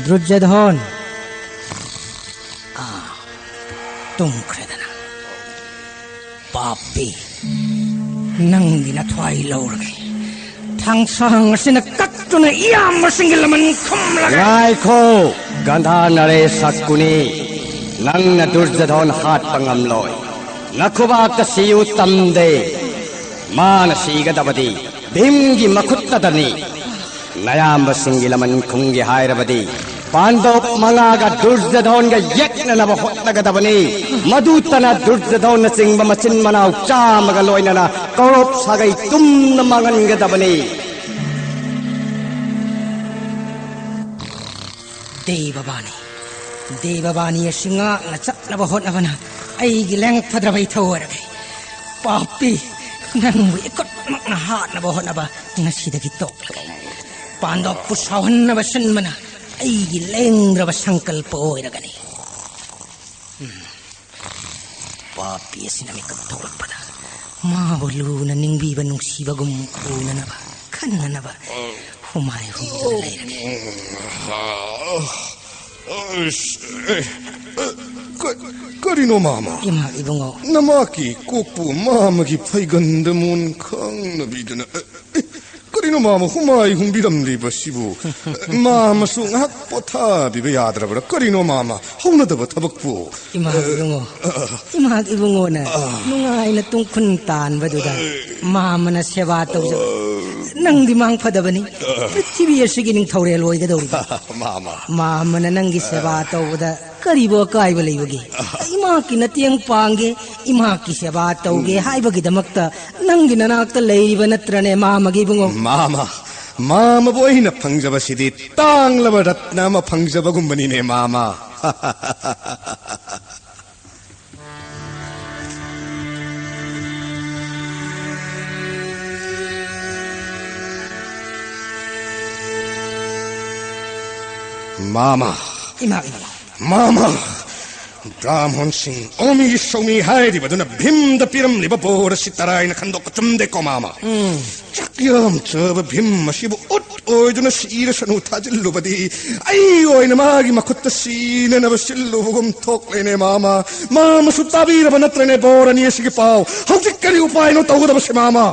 ꯗꯨꯔꯖꯣꯙꯟ꯫ ꯑꯥ, ꯇꯨꯝꯈ꯭ꯔꯦꯗꯅ꯫ ꯄꯥꯄꯤ, ꯅꯪꯒꯤ ꯅꯊ꯭ꯋꯥꯏ ꯂꯧꯔꯒꯦ꯫ ꯊꯥꯡꯁꯥꯡ ꯑꯁꯤꯅ ꯀꯛꯇꯨꯅ ꯏꯌꯥꯝꯕꯁꯤꯡꯒꯤ ꯂꯃꯟ ꯈꯨꯝꯂꯒ꯫ ꯉꯥꯏꯈꯣ, ꯒꯟꯙꯥ ꯅꯔꯦꯁ ꯁꯛꯀꯨꯅꯤ꯫ ꯅꯪꯅ ꯗꯨꯔꯖꯣꯙꯟ ꯍꯥꯠꯄ ꯉꯝꯂꯣꯏ꯫ ꯅꯈꯨꯕꯥꯛꯇ ꯁꯤꯌꯨ ꯇꯝꯗꯦ꯫ ꯃꯥꯅ ꯁꯤꯒꯗꯕꯗꯤ ꯚꯤꯝꯒꯤ ꯃꯈꯨꯠꯇꯗꯅꯤ꯫ ꯅꯌꯥꯝꯕꯁꯤꯡꯒꯤ ꯂꯃꯟ ꯈꯨꯝꯒꯦ ꯍꯥꯏꯔꯕꯗꯤ ꯄꯥꯟꯗꯣꯞ ꯃꯉꯥꯒ ꯗꯨꯔꯖꯣꯙꯟꯒ ꯌꯦꯛꯅꯅꯕ ꯍꯣꯠꯅꯒꯗꯕꯅꯤ꯫ ꯃꯗꯨꯇꯅ ꯗꯨꯔꯖꯣꯙꯟꯅꯆꯤꯡꯕ ꯃꯆꯤꯟ ꯃꯅꯥꯎ ꯆꯥꯝꯃꯒ ꯂꯣꯏꯅꯅ ꯀꯧꯔꯣꯞ ꯁꯥꯒꯩ ꯇꯨꯝꯅ ꯃꯥꯡꯍꯟꯒꯗꯕꯅꯤ꯫ ꯗꯦꯕ ꯚꯥꯅꯤ, ꯗꯦꯕꯕꯥꯅꯤ ꯑꯁꯤ ꯉꯥꯛꯅ ꯆꯠꯅꯕ ꯍꯣꯠꯅꯕꯅ ꯑꯩꯒꯤ ꯂꯦꯡꯐꯗ꯭ꯔꯕ ꯏꯊꯧ ꯑꯣꯏꯔꯒꯦ꯫ ꯄꯥꯄꯤ, ꯅꯪꯕꯨ ꯏꯈꯨꯠꯃꯛꯅ ꯍꯥꯠꯅꯕ ꯍꯣꯠꯅꯕ ꯉꯁꯤꯗꯒꯤ ꯇꯣꯛꯂꯒꯦ꯫ ꯄꯥꯟꯗꯣꯞꯄꯨ ꯁꯥꯎꯍꯟꯅꯕ ꯁꯤꯟꯕꯅ ꯑꯩꯒꯤ ꯂꯦꯡꯗ꯭ꯔꯕ ꯁꯪꯀꯜꯄ ꯑꯣꯏꯔꯒꯅꯤ꯫ ꯎꯝ꯫ ꯄꯥꯄꯤ ꯑꯁꯤꯅ ꯃꯤꯀꯞ ꯊꯣꯛꯂꯛꯄꯗ ꯃꯥꯕꯨ ꯂꯨꯅ ꯅꯤꯡꯕꯤꯕ ꯅꯨꯡꯁꯤꯕꯒꯨꯝ ꯎꯅꯅꯕ, ꯈꯟꯅꯅꯕ ꯍꯨꯃꯥꯏ ꯍꯨꯝꯗꯨꯅ ꯂꯩꯔꯒꯦ꯫ ꯑꯁ, ꯑꯦ, ꯑꯦ, ꯀ-, ꯀꯔꯤꯅꯣ, ꯃꯥꯃ? ꯏꯃꯥ ꯏꯕꯨꯡꯉꯣ꯫ ꯅꯃꯥꯀꯤ ꯀꯣꯛꯄꯨ ꯃꯥꯃꯒꯤ ꯐꯩꯒꯟꯗ ꯃꯣꯟ ꯈꯪꯅꯕꯤꯗꯅ, ꯑꯦ, ꯑꯦ, ꯀꯔꯤꯅꯣ, ꯃꯥꯃ, ꯍꯨꯃꯥꯏ ꯍꯨꯝꯕꯤꯔꯝꯂꯤꯕꯁꯤꯕꯨ? ꯃꯥꯃꯁꯨ ꯉꯥꯏꯍꯥꯛ ꯄꯣꯊꯥꯕꯤꯕ ꯌꯥꯗ꯭ꯔꯕ꯭ꯔꯥ? ꯀꯔꯤꯅꯣ, ꯃꯥꯃ, ꯍꯧꯅꯗꯕ ꯊꯕꯛꯄꯨ? ꯏꯃꯥ ꯏꯕꯨꯡꯉꯣ, ꯏꯃꯥ ꯏꯕꯨꯡꯉꯣꯅ ꯅꯨꯡꯉꯥꯏꯅ ꯇꯨꯡꯈꯨꯟ ꯇꯥꯟꯕꯗꯨꯗ ꯃꯥꯃꯅ ꯁꯦꯕꯥ ꯇꯧꯖꯕ꯫ ꯅꯪꯗꯤ ꯃꯥꯡ ꯐꯗꯕꯅꯤ꯫ ꯄ꯭ꯔꯤꯊꯤꯕꯤ ꯑꯁꯤꯒꯤ ꯅꯤꯡꯊꯧꯔꯦꯜ ꯑꯣꯏꯒꯗꯧꯔꯤꯕ꯫ ꯃꯥꯃ꯫ ꯃꯥꯃꯅ ꯅꯪꯒꯤ ꯁꯦꯕꯥ ꯇꯧꯕꯗ ꯀꯔꯤꯕꯨ ꯑꯀꯥꯏꯕ ꯂꯩꯕꯒꯦ? ꯏꯃꯥꯛꯀꯤ ꯃꯇꯦꯡ ꯄꯥꯡꯒꯦ, ꯏꯃꯥꯛꯀꯤ ꯁꯦꯕꯥ ꯇꯧꯒꯦ ꯍꯥꯏꯕꯒꯤꯗꯃꯛꯇ ꯅꯪꯒꯤ ꯅꯅꯥꯛꯇ ꯂꯩꯔꯤꯕ ꯅꯠꯇ꯭ꯔꯅꯦ, ꯃꯥꯃꯒꯤ ꯏꯕꯨꯡꯉꯣ? ꯃꯥꯃ, ꯃꯥꯃꯕꯨ ꯑꯩꯅ ꯐꯪꯖꯕꯁꯤꯗꯤ ꯇꯥꯡꯂꯕ ꯔꯠꯅ ꯑꯃ ꯐꯪꯖꯕꯒꯨꯝꯕꯅꯤꯅꯦ, ꯃꯥꯃ꯫ ꯃꯥꯃ꯫ ꯏꯃꯥ, ꯏꯃꯥ꯫ ꯃꯥꯃ꯫ ꯕ꯭ꯔꯥꯍꯃꯣꯟꯁꯤꯡ ꯑꯣꯃꯤ ꯁꯣꯃꯤ ꯍꯥꯏꯔꯤꯕꯗꯨꯅ ꯚꯤꯝꯗ ꯄꯤꯔꯝꯂꯤꯕ ꯕꯣꯔ ꯑꯁꯤ ꯇꯔꯥꯏꯅ ꯈꯟꯗꯣꯛꯄ ꯆꯨꯝꯗꯦꯀꯣ, ꯃꯥꯃ? ꯎꯝ꯫ ꯆꯥꯛ ꯌꯥꯝ ꯆꯥꯕ ꯚꯤꯝ ꯑꯁꯤꯕꯨ ꯎꯠ ꯑꯣꯏꯗꯨꯅ ꯁꯤꯔꯁꯅꯨ ꯊꯥꯖꯤꯜꯂꯨꯕꯗꯤ ꯑꯩ ꯑꯣꯏꯅ ꯃꯥꯒꯤ ꯃꯈꯨꯠꯇ ꯁꯤꯅꯅꯕ ꯁꯤꯜꯂꯨꯕꯒꯨꯝ ꯊꯣꯛꯂꯦꯅꯦ, ꯃꯥꯃ꯫ ꯃꯥꯃꯁꯨ ꯇꯥꯕꯤꯔꯕ ꯅꯠꯇ꯭ꯔꯅꯦ ꯕꯣꯔ ꯑꯅꯤ ꯑꯁꯤꯒꯤ ꯄꯥꯎ? ꯍꯧꯖꯤꯛ ꯀꯔꯤ ꯎꯄꯥꯏꯅꯣ ꯇꯧꯒꯗꯕꯁꯦ, ꯃꯥꯃ?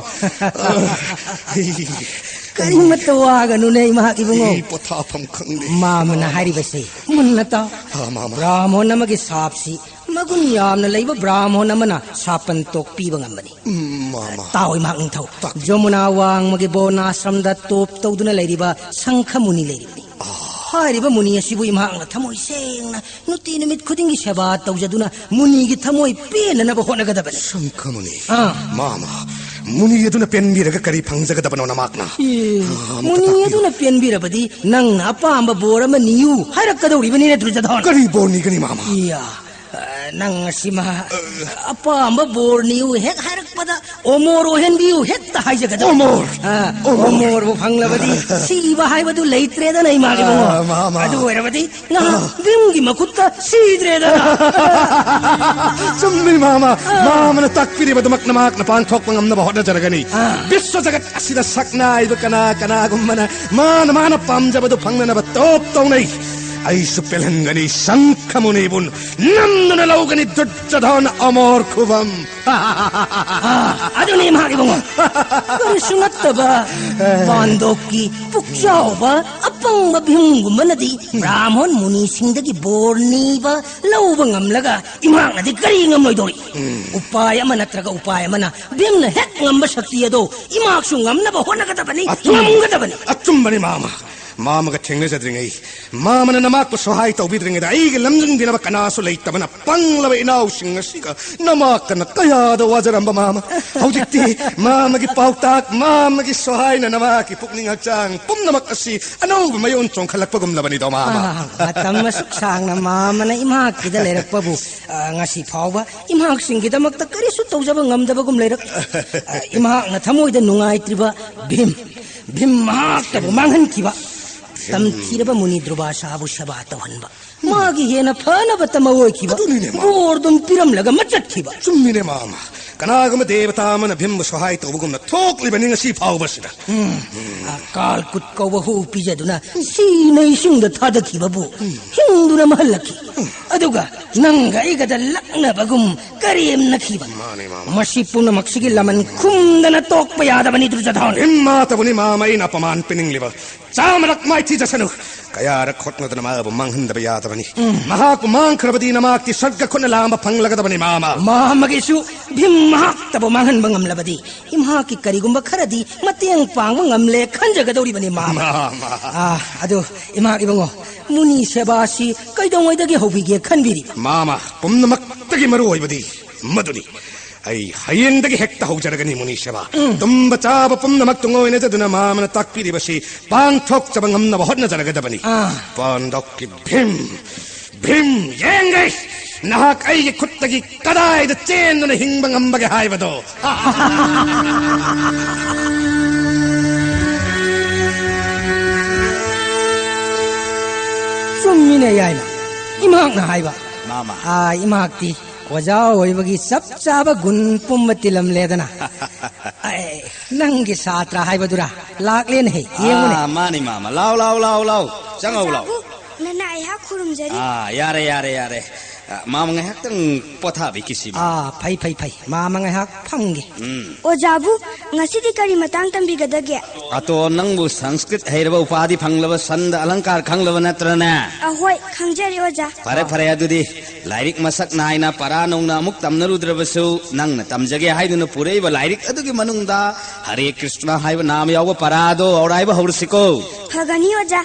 ꯀꯔꯤꯃꯠꯇ ꯋꯥꯒꯅꯨꯅꯦ, ꯏꯃꯥ ꯏꯕꯨꯡꯉꯣ꯫ ꯑꯩ ꯄꯣꯊꯥꯐꯝ ꯈꯪꯗꯦ꯫ ꯃꯥꯃꯅ ꯍꯥꯏꯔꯤꯕꯁꯦ ꯃꯨꯟꯅ ꯇꯥꯎ꯫ ꯑꯥ, ꯃꯥꯃ꯫ ꯕ꯭ꯔꯥꯍꯃꯣꯟ ꯑꯃꯒꯤ ꯁꯥꯞꯁꯤ ꯃꯒꯨꯟ ꯌꯥꯝꯅ ꯂꯩꯕ ꯕ꯭ꯔꯥꯍꯃꯣꯟ ꯑꯃꯅ ꯁꯥꯄꯟ ꯇꯣꯛꯄꯤꯕ ꯉꯝꯕꯅꯤ꯫ ꯎꯝ, ꯃꯥꯃ꯫ ꯇꯥꯎ, ꯏꯃꯥ ꯅꯤꯡꯊꯧ꯫ ꯇꯥꯛꯄꯤꯌꯨ꯫ ꯖꯃꯨꯅꯥ ꯋꯥꯡꯃꯒꯤ ꯕꯣꯅꯥꯁ꯭ꯔꯝꯗ ꯇꯣꯞ ꯇꯧꯗꯨꯅ ꯂꯩꯔꯤꯕ ꯁꯪꯈ ꯃꯨꯅꯤ ꯂꯩꯔꯤꯕꯅꯤ꯫ ꯍꯥꯏꯔꯤꯕ ꯃꯨꯅꯤ ꯑꯁꯤꯕꯨ ꯏꯃꯥꯅ ꯊꯃꯣꯏ ꯁꯦꯡꯅ ꯅꯨꯡꯇꯤ ꯅꯨꯃꯤꯠ ꯈꯨꯗꯤꯡꯒꯤ ꯁꯦꯕꯥ ꯇꯧꯖꯗꯨꯅ ꯃꯨꯅꯤꯒꯤ ꯊꯃꯣꯏ ꯄꯦꯟꯅꯅꯕ ꯍꯣꯠꯅꯒꯗꯕꯅꯤ꯫ ꯁꯪꯈ ꯃꯨꯅꯤ꯫ ꯑꯥ꯫ ꯃꯥꯃ, ꯃꯨꯅꯤ ꯑꯗꯨꯅ ꯄꯦꯟꯕꯤꯔꯒ ꯀꯔꯤ ꯐꯪꯖꯒꯗꯕꯅꯣ ꯅꯃꯥꯛꯅ? ꯑꯦ, ꯑꯥ, ꯑꯃꯨꯛꯇ ꯃꯨꯅꯤ ꯇꯥꯛꯄꯤꯌꯨ꯫ ꯑꯗꯨꯅ ꯄꯦꯟꯕꯤꯔꯕꯗꯤ ꯅꯪꯅ ꯑꯄꯥꯝꯕ ꯕꯣꯔ ꯑꯃ ꯅꯤꯌꯨ ꯍꯥꯏꯔꯛꯀꯗꯧꯔꯤꯕꯅꯤꯅꯦ, ꯗꯨꯔꯖꯣꯙꯣꯟ꯫ ꯀꯔꯤ ꯕꯣꯔ ꯅꯤꯒꯅꯤ, ꯃꯥꯃ? ꯏꯌꯥ, ꯑ, ꯅꯪ ꯑꯁꯤꯃ ꯑꯄꯥꯝꯕ ꯕꯣꯔ ꯅꯤꯌꯨ ꯍꯦꯛ ꯍꯥꯏꯔꯛꯄꯗ ꯑꯣꯃꯣꯔ ꯑꯣꯏꯍꯟꯕꯤꯌꯨ ꯍꯦꯛꯇ ꯍꯥꯏꯖꯒꯗꯧꯔꯤ꯫ ꯑꯣꯃꯣꯔ! ꯑ, ꯑꯣꯃꯣꯔ! ꯑꯣꯃꯣꯔꯕꯨ ꯐꯪꯂꯕꯗꯤ ꯁꯤꯕ ꯍꯥꯏꯕꯗꯨ ꯂꯩꯇ꯭ꯔꯦꯗꯅ, ꯏꯃꯥꯒꯤ ꯏꯕꯨꯡꯉꯣ꯫ ꯑ, ꯃꯥ, ꯃꯥ꯫ ꯑꯗꯨ ꯑꯣꯏꯔꯕꯗꯤ ꯉꯍꯥꯛ ꯚꯤꯝꯒꯤ ꯃꯈꯨꯠꯇ ꯁꯤꯗ꯭ꯔꯦꯗꯅ꯫ ꯆꯨꯝꯃꯤ, ꯃꯥꯃ꯫ ꯃꯥꯃꯅ ꯇꯥꯛꯄꯤꯔꯤꯕꯗꯨꯃꯛ ꯅꯃꯥꯛꯅ ꯄꯥꯡꯊꯣꯛꯄ ꯉꯝꯅꯕ ꯍꯣꯠꯅꯖꯔꯒꯅꯤ꯫ ꯑꯥ꯫ ꯕꯤꯁ꯭ꯋ ꯖꯒꯠ ꯑꯁꯤꯗ ꯁꯛꯅꯥꯏꯕ ꯀꯅꯥ ꯀꯅꯥꯒꯨꯝꯕꯅ ꯃꯥꯅ ꯃꯥꯅ ꯄꯥꯝꯖꯕꯗꯨ ꯐꯪꯅꯅꯕ ꯇꯣꯞ ꯇꯧꯅꯩ꯫ ꯑꯩꯁꯨ ꯄꯦꯜꯍꯟꯒꯅꯤ, ꯁꯪꯈꯃꯨꯅꯤꯕꯨ ꯅꯝꯗꯨꯅ ꯂꯧꯒꯅꯤ, ꯗꯨꯔꯖꯣꯙꯣꯟ ꯑꯃꯣꯔ ꯈꯨꯕꯝ꯫ ꯑꯥ, ꯑꯗꯨꯅꯤ ꯏꯃꯥꯒꯤ ꯏꯕꯨꯡꯉꯣ꯫ ꯀꯔꯤꯁꯨ ꯅꯠꯇꯕ ꯄꯥꯟꯗꯣꯞꯀꯤ ꯄꯨꯛꯆꯥꯎꯕ ꯑꯄꯪꯕ ꯚꯤꯝꯒꯨꯝꯕꯅꯗꯤ ꯕ꯭ꯔꯥꯍꯃꯣꯟ ꯃꯨꯅꯤꯁꯤꯡꯗꯒꯤ ꯕꯣꯔ ꯅꯤꯕ ꯂꯧꯕ ꯉꯝꯂꯒ ꯏꯃꯥꯛꯅꯗꯤ ꯀꯔꯤ ꯉꯝꯂꯣꯏꯗꯧꯔꯤ? ꯎꯄꯥꯏ ꯑꯃ ꯅꯠꯇ꯭ꯔꯒ ꯎꯄꯥꯏ ꯑꯃꯅ ꯚꯤꯝꯅ ꯍꯦꯛ ꯉꯝꯕ ꯁꯛꯇꯤ ꯑꯗꯣ ꯏꯃꯥꯛꯁꯨ ꯉꯝꯅꯕ ꯍꯣꯠꯅꯒꯗꯕꯅꯤ, ꯑꯆꯨꯝ-, ꯉꯝꯒꯗꯕꯅꯤ꯫ ꯑꯆꯨꯝꯕꯅꯤ, ꯃꯥꯃ꯫ ꯃꯥꯃꯒ ꯊꯦꯡꯅꯖꯗ꯭ꯔꯤꯉꯩ, ꯃꯥꯃꯅ ꯅꯃꯥꯛꯄꯨ ꯁꯣꯍꯥꯏ ꯇꯧꯕꯤꯗ꯭ꯔꯤꯉꯩꯗ ꯑꯩꯒ ꯂꯝꯖꯤꯡꯕꯤꯅꯕ ꯀꯅꯥꯁꯨ ꯂꯩꯇꯕꯅ ꯄꯪꯂꯕ ꯏꯅꯥꯎꯁꯤꯡ ꯑꯁꯤꯒ ꯅꯃꯥꯛꯀꯅ ꯀꯌꯥꯗ ꯋꯥꯖꯔꯝꯕ, ꯃꯥꯃ꯫ ꯍꯧꯖꯤꯛꯇꯤ ꯃꯥꯃꯒꯤ ꯄꯥꯎꯇꯥꯛ, ꯃꯥꯃꯒꯤ ꯁꯣꯍꯥꯏꯅ ꯅꯃꯥꯛꯀꯤ ꯄꯨꯛꯅꯤꯡ ꯍꯛꯆꯥꯡ ꯄꯨꯝꯅꯃꯛ ꯑꯁꯤ ꯑꯅꯧꯕ ꯃꯌꯣꯟ ꯆꯣꯡꯈꯠꯂꯛꯄꯒꯨꯝꯂꯕꯅꯤꯗꯣ, ꯃꯥꯃ꯫ ꯑꯥ, ꯃꯇꯝ ꯑꯁꯨꯛ ꯁꯥꯡꯅ ꯃꯥꯃꯅ ꯏꯃꯥꯛꯀꯤꯗ ꯂꯩꯔꯛꯄꯕꯨ, ꯑꯥ, ꯉꯁꯤ ꯐꯥꯎꯕ ꯏꯃꯥꯛꯁꯤꯡꯒꯤꯗꯃꯛꯇ ꯀꯔꯤꯁꯨ ꯇꯧꯖꯕ ꯉꯝꯗꯕꯒꯨꯝ ꯂꯩꯔꯛ-, ꯑꯥ, ꯏꯃꯥꯛꯅ ꯊꯃꯣꯏꯗ ꯅꯨꯡꯉꯥꯏꯇ꯭ꯔꯤꯕ ꯚꯤꯝ, ꯚꯤꯝ ꯃꯍꯥꯛꯇꯕꯨ ꯃꯥꯡꯍꯟꯈꯤꯕ, ꯇꯝꯊꯤꯔꯕ ꯃꯨꯅꯤ ꯗꯨꯔꯕꯥꯁꯥꯕꯨ ꯁꯦꯕꯥ ꯇꯧꯍꯟꯕ, ꯃꯥꯒꯤ ꯍꯦꯟꯅ ꯐꯅꯕ ꯇꯝꯃꯧ ꯑꯣꯏꯈꯤꯕ, ꯑꯗꯨꯅꯤꯅꯦ, ꯃꯥ꯫ ꯕꯣꯔꯗꯨꯝ ꯄꯤꯔꯝꯂꯒ ꯃꯆꯠꯈꯤꯕ꯫ ꯆꯨꯝꯃꯤꯅꯦ, ꯃꯥꯃ꯫ ꯀꯅꯥꯒꯨꯝꯕ ꯗꯦꯕꯇꯥ ꯑꯃꯅ ꯚꯤꯝꯕꯨ ꯁꯣꯍꯥꯏ ꯇꯧꯕꯒꯨꯝꯅ ꯊꯣꯛꯂꯤꯕꯅꯤ ꯉꯁꯤ ꯐꯥꯎꯕꯁꯤꯗ꯫ ꯎꯝ꯫ ꯑ, ꯀꯥꯜ ꯀꯨꯠ ꯀꯧꯕ ꯍꯨ ꯄꯤꯖꯗꯨꯅ ꯁꯤꯅ ꯏꯁꯤꯡꯗ ꯊꯥꯗꯈꯤꯕꯕꯨ ꯍꯤꯡꯗꯨꯅ ꯃꯍꯜꯂꯛꯈꯤ꯫ ꯑꯗꯨꯒ ꯅꯪꯒ ꯑꯩꯒꯗ ꯂꯛꯅꯕꯒꯨꯝ ꯀꯔꯦꯝꯅꯈꯤꯕ꯫ ꯃꯥꯅꯦ, ꯃꯥꯃ꯫ ꯃꯁꯤ ꯄꯨꯝꯅꯃꯛꯁꯤꯒꯤ ꯂꯃꯟ ꯈꯨꯝꯗꯅ ꯇꯣꯛꯄ ꯌꯥꯗꯕꯅꯤ, ꯗꯨꯔꯖꯣꯙꯣꯟ꯫ ꯏꯃꯥꯇꯕꯨꯅꯤ, ꯃꯥꯃ, ꯑꯩꯅ ꯑꯄꯃꯥꯟ ꯄꯤꯅꯤꯡꯂꯤꯕ꯫ ꯆꯥꯝꯃꯔꯛ ꯃꯥꯏꯊꯤꯖꯁꯅꯨ꯫ ꯀꯌꯥꯔꯛ ꯍꯣꯠꯅꯗꯨꯅ ꯃꯥꯕꯨ ꯃꯥꯡꯍꯟꯗꯕ ꯌꯥꯗꯕꯅꯤ꯫ ꯃꯍꯥꯛꯄꯨ ꯃꯥꯡꯈ꯭ꯔꯕꯗꯤ ꯅꯃꯥꯛꯇꯤ ꯁꯔꯒ ꯈꯨꯠꯅ ꯂꯥꯝꯕ ꯐꯪꯂꯒꯗꯕꯅꯤ, ꯃꯥꯃ꯫ ꯃꯥꯃꯒꯤꯁꯨ ꯚꯤꯝ ꯃꯍꯥꯛꯇꯕꯨ ꯃꯥꯡꯍꯟꯕ ꯉꯝꯂꯕꯗꯤ ꯏꯃꯥꯛꯀꯤ ꯀꯔꯤꯒꯨꯝꯕ ꯈꯔꯗꯤ ꯃꯇꯦꯡ ꯄꯥꯡꯕ ꯉꯝꯂꯦ ꯈꯟꯖꯒꯗꯧꯔꯤꯕꯅꯤ, ꯃꯥꯃ꯫ ꯃꯥꯃ꯫ ꯑꯥ, ꯑꯗꯨ ꯏꯃꯥꯛ ꯏꯕꯨꯡꯉꯣ, ꯃꯨꯅꯤ ꯁꯦꯕꯥꯁꯤ ꯀꯩꯗꯧꯉꯩꯗꯒꯤ ꯍꯧꯕꯤꯒꯦ ꯈꯟꯕꯤꯔꯤꯕ? ꯃꯥꯃ, ꯄꯨꯝꯅꯃꯛꯇꯒꯤ ꯃꯔꯨ ꯑꯣꯏꯕꯗꯤ ꯃꯗꯨꯅꯤ꯫ ꯑꯩ ꯍꯌꯦꯡꯗꯒꯤ ꯍꯦꯛꯇ ꯍꯧꯖꯔꯒꯅꯤ, ꯃꯨꯅꯤꯁꯦꯕꯥ꯫ ꯎꯝ꯫ ꯇꯨꯝꯕ ꯆꯥꯕ ꯄꯨꯝꯅꯃꯛ ꯇꯨꯡꯑꯣꯏꯅꯖꯗꯨꯅ ꯃꯥꯃꯅ ꯇꯥꯛꯄꯤꯔꯤꯕꯁꯤ ꯄꯥꯡꯊꯣꯛꯆꯕ ꯉꯝꯅꯕ ꯍꯣꯠꯅꯖꯔꯒꯗꯕꯅꯤ꯫ ꯑꯥ꯫ ꯄꯥꯟꯗꯣꯛꯀꯤ ꯚꯤꯝ, ꯚꯤꯝ, ꯌꯦꯡꯒꯦ ꯅꯍꯥꯛ ꯑꯩꯒꯤ ꯈꯨꯠꯇꯒꯤ ꯀꯗꯥꯏꯗ ꯆꯦꯟꯗꯨꯅ ꯍꯤꯡꯕ ꯉꯝꯕꯒꯦ ꯍꯥꯏꯕꯗꯣ꯫ ꯆꯨꯝꯃꯤꯅꯦ, ꯌꯥꯏꯃ꯫ ꯏꯃꯥꯛꯅ ꯍꯥꯏꯕ꯫ ꯃꯥꯃ꯫ ꯑꯥ, ꯏꯃꯥꯛꯇꯤ ꯑꯣꯖꯥ ꯑꯣꯏꯕꯒꯤ ꯆꯞ ꯆꯥꯕ ꯒꯨꯟ ꯄꯨꯝꯕ ꯇꯤꯜꯂꯝꯂꯦꯗꯅ꯫ ꯑꯦ, ꯅꯪꯒꯤ ꯁꯥꯇ꯭ꯔ ꯍꯥꯏꯕꯗꯨꯔꯥ? ꯂꯥꯛꯂꯦꯅꯦꯍꯦ, ꯌꯦꯡꯉꯨꯅꯦ꯫ ꯑꯥ, ꯃꯥꯅꯤ, ꯃꯥꯃ꯫ ꯂꯥꯎ, ꯂꯥꯎ, ꯂꯥꯎ, ꯂꯥꯎ꯫ ꯆꯪꯉꯧ, ꯂꯥꯎ꯫ ꯑꯣꯖꯥꯕꯨ, ꯅꯅꯥ ꯑꯩꯍꯥꯛ ꯈꯨꯔꯨꯝꯖꯔꯤ꯫ ꯑꯥ, ꯌꯥꯔꯦ, ꯌꯥꯔꯦ, ꯌꯥꯔꯦ꯫ ꯑ, ꯃꯥꯃ ꯉꯥꯏꯍꯥꯛꯇꯪ ꯄꯣꯊꯥꯕꯤꯈꯤꯁꯤ, ꯃꯥꯃ꯫ ꯑꯥ, ꯐꯩ, ꯐꯩ, ꯐꯩ꯫ ꯃꯥꯃ ꯉꯥꯏꯍꯥꯛ ꯐꯝꯒꯦ꯫ ꯎꯝ꯫ ꯑꯣꯖꯥꯕꯨ, ꯉꯁꯤꯗꯤ ꯀꯔꯤ ꯃꯇꯥꯡ ꯇꯝꯕꯤꯒꯗꯒꯦ? ꯑꯇꯣ, ꯅꯪꯕꯨ ꯁꯪꯁꯀ꯭ꯔꯤꯠ ꯍꯩꯔꯕ ꯎꯄꯥꯗꯤ ꯐꯪꯂꯕ ꯁꯟꯗ ꯑꯂꯪꯀꯥꯔ ꯈꯪꯂꯕ ꯅꯠꯇ꯭ꯔꯅꯦ? ꯑꯍꯣꯏ, ꯈꯪꯖꯔꯦ, ꯑꯣꯖꯥ꯫ ꯐꯔꯦ, ꯐꯔꯦ, ꯑꯗꯨꯗꯤ ꯂꯥꯏꯔꯤꯛ ꯃꯁꯛ ꯅꯥꯏꯅ ꯄꯔꯥ ꯅꯧꯅ ꯑꯃꯨꯛ ꯇꯝꯅꯔꯨꯗ꯭ꯔꯕꯁꯨ, ꯅꯪꯅ ꯇꯝꯖꯒꯦ ꯍꯥꯏꯗꯨꯅ ꯄꯨꯔꯛꯏꯕ ꯂꯥꯏꯔꯤꯛ ꯑꯗꯨꯒꯤ ꯃꯅꯨꯡꯗ ꯍꯔꯦ ꯀ꯭ꯔꯤꯁꯅ ꯍꯥꯏꯕ ꯅꯥꯝ ꯌꯥꯎꯕ ꯄꯔꯥꯗꯣ ꯑꯧꯔꯥꯏꯕ ꯍꯧꯔꯁꯤꯀꯣ꯫ ꯐꯒꯅꯤ, ꯑꯣꯖꯥ꯫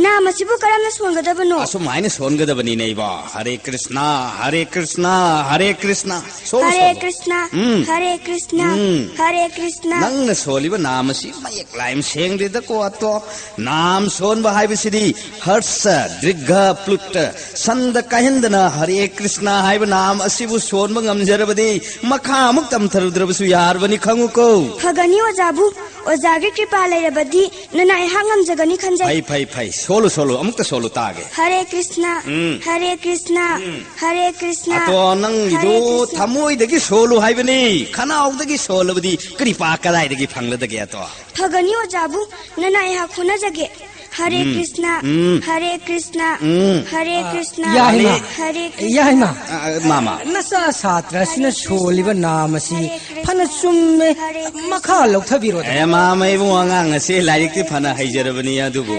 ꯅꯥꯝ ꯑꯁꯤꯕꯨ ꯀꯔꯝꯅ ꯁꯣꯟꯒꯗꯕꯅꯣ? ꯑꯁꯨꯃꯥꯏꯅ ꯁꯣꯟꯒꯗꯕꯅꯤꯅꯦ ꯏꯕꯣ꯫ ꯍꯔꯦ ꯀ꯭ꯔꯤꯁꯅ, ꯍꯔꯦ ꯀ꯭ꯔꯤꯁꯅ, ꯍꯔꯦ ꯀ꯭ꯔꯤꯁꯅ꯫ ꯁꯣꯜꯂꯨ, ꯍꯔꯦ ꯁꯣꯜꯂꯨ꯫ ꯀ꯭ꯔꯤꯁꯅ, ꯎꯝ꯫ ꯍꯔꯦ ꯀ꯭ꯔꯤꯁꯅ, ꯎꯝ꯫ ꯍꯔꯦ ꯀ꯭ꯔꯤꯁꯅ꯫ ꯅꯪꯅ ꯁꯣꯜꯂꯤꯕ ꯅꯥꯝ ꯑꯁꯤ ꯃꯌꯦꯛ ꯂꯥꯏꯝ ꯁꯦꯡꯗꯦꯗꯀꯣ ꯑꯇꯣ꯫ ꯅꯥꯝ ꯁꯣꯟꯕ ꯍꯥꯏꯕꯁꯤꯗꯤ ꯍꯔꯁ, ꯗ꯭ꯔꯤꯒ, ꯄ꯭ꯂꯨꯠ, ꯁꯟꯗ ꯀꯥꯏꯍꯟꯗꯅ ꯍꯔꯦ ꯀ꯭ꯔꯤꯁꯅ ꯍꯥꯏꯕ ꯅꯥꯝ ꯑꯁꯤꯕꯨ ꯁꯣꯟꯕ ꯉꯝꯖꯔꯕꯗꯤ ꯃꯈꯥ ꯑꯃꯨꯛ ꯇꯝꯊꯔꯨꯗ꯭ꯔꯕꯁꯨ ꯌꯥꯔꯕꯅꯤ, ꯈꯪꯉꯨꯀꯣ꯫ ꯐꯒꯅꯤ ꯑꯣꯖꯥꯕꯨ꯫ ꯑꯣꯖꯥꯒꯤ ꯀ꯭ꯔꯤꯄꯥ ꯂꯩꯔꯕꯗꯤ ꯅꯅꯥ ꯑꯩꯍꯥꯛ ꯉꯝꯖꯒꯅꯤ ꯈꯟꯖꯩ꯫ ꯐꯩ, ꯐꯩ, ꯐꯩ꯫ ꯁꯣꯜꯂꯨ, ꯁꯣꯜꯂꯨ꯫ ꯑꯃꯨꯛꯇ ꯁꯣꯜꯂꯨ ꯇꯥꯒꯦ꯫ ꯍꯔꯦ ꯀ꯭ꯔꯤꯁꯅ, ꯎꯝ꯫ ꯍꯔꯦ ꯀ꯭ꯔꯤꯁꯅ, ꯎꯝ꯫ ꯍꯔꯦ ꯀ꯭ꯔꯤꯁꯅ, ꯑꯇꯣ, ꯅꯪꯒꯤꯗꯨ ꯍꯔꯦ ꯀ꯭ꯔꯤꯁꯅ꯫ ꯊꯃꯣꯏꯗꯒꯤ ꯁꯣꯜꯂꯨ ꯍꯥꯏꯕꯅꯤ꯫ ꯈꯅꯥꯎꯗꯒꯤ ꯁꯣꯜꯂꯕꯗꯤ ꯀ꯭ꯔꯤꯄꯥ ꯀꯗꯥꯏꯗꯒꯤ ꯐꯪꯂꯗꯒꯦ ꯑꯇꯣ? ꯐꯒꯅꯤ ꯑꯣꯖꯥꯕꯨ, ꯅꯅꯥ ꯑꯩꯍꯥꯛ ꯍꯣꯠꯅꯖꯒꯦ꯫ ꯍꯔꯦ ꯎꯝ꯫ ꯀ꯭ꯔꯤꯁꯅ, ꯎꯝ꯫ ꯍꯔꯦ ꯀ꯭ꯔꯤꯁꯅ, ꯎꯝ꯫ ꯍꯔꯦ ꯑ, ꯀ꯭ꯔꯤꯁꯅ, ꯌꯥꯏꯃ꯫ ꯍꯔꯦ ꯀ꯭ꯔꯤꯁꯅ꯫ ꯌꯥꯏꯃ꯫ ꯑ, ꯑ, ꯃꯥꯃ꯫ ꯅꯆꯥ ꯁꯥꯇ꯭ꯔ ꯑꯁꯤꯅ ꯁꯣꯜꯂꯤꯕ ꯅꯥꯝ ꯑꯁꯤ ꯐꯅ ꯆꯨꯝꯃꯦ꯫ ꯃꯈꯥ ꯂꯧꯊꯕꯤꯔꯣꯗꯅ꯫ ꯑꯦ, ꯃꯥꯃ, ꯏꯕꯨꯡ, ꯑꯉꯥꯡ ꯑꯁꯤ ꯂꯥꯏꯔꯤꯛꯇꯤ ꯐꯅ ꯍꯩꯖꯔꯕꯅꯤ, ꯑꯗꯨꯕꯨ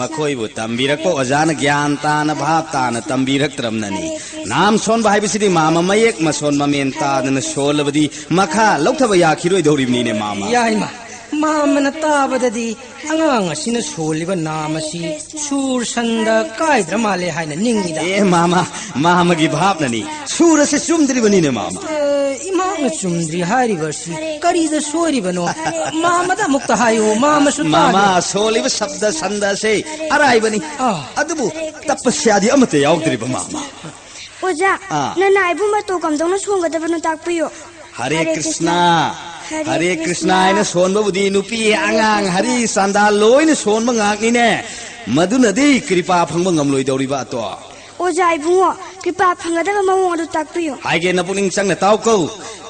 ꯃꯈꯣꯏꯕꯨ ꯇꯝꯕꯤꯔꯛꯄ ꯑꯣꯖꯥꯅ ꯒ꯭ꯌꯥꯟ ꯇꯥꯅ, ꯚꯥꯞ ꯇꯥꯅ ꯇꯝꯕꯤꯔꯛꯇ꯭ꯔꯕꯅꯅꯤ꯫ ꯅꯥꯝ ꯁꯣꯟꯕ ꯍꯥꯏꯕꯁꯤꯗꯤ, ꯃꯥꯃ, ꯃꯌꯦꯛ ꯃꯁꯣꯟ ꯃꯃꯦꯟ ꯇꯥꯗꯅ ꯁꯣꯜꯂꯕꯗꯤ ꯃꯈꯥ ꯂꯧꯊꯕ ꯌꯥꯈꯤꯔꯣꯏꯗꯧꯔꯤꯕꯅꯤꯅꯦ, ꯃꯥꯃ꯫ ꯌꯥꯏꯃ꯫ ꯃꯥꯃꯅ ꯇꯥꯕꯗꯗꯤ ꯑꯉꯥꯡ ꯑꯁꯤꯅ ꯁꯣꯜꯂꯤꯕ ꯅꯥꯝ ꯑꯁꯤ ꯁꯨꯔ ꯁꯟꯗ ꯀꯥꯏꯗ꯭ꯔ ꯃꯥꯜꯂꯦ ꯍꯥꯏꯅ ꯅꯤꯡꯉꯤꯗ꯫ ꯑꯦ ꯃꯥꯃ, ꯃꯥꯃꯒꯤ ꯚꯥꯞꯅꯅꯤ꯫ ꯁꯨꯔ ꯑꯁꯤ ꯆꯨꯝꯗ꯭ꯔꯤꯕꯅꯤꯅꯦ ꯃꯥꯃ꯫ ꯑꯦ, ꯏꯃꯥꯅ ꯆꯨꯝꯗ꯭ꯔꯤ ꯍꯥꯏꯔꯤꯕ ꯑꯁꯤ ꯀꯔꯤꯗ ꯁꯣꯏꯔꯤꯕꯅꯣ? ꯃꯥꯃꯗ ꯑꯃꯨꯛꯇ ꯍꯥꯏꯌꯨ, ꯃꯥꯃꯁꯨ ꯃꯥꯃ, ꯇꯥꯒꯦ꯫ ꯁꯣꯜꯂꯤꯕ ꯁꯕꯗ ꯁꯟꯗ ꯑꯁꯤ ꯑꯔꯥꯏꯕꯅꯤ꯫ ꯑꯥ꯫ ꯑꯗꯨꯕꯨ ꯇꯄꯁ꯭ꯌꯥꯗꯤ ꯑꯃꯠꯇ ꯌꯥꯎꯗ꯭ꯔꯤꯕ ꯃꯥꯃ꯫ ꯑꯣꯖꯥ, ꯑꯥ꯫ ꯅꯅꯥꯏꯕꯨ ꯃꯇꯧ ꯀꯝꯗꯧꯅ ꯁꯣꯟꯒꯗꯕꯅꯣ ꯇꯥꯛꯄꯤꯌꯨ꯫ ꯍꯔꯦ ꯍꯔꯦ ꯀ꯭ꯔꯤꯁꯅ, ꯀ꯭ꯔꯤꯁꯅ, ꯍꯔꯦ ꯍꯔꯦ ꯀ꯭ꯔꯤꯁꯅ ꯀ꯭ꯔꯤꯁꯅ꯫ ꯍꯥꯏꯅ ꯁꯣꯟꯕꯕꯨꯗꯤ ꯅꯨꯄꯤ, ꯍꯔꯦ ꯑꯉꯥꯡ, ꯀ꯭ꯔꯤꯁꯅ꯫ ꯍꯔꯤ, ꯆꯥꯟꯗꯥ ꯂꯣꯏꯅ ꯁꯣꯟꯕ ꯉꯥꯛꯅꯤꯅꯦ꯫ ꯃꯗꯨꯅꯗꯤ ꯀ꯭ꯔꯤꯄꯥ ꯐꯪꯕ ꯉꯝꯂꯣꯏꯗꯧꯔꯤꯕ ꯑꯇꯣ꯫ ꯑꯣꯖꯥ ꯏꯕꯨꯡꯉꯣ, ꯀ꯭ꯔꯤꯄꯥ ꯐꯪꯒꯗꯕ ꯃꯑꯣꯡ ꯑꯗꯨ ꯇꯥꯛꯄꯤꯌꯨ꯫ ꯍꯥꯏꯒꯦ, ꯅꯄꯨꯛꯅꯤꯡ ꯆꯪꯅ ꯇꯥꯎꯀꯣ꯫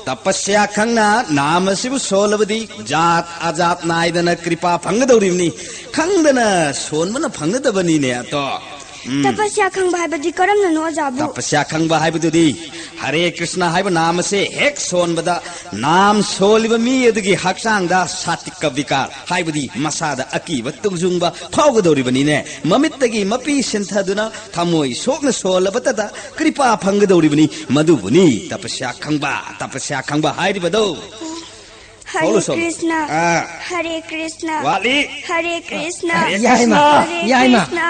ꯇꯄꯁ꯭ꯌꯥ ꯈꯪꯅ ꯅꯥꯝ ꯑꯁꯤꯕꯨ ꯁꯣꯜꯂꯕꯗꯤ ꯖꯥꯠ ꯑꯖꯥꯠ ꯅꯥꯏꯗꯅ ꯀ꯭ꯔꯤꯄꯥ ꯐꯪꯒꯗꯧꯔꯤꯕꯅꯤ꯫ ꯈꯪꯗꯅ ꯁꯣꯟꯕꯅ ꯐꯪꯒꯗꯕꯅꯤꯅꯦ ꯑꯇꯣ꯫ ꯎꯝ꯫ ꯇꯄꯁ꯭ꯌꯥ ꯈꯪꯕ ꯍꯥꯏꯕꯗꯤ ꯀꯔꯝꯅꯅꯣ, ꯑꯣꯖꯥꯕꯨ? ꯇꯄꯁ꯭ꯌꯥ ꯈꯪꯕ ꯍꯥꯏꯕꯗꯨꯗꯤ ꯍꯔꯦ ꯀ꯭ꯔꯤꯁꯅ ꯍꯥꯏꯕ ꯅꯥꯝ ꯑꯁꯦ ꯍꯦꯛ ꯁꯣꯟꯕꯗ ꯅꯥꯝ ꯁꯣꯜꯂꯤꯕ ꯃꯤ ꯑꯗꯨꯒꯤ ꯍꯛꯆꯥꯡꯗ ꯁꯥꯇꯤꯛꯀ ꯕꯤꯀꯥꯔ ꯍꯥꯏꯕꯗꯤ ꯃꯁꯥꯗ ꯑꯀꯤꯕ ꯇꯨꯡꯖꯨꯡꯕ ꯐꯥꯎꯒꯗꯧꯔꯤꯕꯅꯤꯅꯦ꯫ ꯃꯃꯤꯠꯇꯒꯤ ꯃꯄꯤ ꯁꯤꯟꯊꯗꯨꯅ ꯊꯃꯣꯏ ꯁꯣꯛꯅ ꯁꯣꯜꯂꯕꯇꯗ ꯀ꯭ꯔꯤꯄꯥ ꯐꯪꯒꯗꯧꯔꯤꯕꯅꯤ꯫ ꯃꯗꯨꯕꯨꯅꯤ ꯇꯄꯁ꯭ꯌꯥ ꯈꯪꯕ, ꯇꯄꯁ꯭ꯌꯥ ꯈꯪꯕ ꯍꯥꯏꯔꯤꯕꯗꯣ꯫ ꯍꯔꯦ ꯍꯧꯔꯣ, ꯁꯣꯝ꯫ ꯀ꯭ꯔꯤꯁꯅ, ꯑꯥ꯫ ꯍꯔꯦ ꯀ꯭ꯔꯤꯁꯅ, ꯋꯥꯠꯂꯤ꯫ ꯍꯔꯦ ꯀ꯭ꯔꯤꯁꯅ, ꯌꯥꯏꯃ, ꯍꯔꯦ ꯌꯥꯏꯃ꯫ ꯀ꯭ꯔꯤꯁꯅ,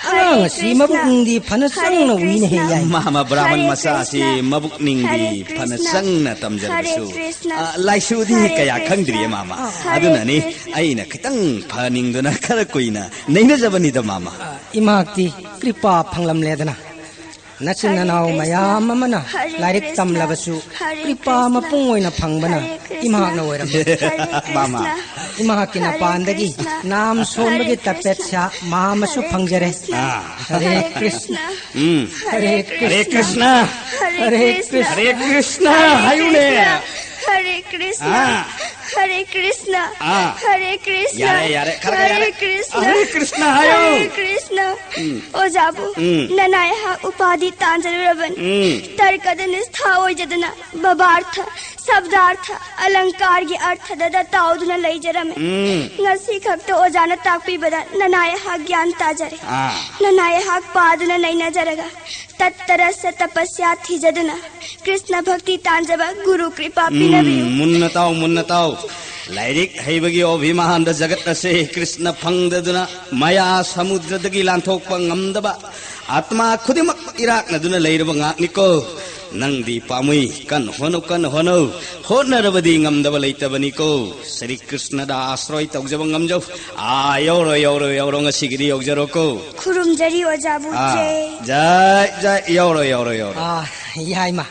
ꯑꯉꯥꯡ ꯍꯔꯦ ꯑꯁꯤ ꯀ꯭ꯔꯤꯁꯅ, ꯃꯕꯨꯛꯅꯤꯡꯗꯤ ꯐꯅ ꯍꯔꯦ ꯆꯪꯅ ꯎꯏꯅꯦꯍꯦ, ꯀ꯭ꯔꯤꯁꯅ, ꯌꯥꯏꯃ꯫ ꯃꯥꯃ ꯕ꯭ꯔꯥꯍꯃꯟ ꯍꯔꯦ ꯃꯆꯥ ꯑꯁꯤ ꯀ꯭ꯔꯤꯁꯅ, ꯃꯕꯨꯛꯅꯤꯡꯗꯤ ꯍꯔꯦ ꯐꯅ ꯀ꯭ꯔꯤꯁꯅ, ꯆꯪꯅ ꯍꯔꯦ ꯇꯝꯖꯔꯕꯁꯨ, ꯀ꯭ꯔꯤꯁꯅ, ꯑ, ꯂꯥꯏꯁꯨꯗꯤ ꯍꯔꯦ ꯀꯌꯥ ꯀ꯭ꯔꯤꯁꯅ, ꯈꯪꯗ꯭ꯔꯤꯌꯦ, ꯃꯥꯃ꯫ ꯍꯔꯦ ꯑꯗꯨꯅꯅꯤ ꯀ꯭ꯔꯤꯁꯅ꯫ ꯑꯩꯅ ꯈꯤꯇꯪ ꯐꯅꯤꯡꯗꯨꯅ ꯈꯔ ꯀꯨꯏꯅ ꯅꯩꯅꯖꯕꯅꯤꯗ, ꯃꯥꯃ꯫ ꯑ, ꯏꯃꯥꯛꯇꯤ ꯀ꯭ꯔꯤꯄꯥ ꯐꯪꯂꯝꯂꯦꯗꯅ꯫ ꯅꯆꯤꯟ ꯍꯔꯦ ꯅꯅꯥꯎ ꯀ꯭ꯔꯤꯁꯅ, ꯃꯌꯥꯝ ꯑꯃꯅ ꯍꯔꯦ ꯂꯥꯏꯔꯤꯛ ꯀ꯭ꯔꯤꯁꯅ, ꯇꯝꯂꯕꯁꯨ ꯍꯔꯦ ꯀ꯭ꯔꯤꯄꯥ ꯀ꯭ꯔꯤꯁꯅ, ꯃꯄꯨꯡ ꯑꯣꯏꯅ ꯐꯪꯕꯅ ꯍꯔꯦ ꯀ꯭ꯔꯤꯁꯅ, ꯏꯃꯥꯛꯅ ꯑꯣꯏꯔꯝꯂꯦ꯫ ꯍꯔꯦ ꯀ꯭ꯔꯤꯁꯅ, ꯃꯥꯃ꯫ ꯏꯃꯥꯛꯀꯤ ꯍꯔꯦ ꯅꯄꯥꯟꯗꯒꯤ ꯀ꯭ꯔꯤꯁꯅ, ꯅꯥꯝ ꯁꯣꯟꯕꯒꯤ ꯍꯔꯦ ꯇꯄꯦꯠꯁ꯭ꯌꯥ ꯀ꯭ꯔꯤꯁꯅ, ꯃꯍꯥ ꯑꯃꯁꯨ ꯍꯔꯦ ꯐꯪꯖꯔꯦ꯫ ꯀ꯭ꯔꯤꯁꯅ, ꯑꯥ꯫ ꯍꯔꯦ ꯍꯔꯦ ꯀ꯭ꯔꯤꯁꯅ, ꯀ꯭ꯔꯤꯁꯅ꯫ ꯎꯝ꯫ ꯍꯔꯦ ꯍꯔꯦ ꯀ꯭ꯔꯤꯁꯅ, ꯀ꯭ꯔꯤꯁꯅ꯫ ꯍꯔꯦ ꯍꯔꯦ ꯀ꯭ꯔꯤꯁꯅ꯫ ꯀ꯭ꯔꯤꯁꯅ ꯍꯥꯏꯌꯨꯅꯦ꯫ ꯍꯔꯦ ꯀ꯭ꯔꯤꯁꯅ, ꯑꯥ꯫ ꯍꯔꯦ ꯀ꯭ꯔꯤꯁꯅ, ꯑꯥ꯫ ꯍꯔꯦ ꯀ꯭ꯔꯤꯁꯅ, ꯌꯥꯔꯦ, ꯌꯥꯔꯦ, ꯈꯔ, ꯈꯔ ꯍꯔꯦ ꯌꯥꯔꯦ꯫ ꯀ꯭ꯔꯤꯁꯅ, ꯍꯔꯦ ꯀ꯭ꯔꯤꯁꯅ ꯍꯥꯏꯌꯨ꯫ ꯍꯔꯦ ꯀ꯭ꯔꯤꯁꯅ꯫ ꯎꯝ꯫ ꯑꯣꯖꯥꯕꯨ, ꯎꯝ꯫ ꯅꯅꯥꯏ ꯑꯩꯍꯥꯛ ꯎꯄꯥꯗꯤ ꯇꯥꯟꯖꯔꯨꯔꯕꯅꯤ꯫ ꯎꯝ꯫ ꯇꯔꯀꯗ ꯅꯤꯁꯊꯥ ꯑꯣꯏꯖꯗꯨꯅ ꯕꯕꯥꯔꯊ, ꯁꯕꯗꯥꯔꯊ, ꯑꯂꯪꯀꯥꯔꯒꯤ ꯑꯔꯊꯗꯗ ꯇꯥꯎꯗꯨꯅ ꯂꯩꯖꯔꯝꯃꯤ꯫ ꯎꯝ꯫ ꯉꯁꯤ ꯈꯛꯇ ꯑꯣꯖꯥꯅ ꯇꯥꯛꯄꯤꯕꯗ ꯅꯅꯥꯏ ꯑꯩꯍꯥꯛ ꯒ꯭ꯌꯥꯟ ꯇꯥꯖꯔꯦ꯫ ꯑꯥ꯫ ꯅꯅꯥꯏ ꯑꯩꯍꯥꯛ ꯄꯥꯗꯨꯅ ꯅꯩꯅꯖꯔꯒ ꯇꯠꯇꯔꯁ ꯇꯄꯁ꯭ꯌꯥ ꯊꯤꯖꯗꯨꯅ ꯀ꯭ꯔꯤꯁꯅ ꯚꯛꯇꯤ ꯇꯥꯟꯖꯕ ꯒꯨꯔꯨ ꯀ꯭ꯔꯤꯄꯥ ꯎꯝ, ꯄꯤꯅꯕꯤꯌꯨ꯫ ꯃꯨꯟꯅ ꯇꯥꯎ, ꯃꯨꯟꯅ ꯇꯥꯎ꯫ ꯂꯥꯏꯔꯤꯛ ꯍꯩꯕꯒꯤ ꯑꯣꯚꯤꯃꯥꯟꯗ ꯖꯒꯠ ꯑꯁꯦ ꯀ꯭ꯔꯤꯁꯅ ꯐꯪꯗꯗꯨꯅ ꯃꯌꯥ ꯁꯃꯨꯗ꯭ꯔꯗꯒꯤ ꯂꯥꯟꯊꯣꯛꯄ ꯉꯝꯗꯕ ꯑꯥꯠꯃꯥ ꯈꯨꯗꯤꯡꯃꯛ ꯏꯔꯥꯛꯅꯗꯨꯅ ꯂꯩꯔꯕ ꯉꯥꯛꯅꯤꯀꯣ꯫ ꯅꯪꯗꯤ ꯄꯥꯝꯃꯨꯏ, ꯀꯟ ꯍꯣꯠꯅꯧ, ꯀꯟ ꯍꯣꯠꯅꯧ꯫ ꯍꯣꯠꯅꯔꯕꯗꯤ ꯉꯝꯗꯕ ꯂꯩꯇꯕꯅꯤꯀꯣ꯫ ꯁ꯭ꯔꯤ ꯀ꯭ꯔꯤꯁꯅꯗ ꯑꯥꯁ꯭ꯔꯣꯏ ꯇꯧꯖꯕ ꯉꯝꯖꯧ꯫ ꯑꯥ, ꯌꯧꯔꯣ, ꯌꯧꯔꯣ, ꯌꯧꯔꯣ, ꯉꯁꯤꯒꯤꯗꯤ ꯌꯧꯖꯔꯣꯀꯣ꯫ ꯈꯨꯔꯨꯝꯖꯔꯤ ꯑꯣꯖꯥꯕꯨ꯫ ꯑꯥ, ꯖꯩ꯫ ꯖꯩ, ꯖꯩ, ꯌꯧꯔꯣ, ꯌꯧꯔꯣ, ꯌꯧꯔꯣ꯫ ꯑꯥ, ꯌꯥꯏꯃ,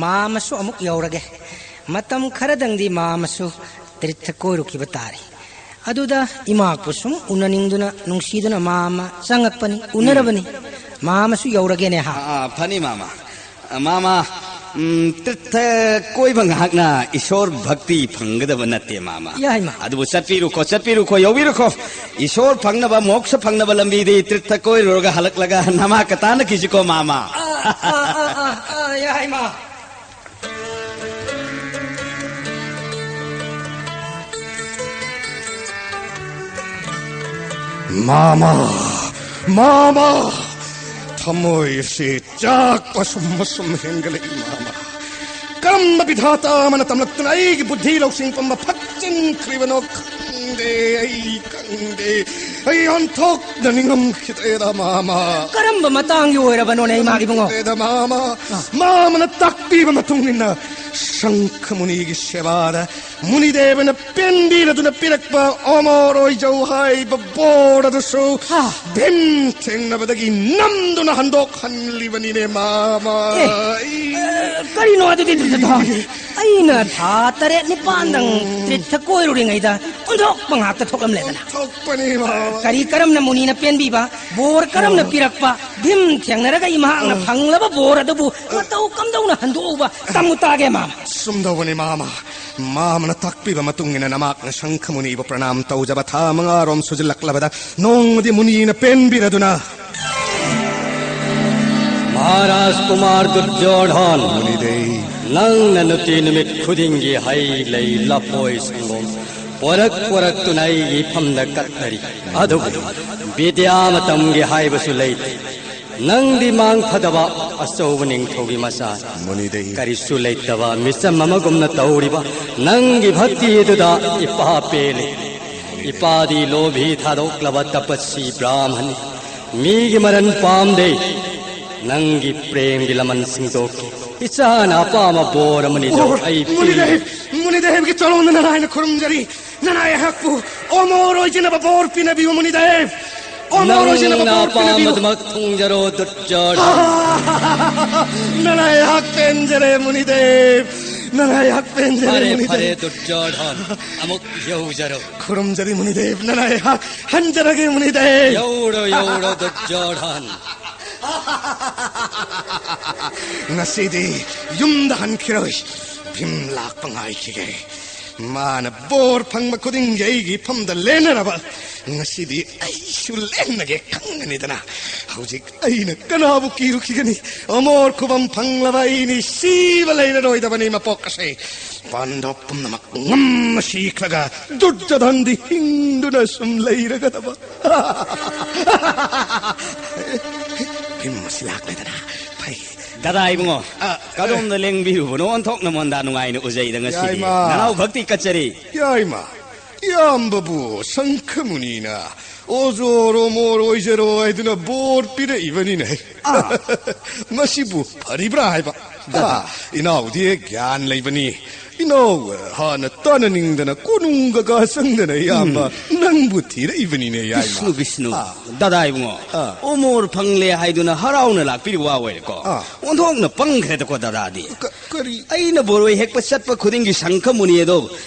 ꯃꯥꯃꯁꯨ ꯑꯃꯨꯛ ꯌꯧꯔꯒꯦ꯫ ꯃꯇꯝ ꯈꯔꯗꯪꯗꯤ ꯃꯥꯃꯁꯨ ꯇꯤꯔꯊ ꯀꯣꯏꯔꯨꯈꯤꯕ ꯇꯥꯔꯦ꯫ ꯑꯗꯨꯗ ꯏꯃꯥꯄꯨ ꯁꯨꯝ ꯎꯅꯅꯤꯡꯗꯨꯅ, ꯅꯨꯡꯁꯤꯗꯨꯅ ꯃꯥꯃ ꯆꯪꯉꯛꯄꯅꯤ, ꯎꯅꯔꯕꯅꯤ꯫ ꯃꯥꯃꯁꯨ ꯌꯧꯔꯒꯦꯅꯦ ꯍꯥ꯫ ꯑꯥ, ꯑꯥ, ꯐꯅꯤ ꯃꯥꯃ꯫ ꯑ, ꯃꯥꯃ, ꯎꯝ, ꯇꯤꯔꯊ ꯀꯣꯏꯕ ꯉꯥꯏꯍꯥꯛꯅ ꯏꯁꯣꯔ ꯚꯛꯇꯤ ꯐꯪꯒꯗꯕ ꯅꯠꯇꯦ, ꯃꯥꯃ꯫ ꯌꯥꯏꯃ꯫ ꯑꯗꯨꯕꯨ ꯆꯠꯄꯤꯔꯨꯀꯣ, ꯆꯠꯄꯤꯔꯨꯀꯣ, ꯌꯧꯕꯤꯔꯨꯀꯣ꯫ ꯏꯁꯣꯔ ꯐꯪꯅꯕ, ꯃꯣꯛꯁ ꯐꯪꯅꯕ ꯂꯝꯕꯤꯗꯤ ꯇꯤꯔꯊ ꯀꯣꯏꯔꯨꯔꯒ ꯍꯜꯂꯛꯂꯒ ꯅꯃꯥ ꯀꯇꯥꯅ ꯀꯤꯁꯤꯀꯣ, ꯃꯥꯃ꯫ ꯑꯥ, ꯑꯥ, ꯑꯥ, ꯑꯥ, ꯑꯥ, ꯌꯥꯏꯃ꯫ ꯃꯥꯃ, ꯃꯥꯃ, ꯊꯃꯣꯏ ꯑꯁꯤ ꯆꯥꯛꯄ ꯁꯨꯝ ꯁꯨꯝ ꯍꯦꯟꯒꯠꯂꯛꯏ, ꯃꯥꯃ꯫ ꯀꯔꯝꯕ ꯕꯤꯙꯥꯇꯥ ꯑꯃꯅ ꯇꯝꯂꯛꯇꯨꯅ ꯑꯩꯒꯤ ꯕꯨꯙꯤ ꯂꯧꯁꯤꯡ ꯄꯨꯝꯕ ꯐꯛꯆꯤꯟꯈ꯭ꯔꯤꯕꯅꯣ ꯈꯪꯗꯦ, ꯑꯩ ꯈꯪꯗꯦ꯫ ꯑꯩ ꯑꯣꯟꯊꯣꯛꯅ ꯅꯤꯡꯉꯝꯈꯤꯗ꯭ꯔꯦꯗ, ꯃꯥꯃ꯫ ꯀꯔꯝꯕ ꯃꯇꯥꯡꯒꯤ ꯑꯣꯏꯔꯕꯅꯣꯅꯦ, ꯏꯃꯥꯒꯤ ꯏꯕꯨꯡꯉꯣ? ꯈꯪꯗ꯭ꯔꯦꯗ, ꯃꯥꯃ꯫ ꯑꯥ꯫ ꯃꯥꯃꯅ ꯇꯥꯛꯄꯤꯕ ꯃꯇꯨꯡ ꯏꯟꯅ ꯁꯪꯈꯃꯨꯅꯤꯒꯤ ꯁꯦꯕꯥꯗ ꯃꯨꯅꯤꯗꯦꯕꯅ ꯄꯦꯟꯕꯤꯔꯗꯨꯅ ꯄꯤꯔꯛꯄ ꯑꯃꯣꯔ ꯑꯣꯏꯖꯧ ꯍꯥꯏꯕ ꯕꯣꯔ ꯑꯗꯨꯁꯨ ꯍꯥ꯫ ꯚꯤꯝ ꯊꯦꯡꯅꯕꯗꯒꯤ ꯅꯝꯗꯨꯅ ꯍꯟꯗꯣꯛꯍꯜꯂꯤꯕꯅꯤꯅꯦ, ꯃꯥꯃ꯫ ꯑꯦ, ꯑꯩ ꯑ, ꯀꯔꯤꯅꯣ ꯑꯗꯨꯗꯤ, ꯑꯗꯨꯗꯤ, ꯑꯗꯨꯗꯤ? ꯑꯩꯅ ꯊꯥ ꯇꯔꯦꯠ ꯅꯤꯄꯥꯟꯗꯪ ꯎꯝ꯫ ꯇ꯭ꯔꯤꯠꯇ ꯀꯣꯏꯔꯨꯔꯤꯉꯩꯗ ꯑꯣꯟꯊꯣꯛꯄ ꯉꯥꯛꯇ ꯊꯣꯛꯂꯝꯂꯦꯗꯅ꯫ ꯑꯣꯟꯊꯣꯛꯄꯅꯤ, ꯃꯥꯃ꯫ ꯀꯔꯤ ꯀꯔꯝꯅ ꯃꯨꯅꯤꯅ ꯄꯦꯟꯕꯤꯕ, ꯕꯣꯔ ꯀꯔꯝꯅ ꯎꯝ꯫ ꯄꯤꯔꯛꯄ, ꯚꯤꯝ ꯊꯦꯡꯅꯔꯒ ꯏꯃꯍꯥꯛꯅ ꯎꯝ꯫ ꯐꯪꯂꯕ ꯕꯣꯔ ꯑꯗꯨꯕꯨ ꯃꯇꯧ ꯀꯝꯗꯧꯅ ꯍꯟꯗꯣꯛꯎꯕ ꯇꯝꯃꯨ ꯇꯥꯒꯦ, ꯃꯥꯃ꯫ ꯁꯨꯝꯗꯧꯕꯅꯤ, ꯃꯥꯃ꯫ ꯃꯥꯃꯅ ꯇꯥꯛꯄꯤꯕ ꯃꯇꯨꯡ ꯏꯟꯅ ꯅꯃꯥꯛꯅ ꯁꯪꯈ ꯃꯨꯅꯤꯕꯨ ꯄ꯭ꯔꯅꯥꯝ ꯇꯧꯖꯕ ꯊꯥ ꯃꯉꯥꯔꯣꯝ ꯁꯨꯖꯤꯜꯂꯛꯂꯕꯗ ꯅꯣꯡꯃꯗꯤ ꯃꯨꯅꯤꯅ ꯄꯦꯟꯕꯤꯔꯗꯨꯅ, ꯃꯍꯥꯔꯥꯖ ꯀꯨꯃꯥꯔ ꯗꯨꯔꯖꯣꯙꯟ, ꯃꯨꯅꯤꯗꯦ꯫ ꯅꯪꯅ ꯅꯨꯡꯇꯤ ꯅꯨꯃꯤꯠ ꯈꯨꯗꯤꯡꯒꯤ ꯍꯩ ꯂꯩ ꯂꯐꯣꯏ ꯁꯪꯒꯣꯝ ꯄꯣꯔꯛ ꯄꯣꯔꯛꯇꯨꯅ ꯑꯩꯒꯤ ꯏꯐꯝꯗ ꯀꯠꯅꯔꯤ꯫ ꯑꯗꯨꯕꯨ ꯕꯤꯗ꯭ꯌꯥ ꯃꯇꯝꯒꯤ ꯍꯥꯏꯕꯁꯨ ꯂꯩꯇꯦ꯫ ꯅꯪꯗꯤ ꯃꯥꯡ ꯐꯗꯕ ꯑꯆꯧꯕ ꯅꯤꯡꯊꯧꯒꯤ ꯃꯆꯥꯅꯤ꯫ ꯃꯨꯅꯤꯗꯦꯕ꯫ ꯀꯔꯤꯁꯨ ꯂꯩꯇꯕ ꯃꯤꯆꯝ ꯑꯃꯒꯨꯝꯅ ꯇꯧꯔꯤꯕ ꯅꯪꯒꯤ ꯚꯛꯇꯤ ꯑꯗꯨꯗ ꯏꯄꯥ ꯄꯦꯜꯂꯤ꯫ ꯏꯄꯥꯗꯤ ꯂꯣꯚꯤ ꯊꯥꯗꯣꯛꯂꯕ ꯇꯄꯁꯤ ꯕ꯭ꯔꯥꯍꯃꯟꯅꯤ꯫ ꯃꯤꯒꯤ ꯃꯔꯟ ꯄꯥꯝꯗꯦ꯫ ꯅꯪꯒꯤ ꯄ꯭ꯔꯦꯝꯒꯤ ꯂꯃꯟ ꯁꯤꯡꯗꯣꯛꯈꯤ꯫ ꯏꯆꯥꯅ ꯑꯄꯥꯝꯕ ꯕꯣꯔ ꯑꯃꯅꯤ ꯖꯧ꯫ ꯕꯣꯔ, ꯑꯩ ꯄꯤ- ꯃꯨꯅꯤꯗꯦꯕ, ꯃꯨꯅꯤꯗꯦꯕꯒꯤ ꯆꯔꯣꯟꯗ ꯅꯅꯥꯏꯅ ꯈꯨꯔꯨꯝꯖꯔꯤ꯫ ꯅꯅꯥꯏ ꯑꯩꯍꯥꯛꯄꯨ ꯑꯣꯃꯣꯔ ꯑꯣꯏꯖꯅꯕ ꯕꯣꯔ ꯄꯤꯅꯕꯤꯌꯨ ꯃꯨꯅꯤꯗꯦꯕ꯫ ꯑꯣꯃꯣꯔ ꯑꯣꯏꯖꯅꯕ ꯅꯪꯅ ꯕꯣꯔ ꯄꯤꯅꯕꯤꯌꯨ꯫ ꯑꯄꯥꯝꯕꯗꯨꯃꯛ ꯊꯨꯡꯖꯔꯣ ꯗꯨꯔꯖꯣꯙꯟ꯫ ꯅꯅꯥꯏ ꯑꯩꯍꯥꯛ ꯄꯦꯟꯖꯔꯦ ꯃꯨꯅꯤꯗꯦꯕ꯫ ꯅꯅꯥꯏ ꯑꯩꯍꯥꯛ ꯄꯦꯟꯖꯔꯦ ꯐꯔꯦ, ꯃꯨꯅꯤꯗꯦꯕ꯫ ꯐꯔꯦ ꯗꯨꯔꯖꯣꯙꯟ, ꯑꯃꯨꯛ ꯌꯧꯖꯔꯣ꯫ ꯈꯨꯔꯨꯝꯖꯔꯤ ꯃꯨꯅꯤꯗꯦꯕ꯫ ꯅꯅꯥꯏ ꯑꯩꯍꯥꯛ ꯍꯟꯖꯔꯒꯦ ꯃꯨꯅꯤꯗꯦꯕ꯫ ꯌꯧꯔꯣ, ꯌꯧꯔꯣ ꯗꯨꯔꯖꯣꯙꯟ꯫ ꯉꯁꯤꯗꯤ ꯌꯨꯝꯗ ꯍꯟꯈꯤꯔꯣꯏ꯫ ꯚꯤꯝ ꯂꯥꯛꯄ ꯉꯥꯏꯈꯤꯒꯦ꯫ ꯃꯥꯅ ꯕꯣꯔ ꯐꯪꯕ ꯈꯨꯗꯤꯡꯒꯤ ꯑꯩꯒꯤ ꯏꯐꯝꯗ ꯂꯦꯟꯅꯔꯕ, ꯉꯁꯤꯗꯤ ꯑꯩꯁꯨ ꯂꯦꯟꯅꯒꯦ ꯈꯪꯒꯅꯤꯗꯅ꯫ ꯍꯧꯖꯤꯛ ꯑꯩꯅ ꯀꯅꯥꯕꯨ ꯀꯤꯔꯨꯈꯤꯒꯅꯤ? ꯑꯃꯣꯔ ꯈꯨꯕꯝ ꯐꯪꯂꯕ ꯑꯩꯅꯤ ꯁꯤꯕ ꯂꯩꯔꯔꯣꯏꯗꯕꯅꯤ ꯃꯄꯣꯛ ꯑꯁꯦ꯫ ꯄꯥꯟꯗꯕ ꯄꯨꯝꯅꯃꯛ ꯉꯝꯅ ꯁꯤꯈ꯭ꯔꯒ ꯗꯨꯔꯖꯣꯙꯟꯗꯤ ꯍꯤꯡꯗꯨꯅ ꯁꯨꯝ ꯂꯩꯔꯒꯗꯕ꯫ ꯚꯤꯝ ꯑꯁꯤ ꯂꯥꯛꯂꯦꯗꯅ꯫ ꯐꯩ꯫ ꯗꯗꯥ ꯏꯕꯨꯡꯉꯣ, ꯑ, ꯀꯗꯣꯝꯗ ꯂꯦꯡꯕꯤꯔꯨꯕꯅꯣ? ꯑꯣꯟꯊꯣꯛꯅ ꯃꯣꯟꯗꯥ ꯅꯨꯡꯉꯥꯏꯅ ꯎꯖꯩꯗ ꯉꯁꯤꯗꯤ꯫ ꯌꯥꯏꯃ꯫ ꯅꯅꯥꯎ ꯚꯛꯇꯤ ꯀꯠꯆꯔꯤ꯫ ꯌꯥꯏꯃ, ꯏꯌꯥꯝꯕꯕꯨ ꯁꯪꯈꯃꯨꯅꯤꯅ ꯑꯣꯖꯣꯔꯣ ꯃꯣꯔ ꯑꯣꯏꯖꯔꯣ ꯍꯥꯏꯗꯨꯅ ꯕꯣꯔ ꯄꯤꯔꯛꯏꯕꯅꯤꯅꯦ꯫ ꯑꯥ꯫ ꯃꯁꯤꯕꯨ ꯐꯔꯤꯕ꯭ꯔꯥ ꯍꯥꯏꯕ? ꯗꯗꯥ꯫ ꯑꯥ, ꯏꯅꯥꯎꯗꯤ ꯒ꯭ꯌꯥꯟ ꯂꯩꯕꯅꯤ꯫ ꯏꯅꯥꯎ ꯍꯥꯟꯅ ꯇꯥꯟꯅꯅꯤꯡꯗꯅ ꯀꯣꯅꯨꯡꯒ ꯀꯥ ꯆꯪꯗꯅ ꯏꯌꯥꯝꯕ ꯎꯝ꯫ ꯅꯪꯕꯨ ꯊꯤꯔꯛꯏꯕꯅꯤꯅꯦ, ꯌꯥꯏꯃ꯫ ꯕꯤꯁꯅꯨ, ꯕꯤꯁꯅꯨ꯫ ꯑꯥ꯫ ꯗꯗꯥ ꯏꯕꯨꯡꯉꯣ, ꯑꯥ꯫ ꯑꯣꯃꯣꯔ ꯐꯪꯂꯦ ꯍꯥꯏꯗꯨꯅ ꯍꯔꯥꯎꯅ ꯂꯥꯛꯄꯤꯔꯤꯕ ꯋꯥ ꯑꯣꯏꯔꯦꯀꯣ꯫ ꯑꯥ꯫ ꯑꯣꯟꯊꯣꯛꯅ ꯄꯪꯈ꯭ꯔꯦꯗꯀꯣ ꯗꯗꯥꯗꯤ꯫ ꯀ-, ꯀꯔꯤ? ꯑꯩꯅ ꯕꯣꯔꯣꯏ ꯍꯦꯛꯄ ꯆꯠꯄ ꯈꯨꯗꯤꯡꯒꯤ ꯁꯪꯈꯃꯨꯅꯤ ꯑꯗꯣ,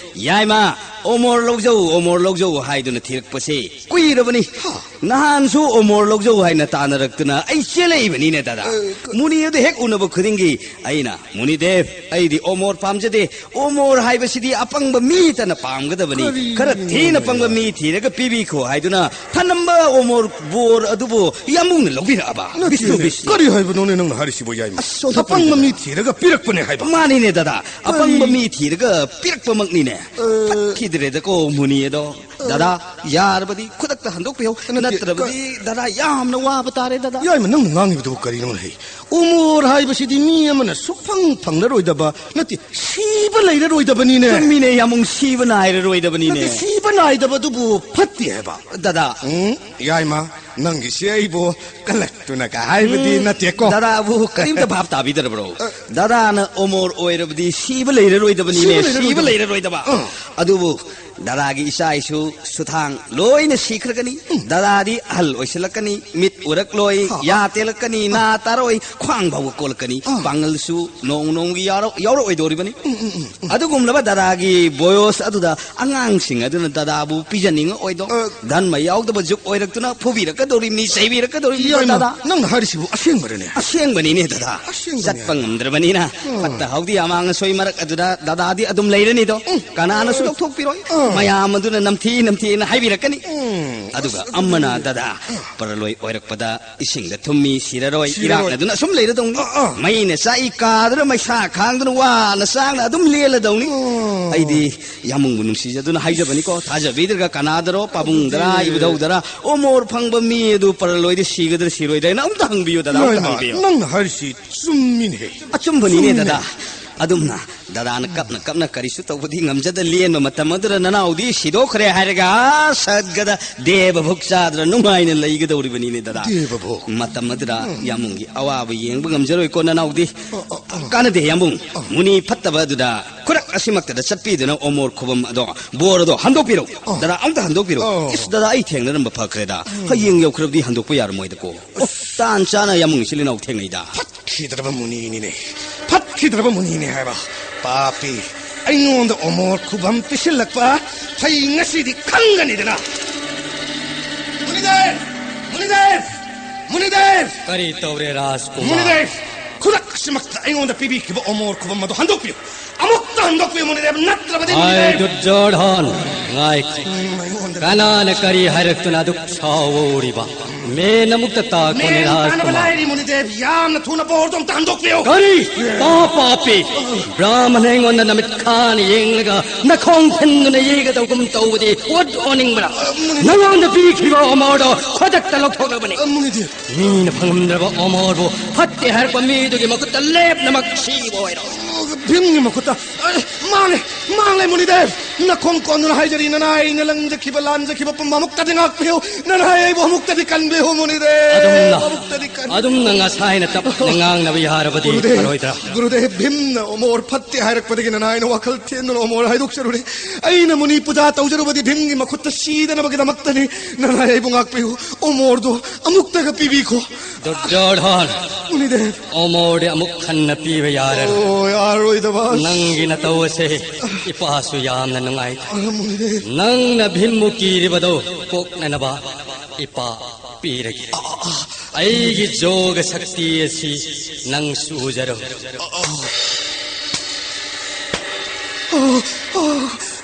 "ꯌꯥꯏꯃ, ꯑꯣꯃꯣꯔ ꯂꯧꯖꯧ, ꯑꯣꯃꯣꯔ ꯂꯧꯖꯧ" ꯍꯥꯏꯗꯨꯅ ꯊꯤꯔꯛꯄꯁꯦ ꯀꯨꯏꯔꯕꯅꯤ꯫ ꯍꯥ꯫ ꯅꯍꯥꯟꯁꯨ ꯑꯣꯃꯣꯔ ꯂꯧꯖꯧ ꯍꯥꯏꯅ ꯇꯥꯟꯅꯔꯛꯇꯨꯅ ꯑꯩ ꯆꯦꯜꯂꯛꯏꯕꯅꯤꯅꯦ ꯗꯗꯥ꯫ ꯑ, ꯀ- ꯃꯨꯅꯤ ꯑꯗꯨ ꯍꯦꯛ ꯎꯅꯕ ꯈꯨꯗꯤꯡꯒꯤ ꯑꯩꯅ, "ꯃꯨꯅꯤꯗꯦꯕ, ꯑꯩꯗꯤ ꯑꯣꯃꯣꯔ ꯄꯥꯝꯖꯗꯦ꯫ ꯑꯣꯃꯣꯔ ꯍꯥꯏꯕꯁꯤꯗꯤ ꯑꯄꯪꯕ ꯃꯤꯇꯅ ꯄꯥꯝꯒꯗꯕꯅꯤ꯫ ꯀꯔꯤꯅꯣꯅꯦ? ꯈꯔ ꯊꯤꯅ ꯄꯪꯕ ꯃꯤ ꯊꯤꯔꯒ ꯄꯤꯕꯤꯈꯣ" ꯍꯥꯏꯗꯨꯅ ꯊꯅꯝꯕ ꯑꯣꯃꯣꯔ ꯕꯣꯔ ꯑꯗꯨꯕꯨ ꯌꯥꯝꯕꯨꯡꯅ ꯂꯧꯕꯤꯔꯛꯑꯕ꯫ ꯅꯠꯇꯦꯅꯦ꯫ ꯕꯤꯁꯅꯨ, ꯕꯤꯁꯅꯨ꯫ ꯀꯔꯤ ꯍꯥꯏꯕꯅꯣꯅꯦ ꯅꯪꯅ ꯍꯥꯏꯔꯤꯁꯤꯕꯨ, ꯌꯥꯏꯃ? ꯑꯁ, ꯑꯣꯟꯊꯣꯛꯄꯅꯤꯗ꯫ ꯑꯄꯪꯕ ꯃꯤ ꯊꯤꯔꯒ ꯄꯤꯔꯛꯄꯅꯦ ꯍꯥꯏꯕ? ꯃꯥꯅꯤꯅꯦ ꯗꯗꯥ, ꯀꯔꯤ? ꯑꯄꯪꯕ ꯃꯤ ꯊꯤꯔꯒ ꯄꯤꯔꯛꯄꯃꯛꯅꯤꯅꯦ꯫ ꯑ, ꯐꯠꯈꯤꯗ꯭ꯔꯦꯗꯀꯣ ꯃꯨꯅꯤ ꯑꯗꯣ꯫ ꯑ, ꯗꯗꯥ, ꯌꯥꯔꯕꯗꯤ ꯈꯨꯗꯛ ꯍꯟꯗꯣꯛꯄꯤꯌꯨ꯫ ꯅꯠꯇꯦ, ꯅꯠꯇ꯭ꯔꯕꯗꯤ ꯀ- ꯗꯗꯥ ꯌꯥꯝꯅ ꯋꯥꯕ ꯇꯥꯔꯦ, ꯗꯗꯥ꯫ ꯌꯥꯏꯃ, ꯅꯪꯅ ꯉꯥꯡꯉꯤꯕꯗꯨꯕꯨ ꯀꯔꯤꯅꯣ? ꯍꯩ, ꯎꯃꯣꯔ ꯍꯥꯏꯕꯁꯤꯗꯤ ꯃꯤ ꯑꯃꯅ ꯁꯨꯛꯐꯪ ꯐꯪꯂꯔꯣꯏꯗꯕ, ꯅꯠꯇꯦ, ꯁꯤꯕ ꯂꯩꯔꯔꯣꯏꯗꯕꯅꯤꯅꯦ꯫ ꯆꯨꯝꯃꯤꯅꯦ, ꯌꯥꯝꯕꯨꯡ, ꯁꯤꯕ ꯅꯥꯏꯔꯔꯣꯏꯗꯕꯅꯤꯅꯦ꯫ ꯅꯠꯇꯦ, ꯁꯤꯕ ꯅꯥꯏꯗꯕꯗꯨꯕꯨ ꯐꯠꯇꯦ ꯍꯥꯏꯕ꯫ ꯗꯗꯥ꯫ ꯎꯝ, ꯌꯥꯏꯃ, ꯅꯪꯒꯤꯁꯦ ꯑꯩꯕꯨ ꯀꯜꯂꯛꯇꯨꯅꯒ ꯍꯥꯏꯕꯗꯤ ꯎꯝ, ꯅꯠꯇꯦꯀꯣ꯫ ꯗꯗꯥꯕꯨ ꯀꯔꯤꯝꯇ ꯚꯥꯞ ꯇꯥꯕꯤꯗ꯭ꯔꯕ꯭ꯔꯣ? ꯑ꯫ ꯗꯗꯥꯅ ꯑꯣꯃꯣꯔ ꯑꯣꯏꯔꯕꯗꯤ ꯁꯤꯕ ꯂꯩꯔꯔꯣꯏꯗꯕꯅꯤꯅꯦ, ꯁꯤꯕ ꯂꯩꯔꯔꯣꯏꯗꯕ꯫ ꯁꯤꯕ ꯂꯩꯔꯔꯣꯏꯗꯕ꯫ ꯑ꯫ ꯑꯗꯨꯕꯨ ꯗꯗꯥꯒꯤ ꯏꯆꯥ ꯏꯁꯨ ꯁꯨꯊꯥꯡ ꯂꯣꯏꯅ ꯁꯤꯈ꯭ꯔꯒꯅꯤ꯫ ꯎꯝ꯫ ꯗꯗꯥꯗꯤ ꯑꯍꯜ ꯑꯣꯏꯁꯤꯜꯂꯛꯀꯅꯤ, ꯃꯤꯠ ꯎꯔꯛꯂꯣꯏ, ꯑ, ꯑ꯫ ꯌꯥ ꯇꯦꯜꯂꯛꯀꯅꯤ, ꯑ꯫ ꯅꯥ ꯇꯥꯔꯛꯑꯣꯏ, ꯈ꯭ꯋꯥꯡ ꯐꯥꯎꯕ ꯀꯣꯜꯂꯛꯀꯅꯤ꯫ ꯑ꯫ ꯄꯥꯡꯒꯜꯁꯨ ꯅꯣꯡ ꯅꯣꯡꯃꯒꯤ ꯌꯥꯎꯔꯛ-, ꯌꯥꯎꯔꯛꯑꯣꯏꯗꯧꯔꯤꯕꯅꯤ꯫ ꯎꯝ, ꯎꯝ, ꯎꯝ, ꯎꯝ꯫ ꯑꯗꯨꯒꯨꯝꯂꯕ ꯗꯗꯥꯒꯤ ꯕꯣꯌꯣꯁ ꯑꯗꯨꯗ ꯑꯉꯥꯡꯁꯤꯡ ꯑꯗꯨꯅ ꯗꯗꯥꯕꯨ ꯄꯤꯖꯅꯤꯡꯉꯛꯑꯣꯏꯗꯣ꯫ ꯑ꯫ ꯙꯟꯃ ꯌꯥꯎꯗꯕ ꯖꯨꯛ ꯑꯣꯏꯔꯛꯇꯨꯅ ꯐꯨꯕꯤꯔꯛꯀꯗꯧꯔꯤꯕꯅꯤ, ꯆꯩꯕꯤꯔꯛꯀꯗꯧꯔꯤꯕꯅꯤ ꯏꯌꯥꯏꯃ, ꯗꯗꯥ꯫ ꯅꯪꯅ ꯍꯥꯏꯔꯤꯁꯤꯕꯨ ꯑꯁꯦꯡꯕꯔꯅꯦ? ꯑꯁꯦꯡꯕꯅꯤꯅꯦ, ꯗꯗꯥ꯫ ꯑꯁꯦꯡꯕꯅꯦ꯫ ꯆꯠꯄ ꯉꯝꯗ꯭ꯔꯕꯅꯤꯅ, ꯎꯝ꯫ ꯐꯠꯇ ꯍꯥꯎꯗꯤ ꯑꯃꯥꯡ ꯑꯁꯣꯏ ꯃꯔꯛ ꯑꯗꯨꯗ ꯗꯗꯥꯗꯤ ꯑꯗꯨꯝ ꯂꯩꯔꯅꯤꯗꯣ꯫ ꯎꯝ꯫ ꯀꯅꯥꯅꯁꯨ ꯂꯧꯊꯣꯛꯄꯤꯔꯣꯏ꯫ ꯎꯝ꯫ ꯃꯌꯥꯝ ꯑꯗꯨꯅ ꯅꯝꯊꯤ ꯅꯝꯊꯤꯅ ꯍꯥꯏꯕꯤꯔꯛꯀꯅꯤ꯫ ꯎꯝ꯫ ꯑꯗꯨꯒ ꯑꯁ, ꯑꯗꯨꯗꯤ ꯑꯃꯅ, ꯗꯗꯥ, ꯎꯝ꯫ ꯄꯔꯂꯣꯏ ꯑꯣꯏꯔꯛꯄꯗ ꯏꯁꯤꯡꯗ ꯊꯨꯝꯃꯤ ꯁꯤꯔꯔꯣꯏ, ꯁꯤꯔꯔꯣꯏ꯫ ꯏꯔꯥꯛꯅꯗꯨꯅ ꯑꯁꯨꯝ ꯂꯩꯔꯗꯧꯅꯤ꯫ ꯑꯥ, ꯑꯥ꯫ ꯃꯩꯅ ꯆꯥꯛꯏ ꯀꯥꯗꯨꯅ ꯃꯩꯁꯥ ꯈꯥꯡꯗꯨꯅ ꯋꯥꯅ ꯆꯥꯛꯅ ꯑꯗꯨꯝ ꯂꯦꯜꯂꯗꯧꯅꯤ꯫ ꯎꯝ꯫ ꯑꯩꯗꯤ ꯌꯥꯝꯕꯨꯡꯕꯨ ꯅꯨꯡꯁꯤꯖꯗꯨꯅ ꯍꯥꯏꯖꯕꯅꯤꯀꯣ, ꯊꯥꯖꯕꯤꯗ꯭ꯔꯒ ꯀꯅꯥꯗꯔꯣ, ꯄꯥꯕꯨꯡꯗꯔꯥ, ꯑꯗꯨꯗꯤ ꯏꯕꯨꯙꯧꯗꯔꯥ, ꯑꯣꯃꯣꯔ ꯐꯪꯕ ꯃꯤ ꯑꯗꯨ ꯄꯔꯂꯣꯏꯗ ꯁꯤꯒꯗ꯭ꯔꯥ ꯁꯤꯔꯣꯏꯗ꯭ꯔꯥ ꯍꯥꯏꯅ ꯑꯝꯇ ꯍꯪꯕꯤꯌꯨ, ꯗꯗꯥ, ꯑꯝꯇ ꯏꯃꯥ, ꯍꯪꯕꯤꯌꯨ꯫ ꯅꯪꯅ ꯍꯥꯏꯔꯤꯁꯤ ꯆꯨꯝꯃꯤꯅꯦ꯫ ꯑꯆꯨꯝꯕꯅꯤꯅꯦ, ꯆꯨꯝꯃꯤꯅꯦ꯫ ꯗꯗꯥ꯫ ꯑꯗꯨꯝꯅ ꯗꯗꯥꯅ ꯀꯞꯅ ꯀꯞꯅ ꯀꯔꯤꯁꯨ ꯇꯧꯕꯗꯤ ꯉꯝꯖꯗ ꯂꯦꯟꯕ ꯃꯇꯝ ꯑꯗꯨꯗ ꯅꯅꯥꯎꯗꯤ ꯁꯤꯗꯣꯛꯈ꯭ꯔꯦ ꯍꯥꯏꯔꯒ, ꯑꯥ, ꯁꯠꯒꯗ ꯗꯦꯕ ꯚꯣꯛ ꯆꯥꯗꯅ ꯅꯨꯡꯉꯥꯏꯅ ꯂꯩꯒꯗꯧꯔꯤꯕꯅꯤꯅꯦ, ꯗꯗꯥ꯫ ꯗꯦꯕ ꯚꯣꯛ? ꯃꯇꯝ ꯑꯗꯨꯗ ꯎꯝ꯫ ꯌꯥꯝꯕꯨꯡꯒꯤ ꯑꯋꯥꯕ ꯌꯦꯡꯕ ꯉꯝꯖꯔꯣꯏꯀꯣ ꯅꯅꯥꯎꯗꯤ꯫ ꯑ, ꯑ, ꯑ꯫ ꯀꯥꯟꯅꯗꯦ, ꯌꯥꯝꯕꯨꯡ꯫ ꯑ꯫ ꯃꯨꯅꯤ ꯐꯠꯇꯕ ꯑꯗꯨꯗ ꯈꯨꯗꯛ ꯑꯁꯤꯃꯛꯇꯗ ꯆꯠꯄꯤꯗꯨꯅ ꯑꯣꯃꯣꯔ ꯈꯨꯕꯝ ꯑꯗꯣ, ꯕꯣꯔ ꯑꯗꯣ ꯍꯟꯗꯣꯛꯄꯤꯔꯣ꯫ ꯑ꯫ ꯗꯗꯥ, ꯑꯝꯇ ꯍꯟꯗꯣꯛꯄꯤꯔꯣ꯫ ꯑ꯫ ꯏꯁ, ꯗꯗꯥ, ꯑꯩ ꯊꯦꯡꯅꯔꯝꯕ ꯐꯈ꯭ꯔꯦꯗ꯫ ꯎꯝ꯫ ꯍꯌꯦꯡ ꯌꯧꯈ꯭ꯔꯕꯗꯤ ꯍꯟꯗꯣꯛꯄ ꯌꯥꯔꯝꯃꯣꯏꯗꯀꯣ꯫ ꯑꯣ, ꯇꯥꯟ ꯆꯥꯅ ꯌꯥꯝꯕꯨꯡ ꯏꯆꯤꯜ ꯏꯅꯥꯎ ꯊꯦꯡꯅꯩꯗ꯫ ꯐꯠꯈꯤꯗ꯭ꯔꯕ ꯃꯨꯅꯤꯅꯤꯅꯦ꯫ ꯐꯠꯈꯤꯗ꯭ꯔꯕ ꯃꯨꯅꯤꯅꯦ ꯍꯥꯏꯕ꯫ ꯄꯥꯄꯤ, ꯑꯩꯉꯣꯟꯗ ꯑꯣꯃꯣꯔ ꯈꯨꯕꯝ ꯄꯤꯁꯤꯜꯂꯛꯄ ꯐꯩ ꯉꯁꯤꯗꯤ ꯈꯪꯒꯅꯤꯗꯅ꯫ ꯃꯨꯅꯤꯗꯦꯕ! ꯃꯨꯅꯤꯗꯦꯕ! ꯃꯨꯅꯤꯗꯦꯕ! ꯀꯔꯤ ꯇꯧꯔꯦ, ꯔꯥꯖꯀꯨꯃꯥꯔ? ꯃꯨꯅꯤꯗꯦꯕ! ꯈꯨꯗꯛꯁꯤꯃꯛꯇ ꯑꯩꯉꯣꯟꯗ ꯄꯤꯕꯤꯈꯤꯕ ꯑꯣꯃꯣꯔ ꯈꯨꯕꯝ ꯑꯗꯨ ꯍꯟꯗꯣꯛꯄꯤꯌꯨ꯫ ꯑꯃꯨꯛꯇ ꯍꯟꯗꯣꯛꯄꯤꯌꯨ ꯃꯨꯅꯤꯗꯦꯕ, ꯅꯠꯇ꯭ꯔꯕꯗꯤ ꯍꯥꯏ ꯃꯨꯅꯤꯗꯦꯕ꯫ ꯗꯨꯔꯖꯣꯙꯟ, ꯉꯥꯏꯈꯣ꯫ ꯎꯝ, ꯑꯩꯉꯣꯟꯗ ꯀꯅꯥꯅ ꯀꯔꯤ ꯍꯥꯏꯔꯛꯇꯨꯅ ꯑꯗꯨꯛ ꯁꯥꯎꯔꯤꯕ? ꯃꯦꯟ ꯑꯃꯨꯛꯇ ꯇꯥꯈꯣꯅꯦ ꯃꯦꯟ ꯇꯥꯅꯕ ꯔꯥꯖꯀꯨꯃꯥꯔ꯫ ꯂꯥꯏꯔꯤ ꯃꯨꯅꯤꯗꯦꯕ, ꯌꯥꯝꯅ ꯊꯨꯅ ꯕꯣꯔꯗꯣ ꯑꯝꯇ ꯍꯟꯗꯣꯛꯄꯤꯌꯨ꯫ ꯀꯔꯤ? ꯄꯥ ꯄꯥꯄꯤ! ꯕ꯭ꯔꯥꯍꯃꯟ ꯑꯩꯉꯣꯟꯗ ꯅꯃꯤꯠ ꯈꯥꯅ ꯌꯦꯡꯂꯒ ꯅꯈꯣꯡ ꯊꯤꯟꯗꯨꯅ ꯌꯩꯒꯗꯧꯒꯨꯝ ꯇꯧꯕꯗꯤ ꯑꯣꯠ ꯑꯣꯅꯤꯡꯕ꯭ꯔꯥ? ꯑ, ꯃꯨꯅꯤꯗꯦꯕ꯫ ꯅꯉꯣꯟꯗ ꯄꯤꯈꯤꯕ ꯑꯃꯔꯗꯣ ꯈꯨꯗꯛꯇ ꯂꯧꯊꯣꯛꯂꯕꯅꯤ꯫ ꯑ, ꯃꯨꯅꯤꯗꯦꯕ꯫ ꯃꯤꯅ ꯐꯪꯉꯝꯗ꯭ꯔꯕ ꯑꯃꯔꯕꯨ ꯐꯠꯇꯦ ꯍꯥꯏꯔꯛꯄ ꯃꯤꯗꯨꯒꯤ ꯃꯈꯨꯠꯇ ꯂꯦꯞꯅꯃꯛ ꯁꯤꯕ ꯑꯣꯏꯔꯣ꯫ ꯚꯤꯝꯒꯤ ꯃꯈꯨꯠꯇ꯫ ꯑꯦ, ꯃꯥꯡꯂꯦ, ꯃꯥꯡꯂꯦ, ꯃꯨꯅꯤꯗꯦꯕ꯫ ꯅꯈꯣꯡ ꯀꯣꯟꯗꯨꯅ ꯍꯥꯏꯖꯔꯤ, ꯅꯅꯥꯏ ꯑꯩꯅ ꯂꯪꯖꯈꯤꯕ, ꯂꯥꯟꯖꯈꯤꯕ ꯄꯨꯝꯕ ꯑꯃꯨꯛꯇꯗꯤ ꯉꯥꯛꯄꯤꯌꯨ꯫ ꯅꯅꯥꯏ ꯑꯩꯕꯨ ꯑꯃꯨꯛꯇꯗꯤ ꯀꯟꯕꯤꯌꯨ, ꯃꯨꯅꯤꯗꯦꯕ꯫ ꯑꯗꯨꯝꯅ, ꯑꯃꯨꯛꯇꯗꯤ ꯀꯟꯕꯤꯌꯨ꯫ ꯑꯗꯨꯝꯅ ꯉꯁꯥꯏꯅ ꯇꯞꯅ ꯉꯥꯡꯅꯕ ꯌꯥꯔꯕꯗꯤ ꯒꯨꯔꯨꯗꯦꯕ, ꯐꯔꯣꯏꯗ꯭ꯔꯥ? ꯒꯨꯔꯨꯗꯦꯕ, ꯚꯤꯝꯅ ꯑꯣꯃꯣꯔ ꯐꯠꯇꯦ ꯍꯥꯏꯔꯛꯄꯗꯒꯤ ꯅꯅꯥꯏꯅ ꯋꯥꯈꯜ ꯊꯦꯟꯗꯨꯅ ꯑꯣꯃꯣꯔ ꯍꯥꯏꯗꯣꯛꯆꯔꯨꯔꯦ꯫ ꯑꯩꯅ ꯃꯨꯅꯤ ꯄꯨꯖꯥ ꯇꯧꯖꯔꯨꯕꯗꯤ ꯚꯤꯝꯒꯤ ꯃꯈꯨꯠꯇ ꯁꯤꯗꯅꯕꯒꯤꯗꯃꯛꯇꯅꯤ꯫ ꯅꯅꯥꯏ ꯑꯩꯕꯨ ꯉꯥꯛꯄꯤꯌꯨ꯫ ꯑꯣꯃꯣꯔꯗꯣ ꯑꯃꯨꯛꯇꯒ ꯄꯤꯕꯤꯈꯣ꯫ ꯗꯨꯔꯖꯣꯙꯟ, ꯃꯨꯅꯤꯗꯦꯕ꯫ ꯑꯣꯃꯣꯔꯗꯤ ꯑꯃꯨꯛ ꯍꯟꯅ ꯄꯤꯕ ꯌꯥꯔꯔꯣꯏ꯫ ꯑꯣ, ꯌꯥꯔꯔꯣꯏꯗꯕ꯫ ꯅꯪꯒꯤ ꯅꯇꯧ ꯑꯁꯦ ꯏꯄꯥꯁꯨ ꯌꯥꯝꯅ ꯅꯨꯡꯉꯥꯏꯇꯦ꯫ ꯑ, ꯃꯨꯅꯤꯗꯦꯕ꯫ ꯅꯪꯅ ꯚꯤꯝꯕꯨ ꯀꯤꯔꯤꯕꯗꯣ ꯀꯣꯛꯅꯅꯕ ꯏꯄꯥ ꯄꯤꯔꯒꯦ꯫ ꯑ, ꯑ, ꯑ꯫ ꯑꯩꯒꯤ ꯖꯣꯒ ꯁꯛꯇꯤ ꯑꯁꯤ ꯅꯪꯁꯨ ꯎꯖꯔꯣ꯫ ꯑ, ꯑ꯫ ꯑ, ꯑ,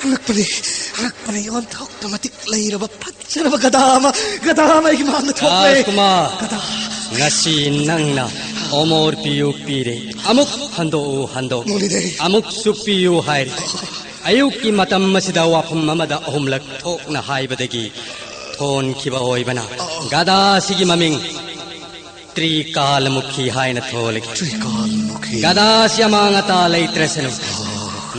ꯑꯉꯛꯄꯅꯤ, ꯑꯉꯛꯄꯅꯤ, ꯑꯣꯟꯊꯣꯛꯅ ꯃꯇꯤꯛ ꯂꯩꯔꯕ ꯐꯖꯔꯕ ꯒꯗꯥ ꯑꯃ, ꯒꯗꯥ ꯑꯃ ꯑꯩꯒꯤ ꯃꯥꯡꯗ ꯊꯣꯛꯂꯦ꯫ ꯔꯥꯖꯀꯨꯃꯥꯔ, ꯒꯗꯥ꯫ ꯉꯁꯤ ꯅꯪꯅ ꯑꯣꯃꯣꯔ ꯄꯤꯌꯨ ꯄꯤꯔꯦ꯫ ꯑꯃꯨꯛ ꯍꯟꯗꯣꯛꯎ ꯍꯟꯗꯣꯛ꯫ ꯃꯨꯅꯤꯗꯦꯕ꯫ ꯑꯃꯨꯛꯁꯨ ꯄꯤꯌꯨ ꯍꯥꯏꯔꯦ꯫ ꯑꯌꯨꯛꯀꯤ ꯃꯇꯝ ꯑꯁꯤꯗ ꯋꯥꯐꯝ ꯑꯃꯗ ꯑꯍꯨꯝꯂꯛ ꯊꯣꯛꯅ ꯍꯥꯏꯕꯗꯒꯤ ꯊꯣꯟꯈꯤꯕ ꯑꯣꯏꯕꯅ ꯒꯗꯥ ꯑꯁꯤꯒꯤ ꯃꯃꯤꯡ ꯇ꯭ꯔꯤꯀꯥꯂꯃꯨꯈꯤ ꯍꯥꯏꯅ ꯊꯣꯜꯂꯤ꯫ ꯇ꯭ꯔꯤꯀꯥꯂꯃꯨꯈꯤ꯫ ꯒꯗꯥꯁꯤ ꯑꯃꯥꯡ ꯑꯇꯥ ꯂꯩꯇ꯭ꯔꯁꯅꯨ꯫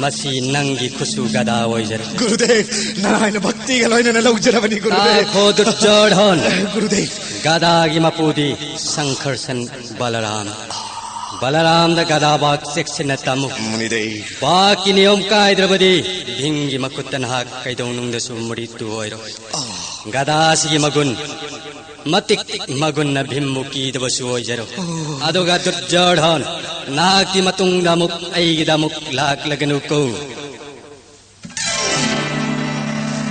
ꯃꯁꯤ ꯅꯪꯒꯤ ꯈꯨꯠꯁꯨ ꯒꯗꯥ ꯑꯣꯏꯖꯔꯣ꯫ ꯒꯨꯔꯨꯗꯦꯕ, ꯅꯔꯥꯏꯅ ꯚꯛꯇꯤꯒ ꯂꯣꯏꯅꯅ ꯂꯧꯖꯔꯕꯅꯤ, ꯒꯨꯔꯨꯗꯦꯕ꯫ ꯇꯥꯈꯣ ꯗꯨꯔꯖꯣꯙꯟ꯫ ꯒꯨꯔꯨꯗꯦꯕ꯫ ꯒꯗꯥꯒꯤ ꯃꯄꯨꯗꯤ ꯁꯪꯈꯔꯁꯟ ꯕꯂꯔꯥꯝ꯫ ꯕꯂꯔꯥꯝꯗ ꯒꯗꯥ ꯕꯥꯛ ꯆꯦꯛꯁꯤꯟꯅ ꯇꯝꯃꯨ꯫ ꯃꯨꯅꯤꯗꯦꯕ꯫ ꯕꯥꯛꯀꯤ ꯅꯤꯌꯣꯝ ꯀꯥꯏꯗ꯭ꯔꯕꯗꯤ ꯚꯤꯝꯒꯤ ꯃꯈꯨꯠꯇ ꯅꯍꯥꯛ ꯀꯩꯗꯧꯅꯨꯡꯗꯁꯨ ꯃꯨꯔꯤꯠꯇꯨ ꯑꯣꯏꯔꯣ꯫ ꯑꯣ꯫ ꯒꯗꯥꯁꯤꯒꯤ ꯃꯒꯨꯟ ꯃꯇꯤꯛ ꯃꯒꯨꯟꯅ ꯚꯤꯝꯕꯨ ꯀꯤꯗꯕꯁꯨ ꯑꯣꯏꯖꯔꯣ꯫ ꯑꯣ꯫ ꯑꯗꯨꯒ ꯗꯨꯔꯖꯣꯙꯟ, ꯅꯍꯥꯛꯀꯤ ꯃꯇꯨꯡꯗ ꯑꯃꯨꯛ ꯑꯩꯒꯤꯗ ꯑꯃꯨꯛ ꯂꯥꯛꯂꯒꯅꯨꯀꯣ꯫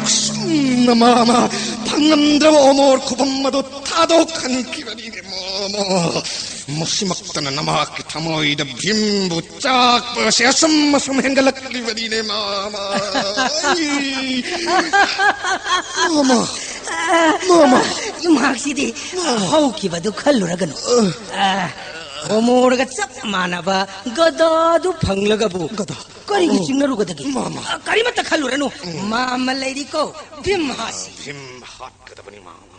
ꯑꯁꯨꯝꯅ ꯃꯥ, ꯃꯥ ꯐꯪꯉꯝꯗ꯭ꯔꯕ ꯑꯣꯃꯣꯔ ꯈꯨꯕꯝ ꯑꯗꯨ ꯊꯥꯗꯣꯛꯍꯟꯈꯤꯕꯅꯤꯅꯦ, ꯃꯥ, ꯃꯥ꯫ ꯃꯁꯤꯃꯛꯇꯅ ꯅꯃꯍꯥꯛꯀꯤ ꯊꯃꯣꯏꯗ ꯚꯤꯝꯕꯨ ꯆꯥꯛꯄ ꯑꯁꯤ ꯑꯁꯨꯝ ꯑꯁꯨꯝ ꯍꯦꯟꯒꯠꯂꯛꯂꯤꯕꯅꯤꯅꯦ, ꯃꯥꯃ꯫ ꯑꯩ! ꯃꯥꯃ! ꯃꯥꯃ! ꯃꯍꯥꯛꯁꯤꯗꯤ ꯍꯧꯈꯤꯕꯗꯨ ꯈꯜꯂꯨꯔꯒꯅꯨ꯫ ꯑ, ꯍꯣꯃꯣꯔꯒ ꯆꯞ ꯃꯥꯟꯅꯕ ꯒꯗꯥꯗꯨ ꯐꯪꯂꯒꯕꯨ ꯒꯗꯥ꯫ ꯀꯔꯤꯒꯤ ꯑꯣ꯫ ꯆꯤꯡꯅꯔꯨꯒꯗꯒꯦ? ꯃꯥꯃ꯫ ꯑ, ꯀꯔꯤꯃꯠꯇ ꯈꯜꯂꯨꯔꯅꯨ꯫ ꯎꯝ꯫ ꯃꯥꯃ ꯂꯩꯔꯤꯀꯣ, ꯚꯤꯝ ꯍꯥꯠꯁꯤ꯫ ꯚꯤꯝ ꯍꯥꯠꯀꯗꯕꯅꯤ, ꯃꯥꯃ꯫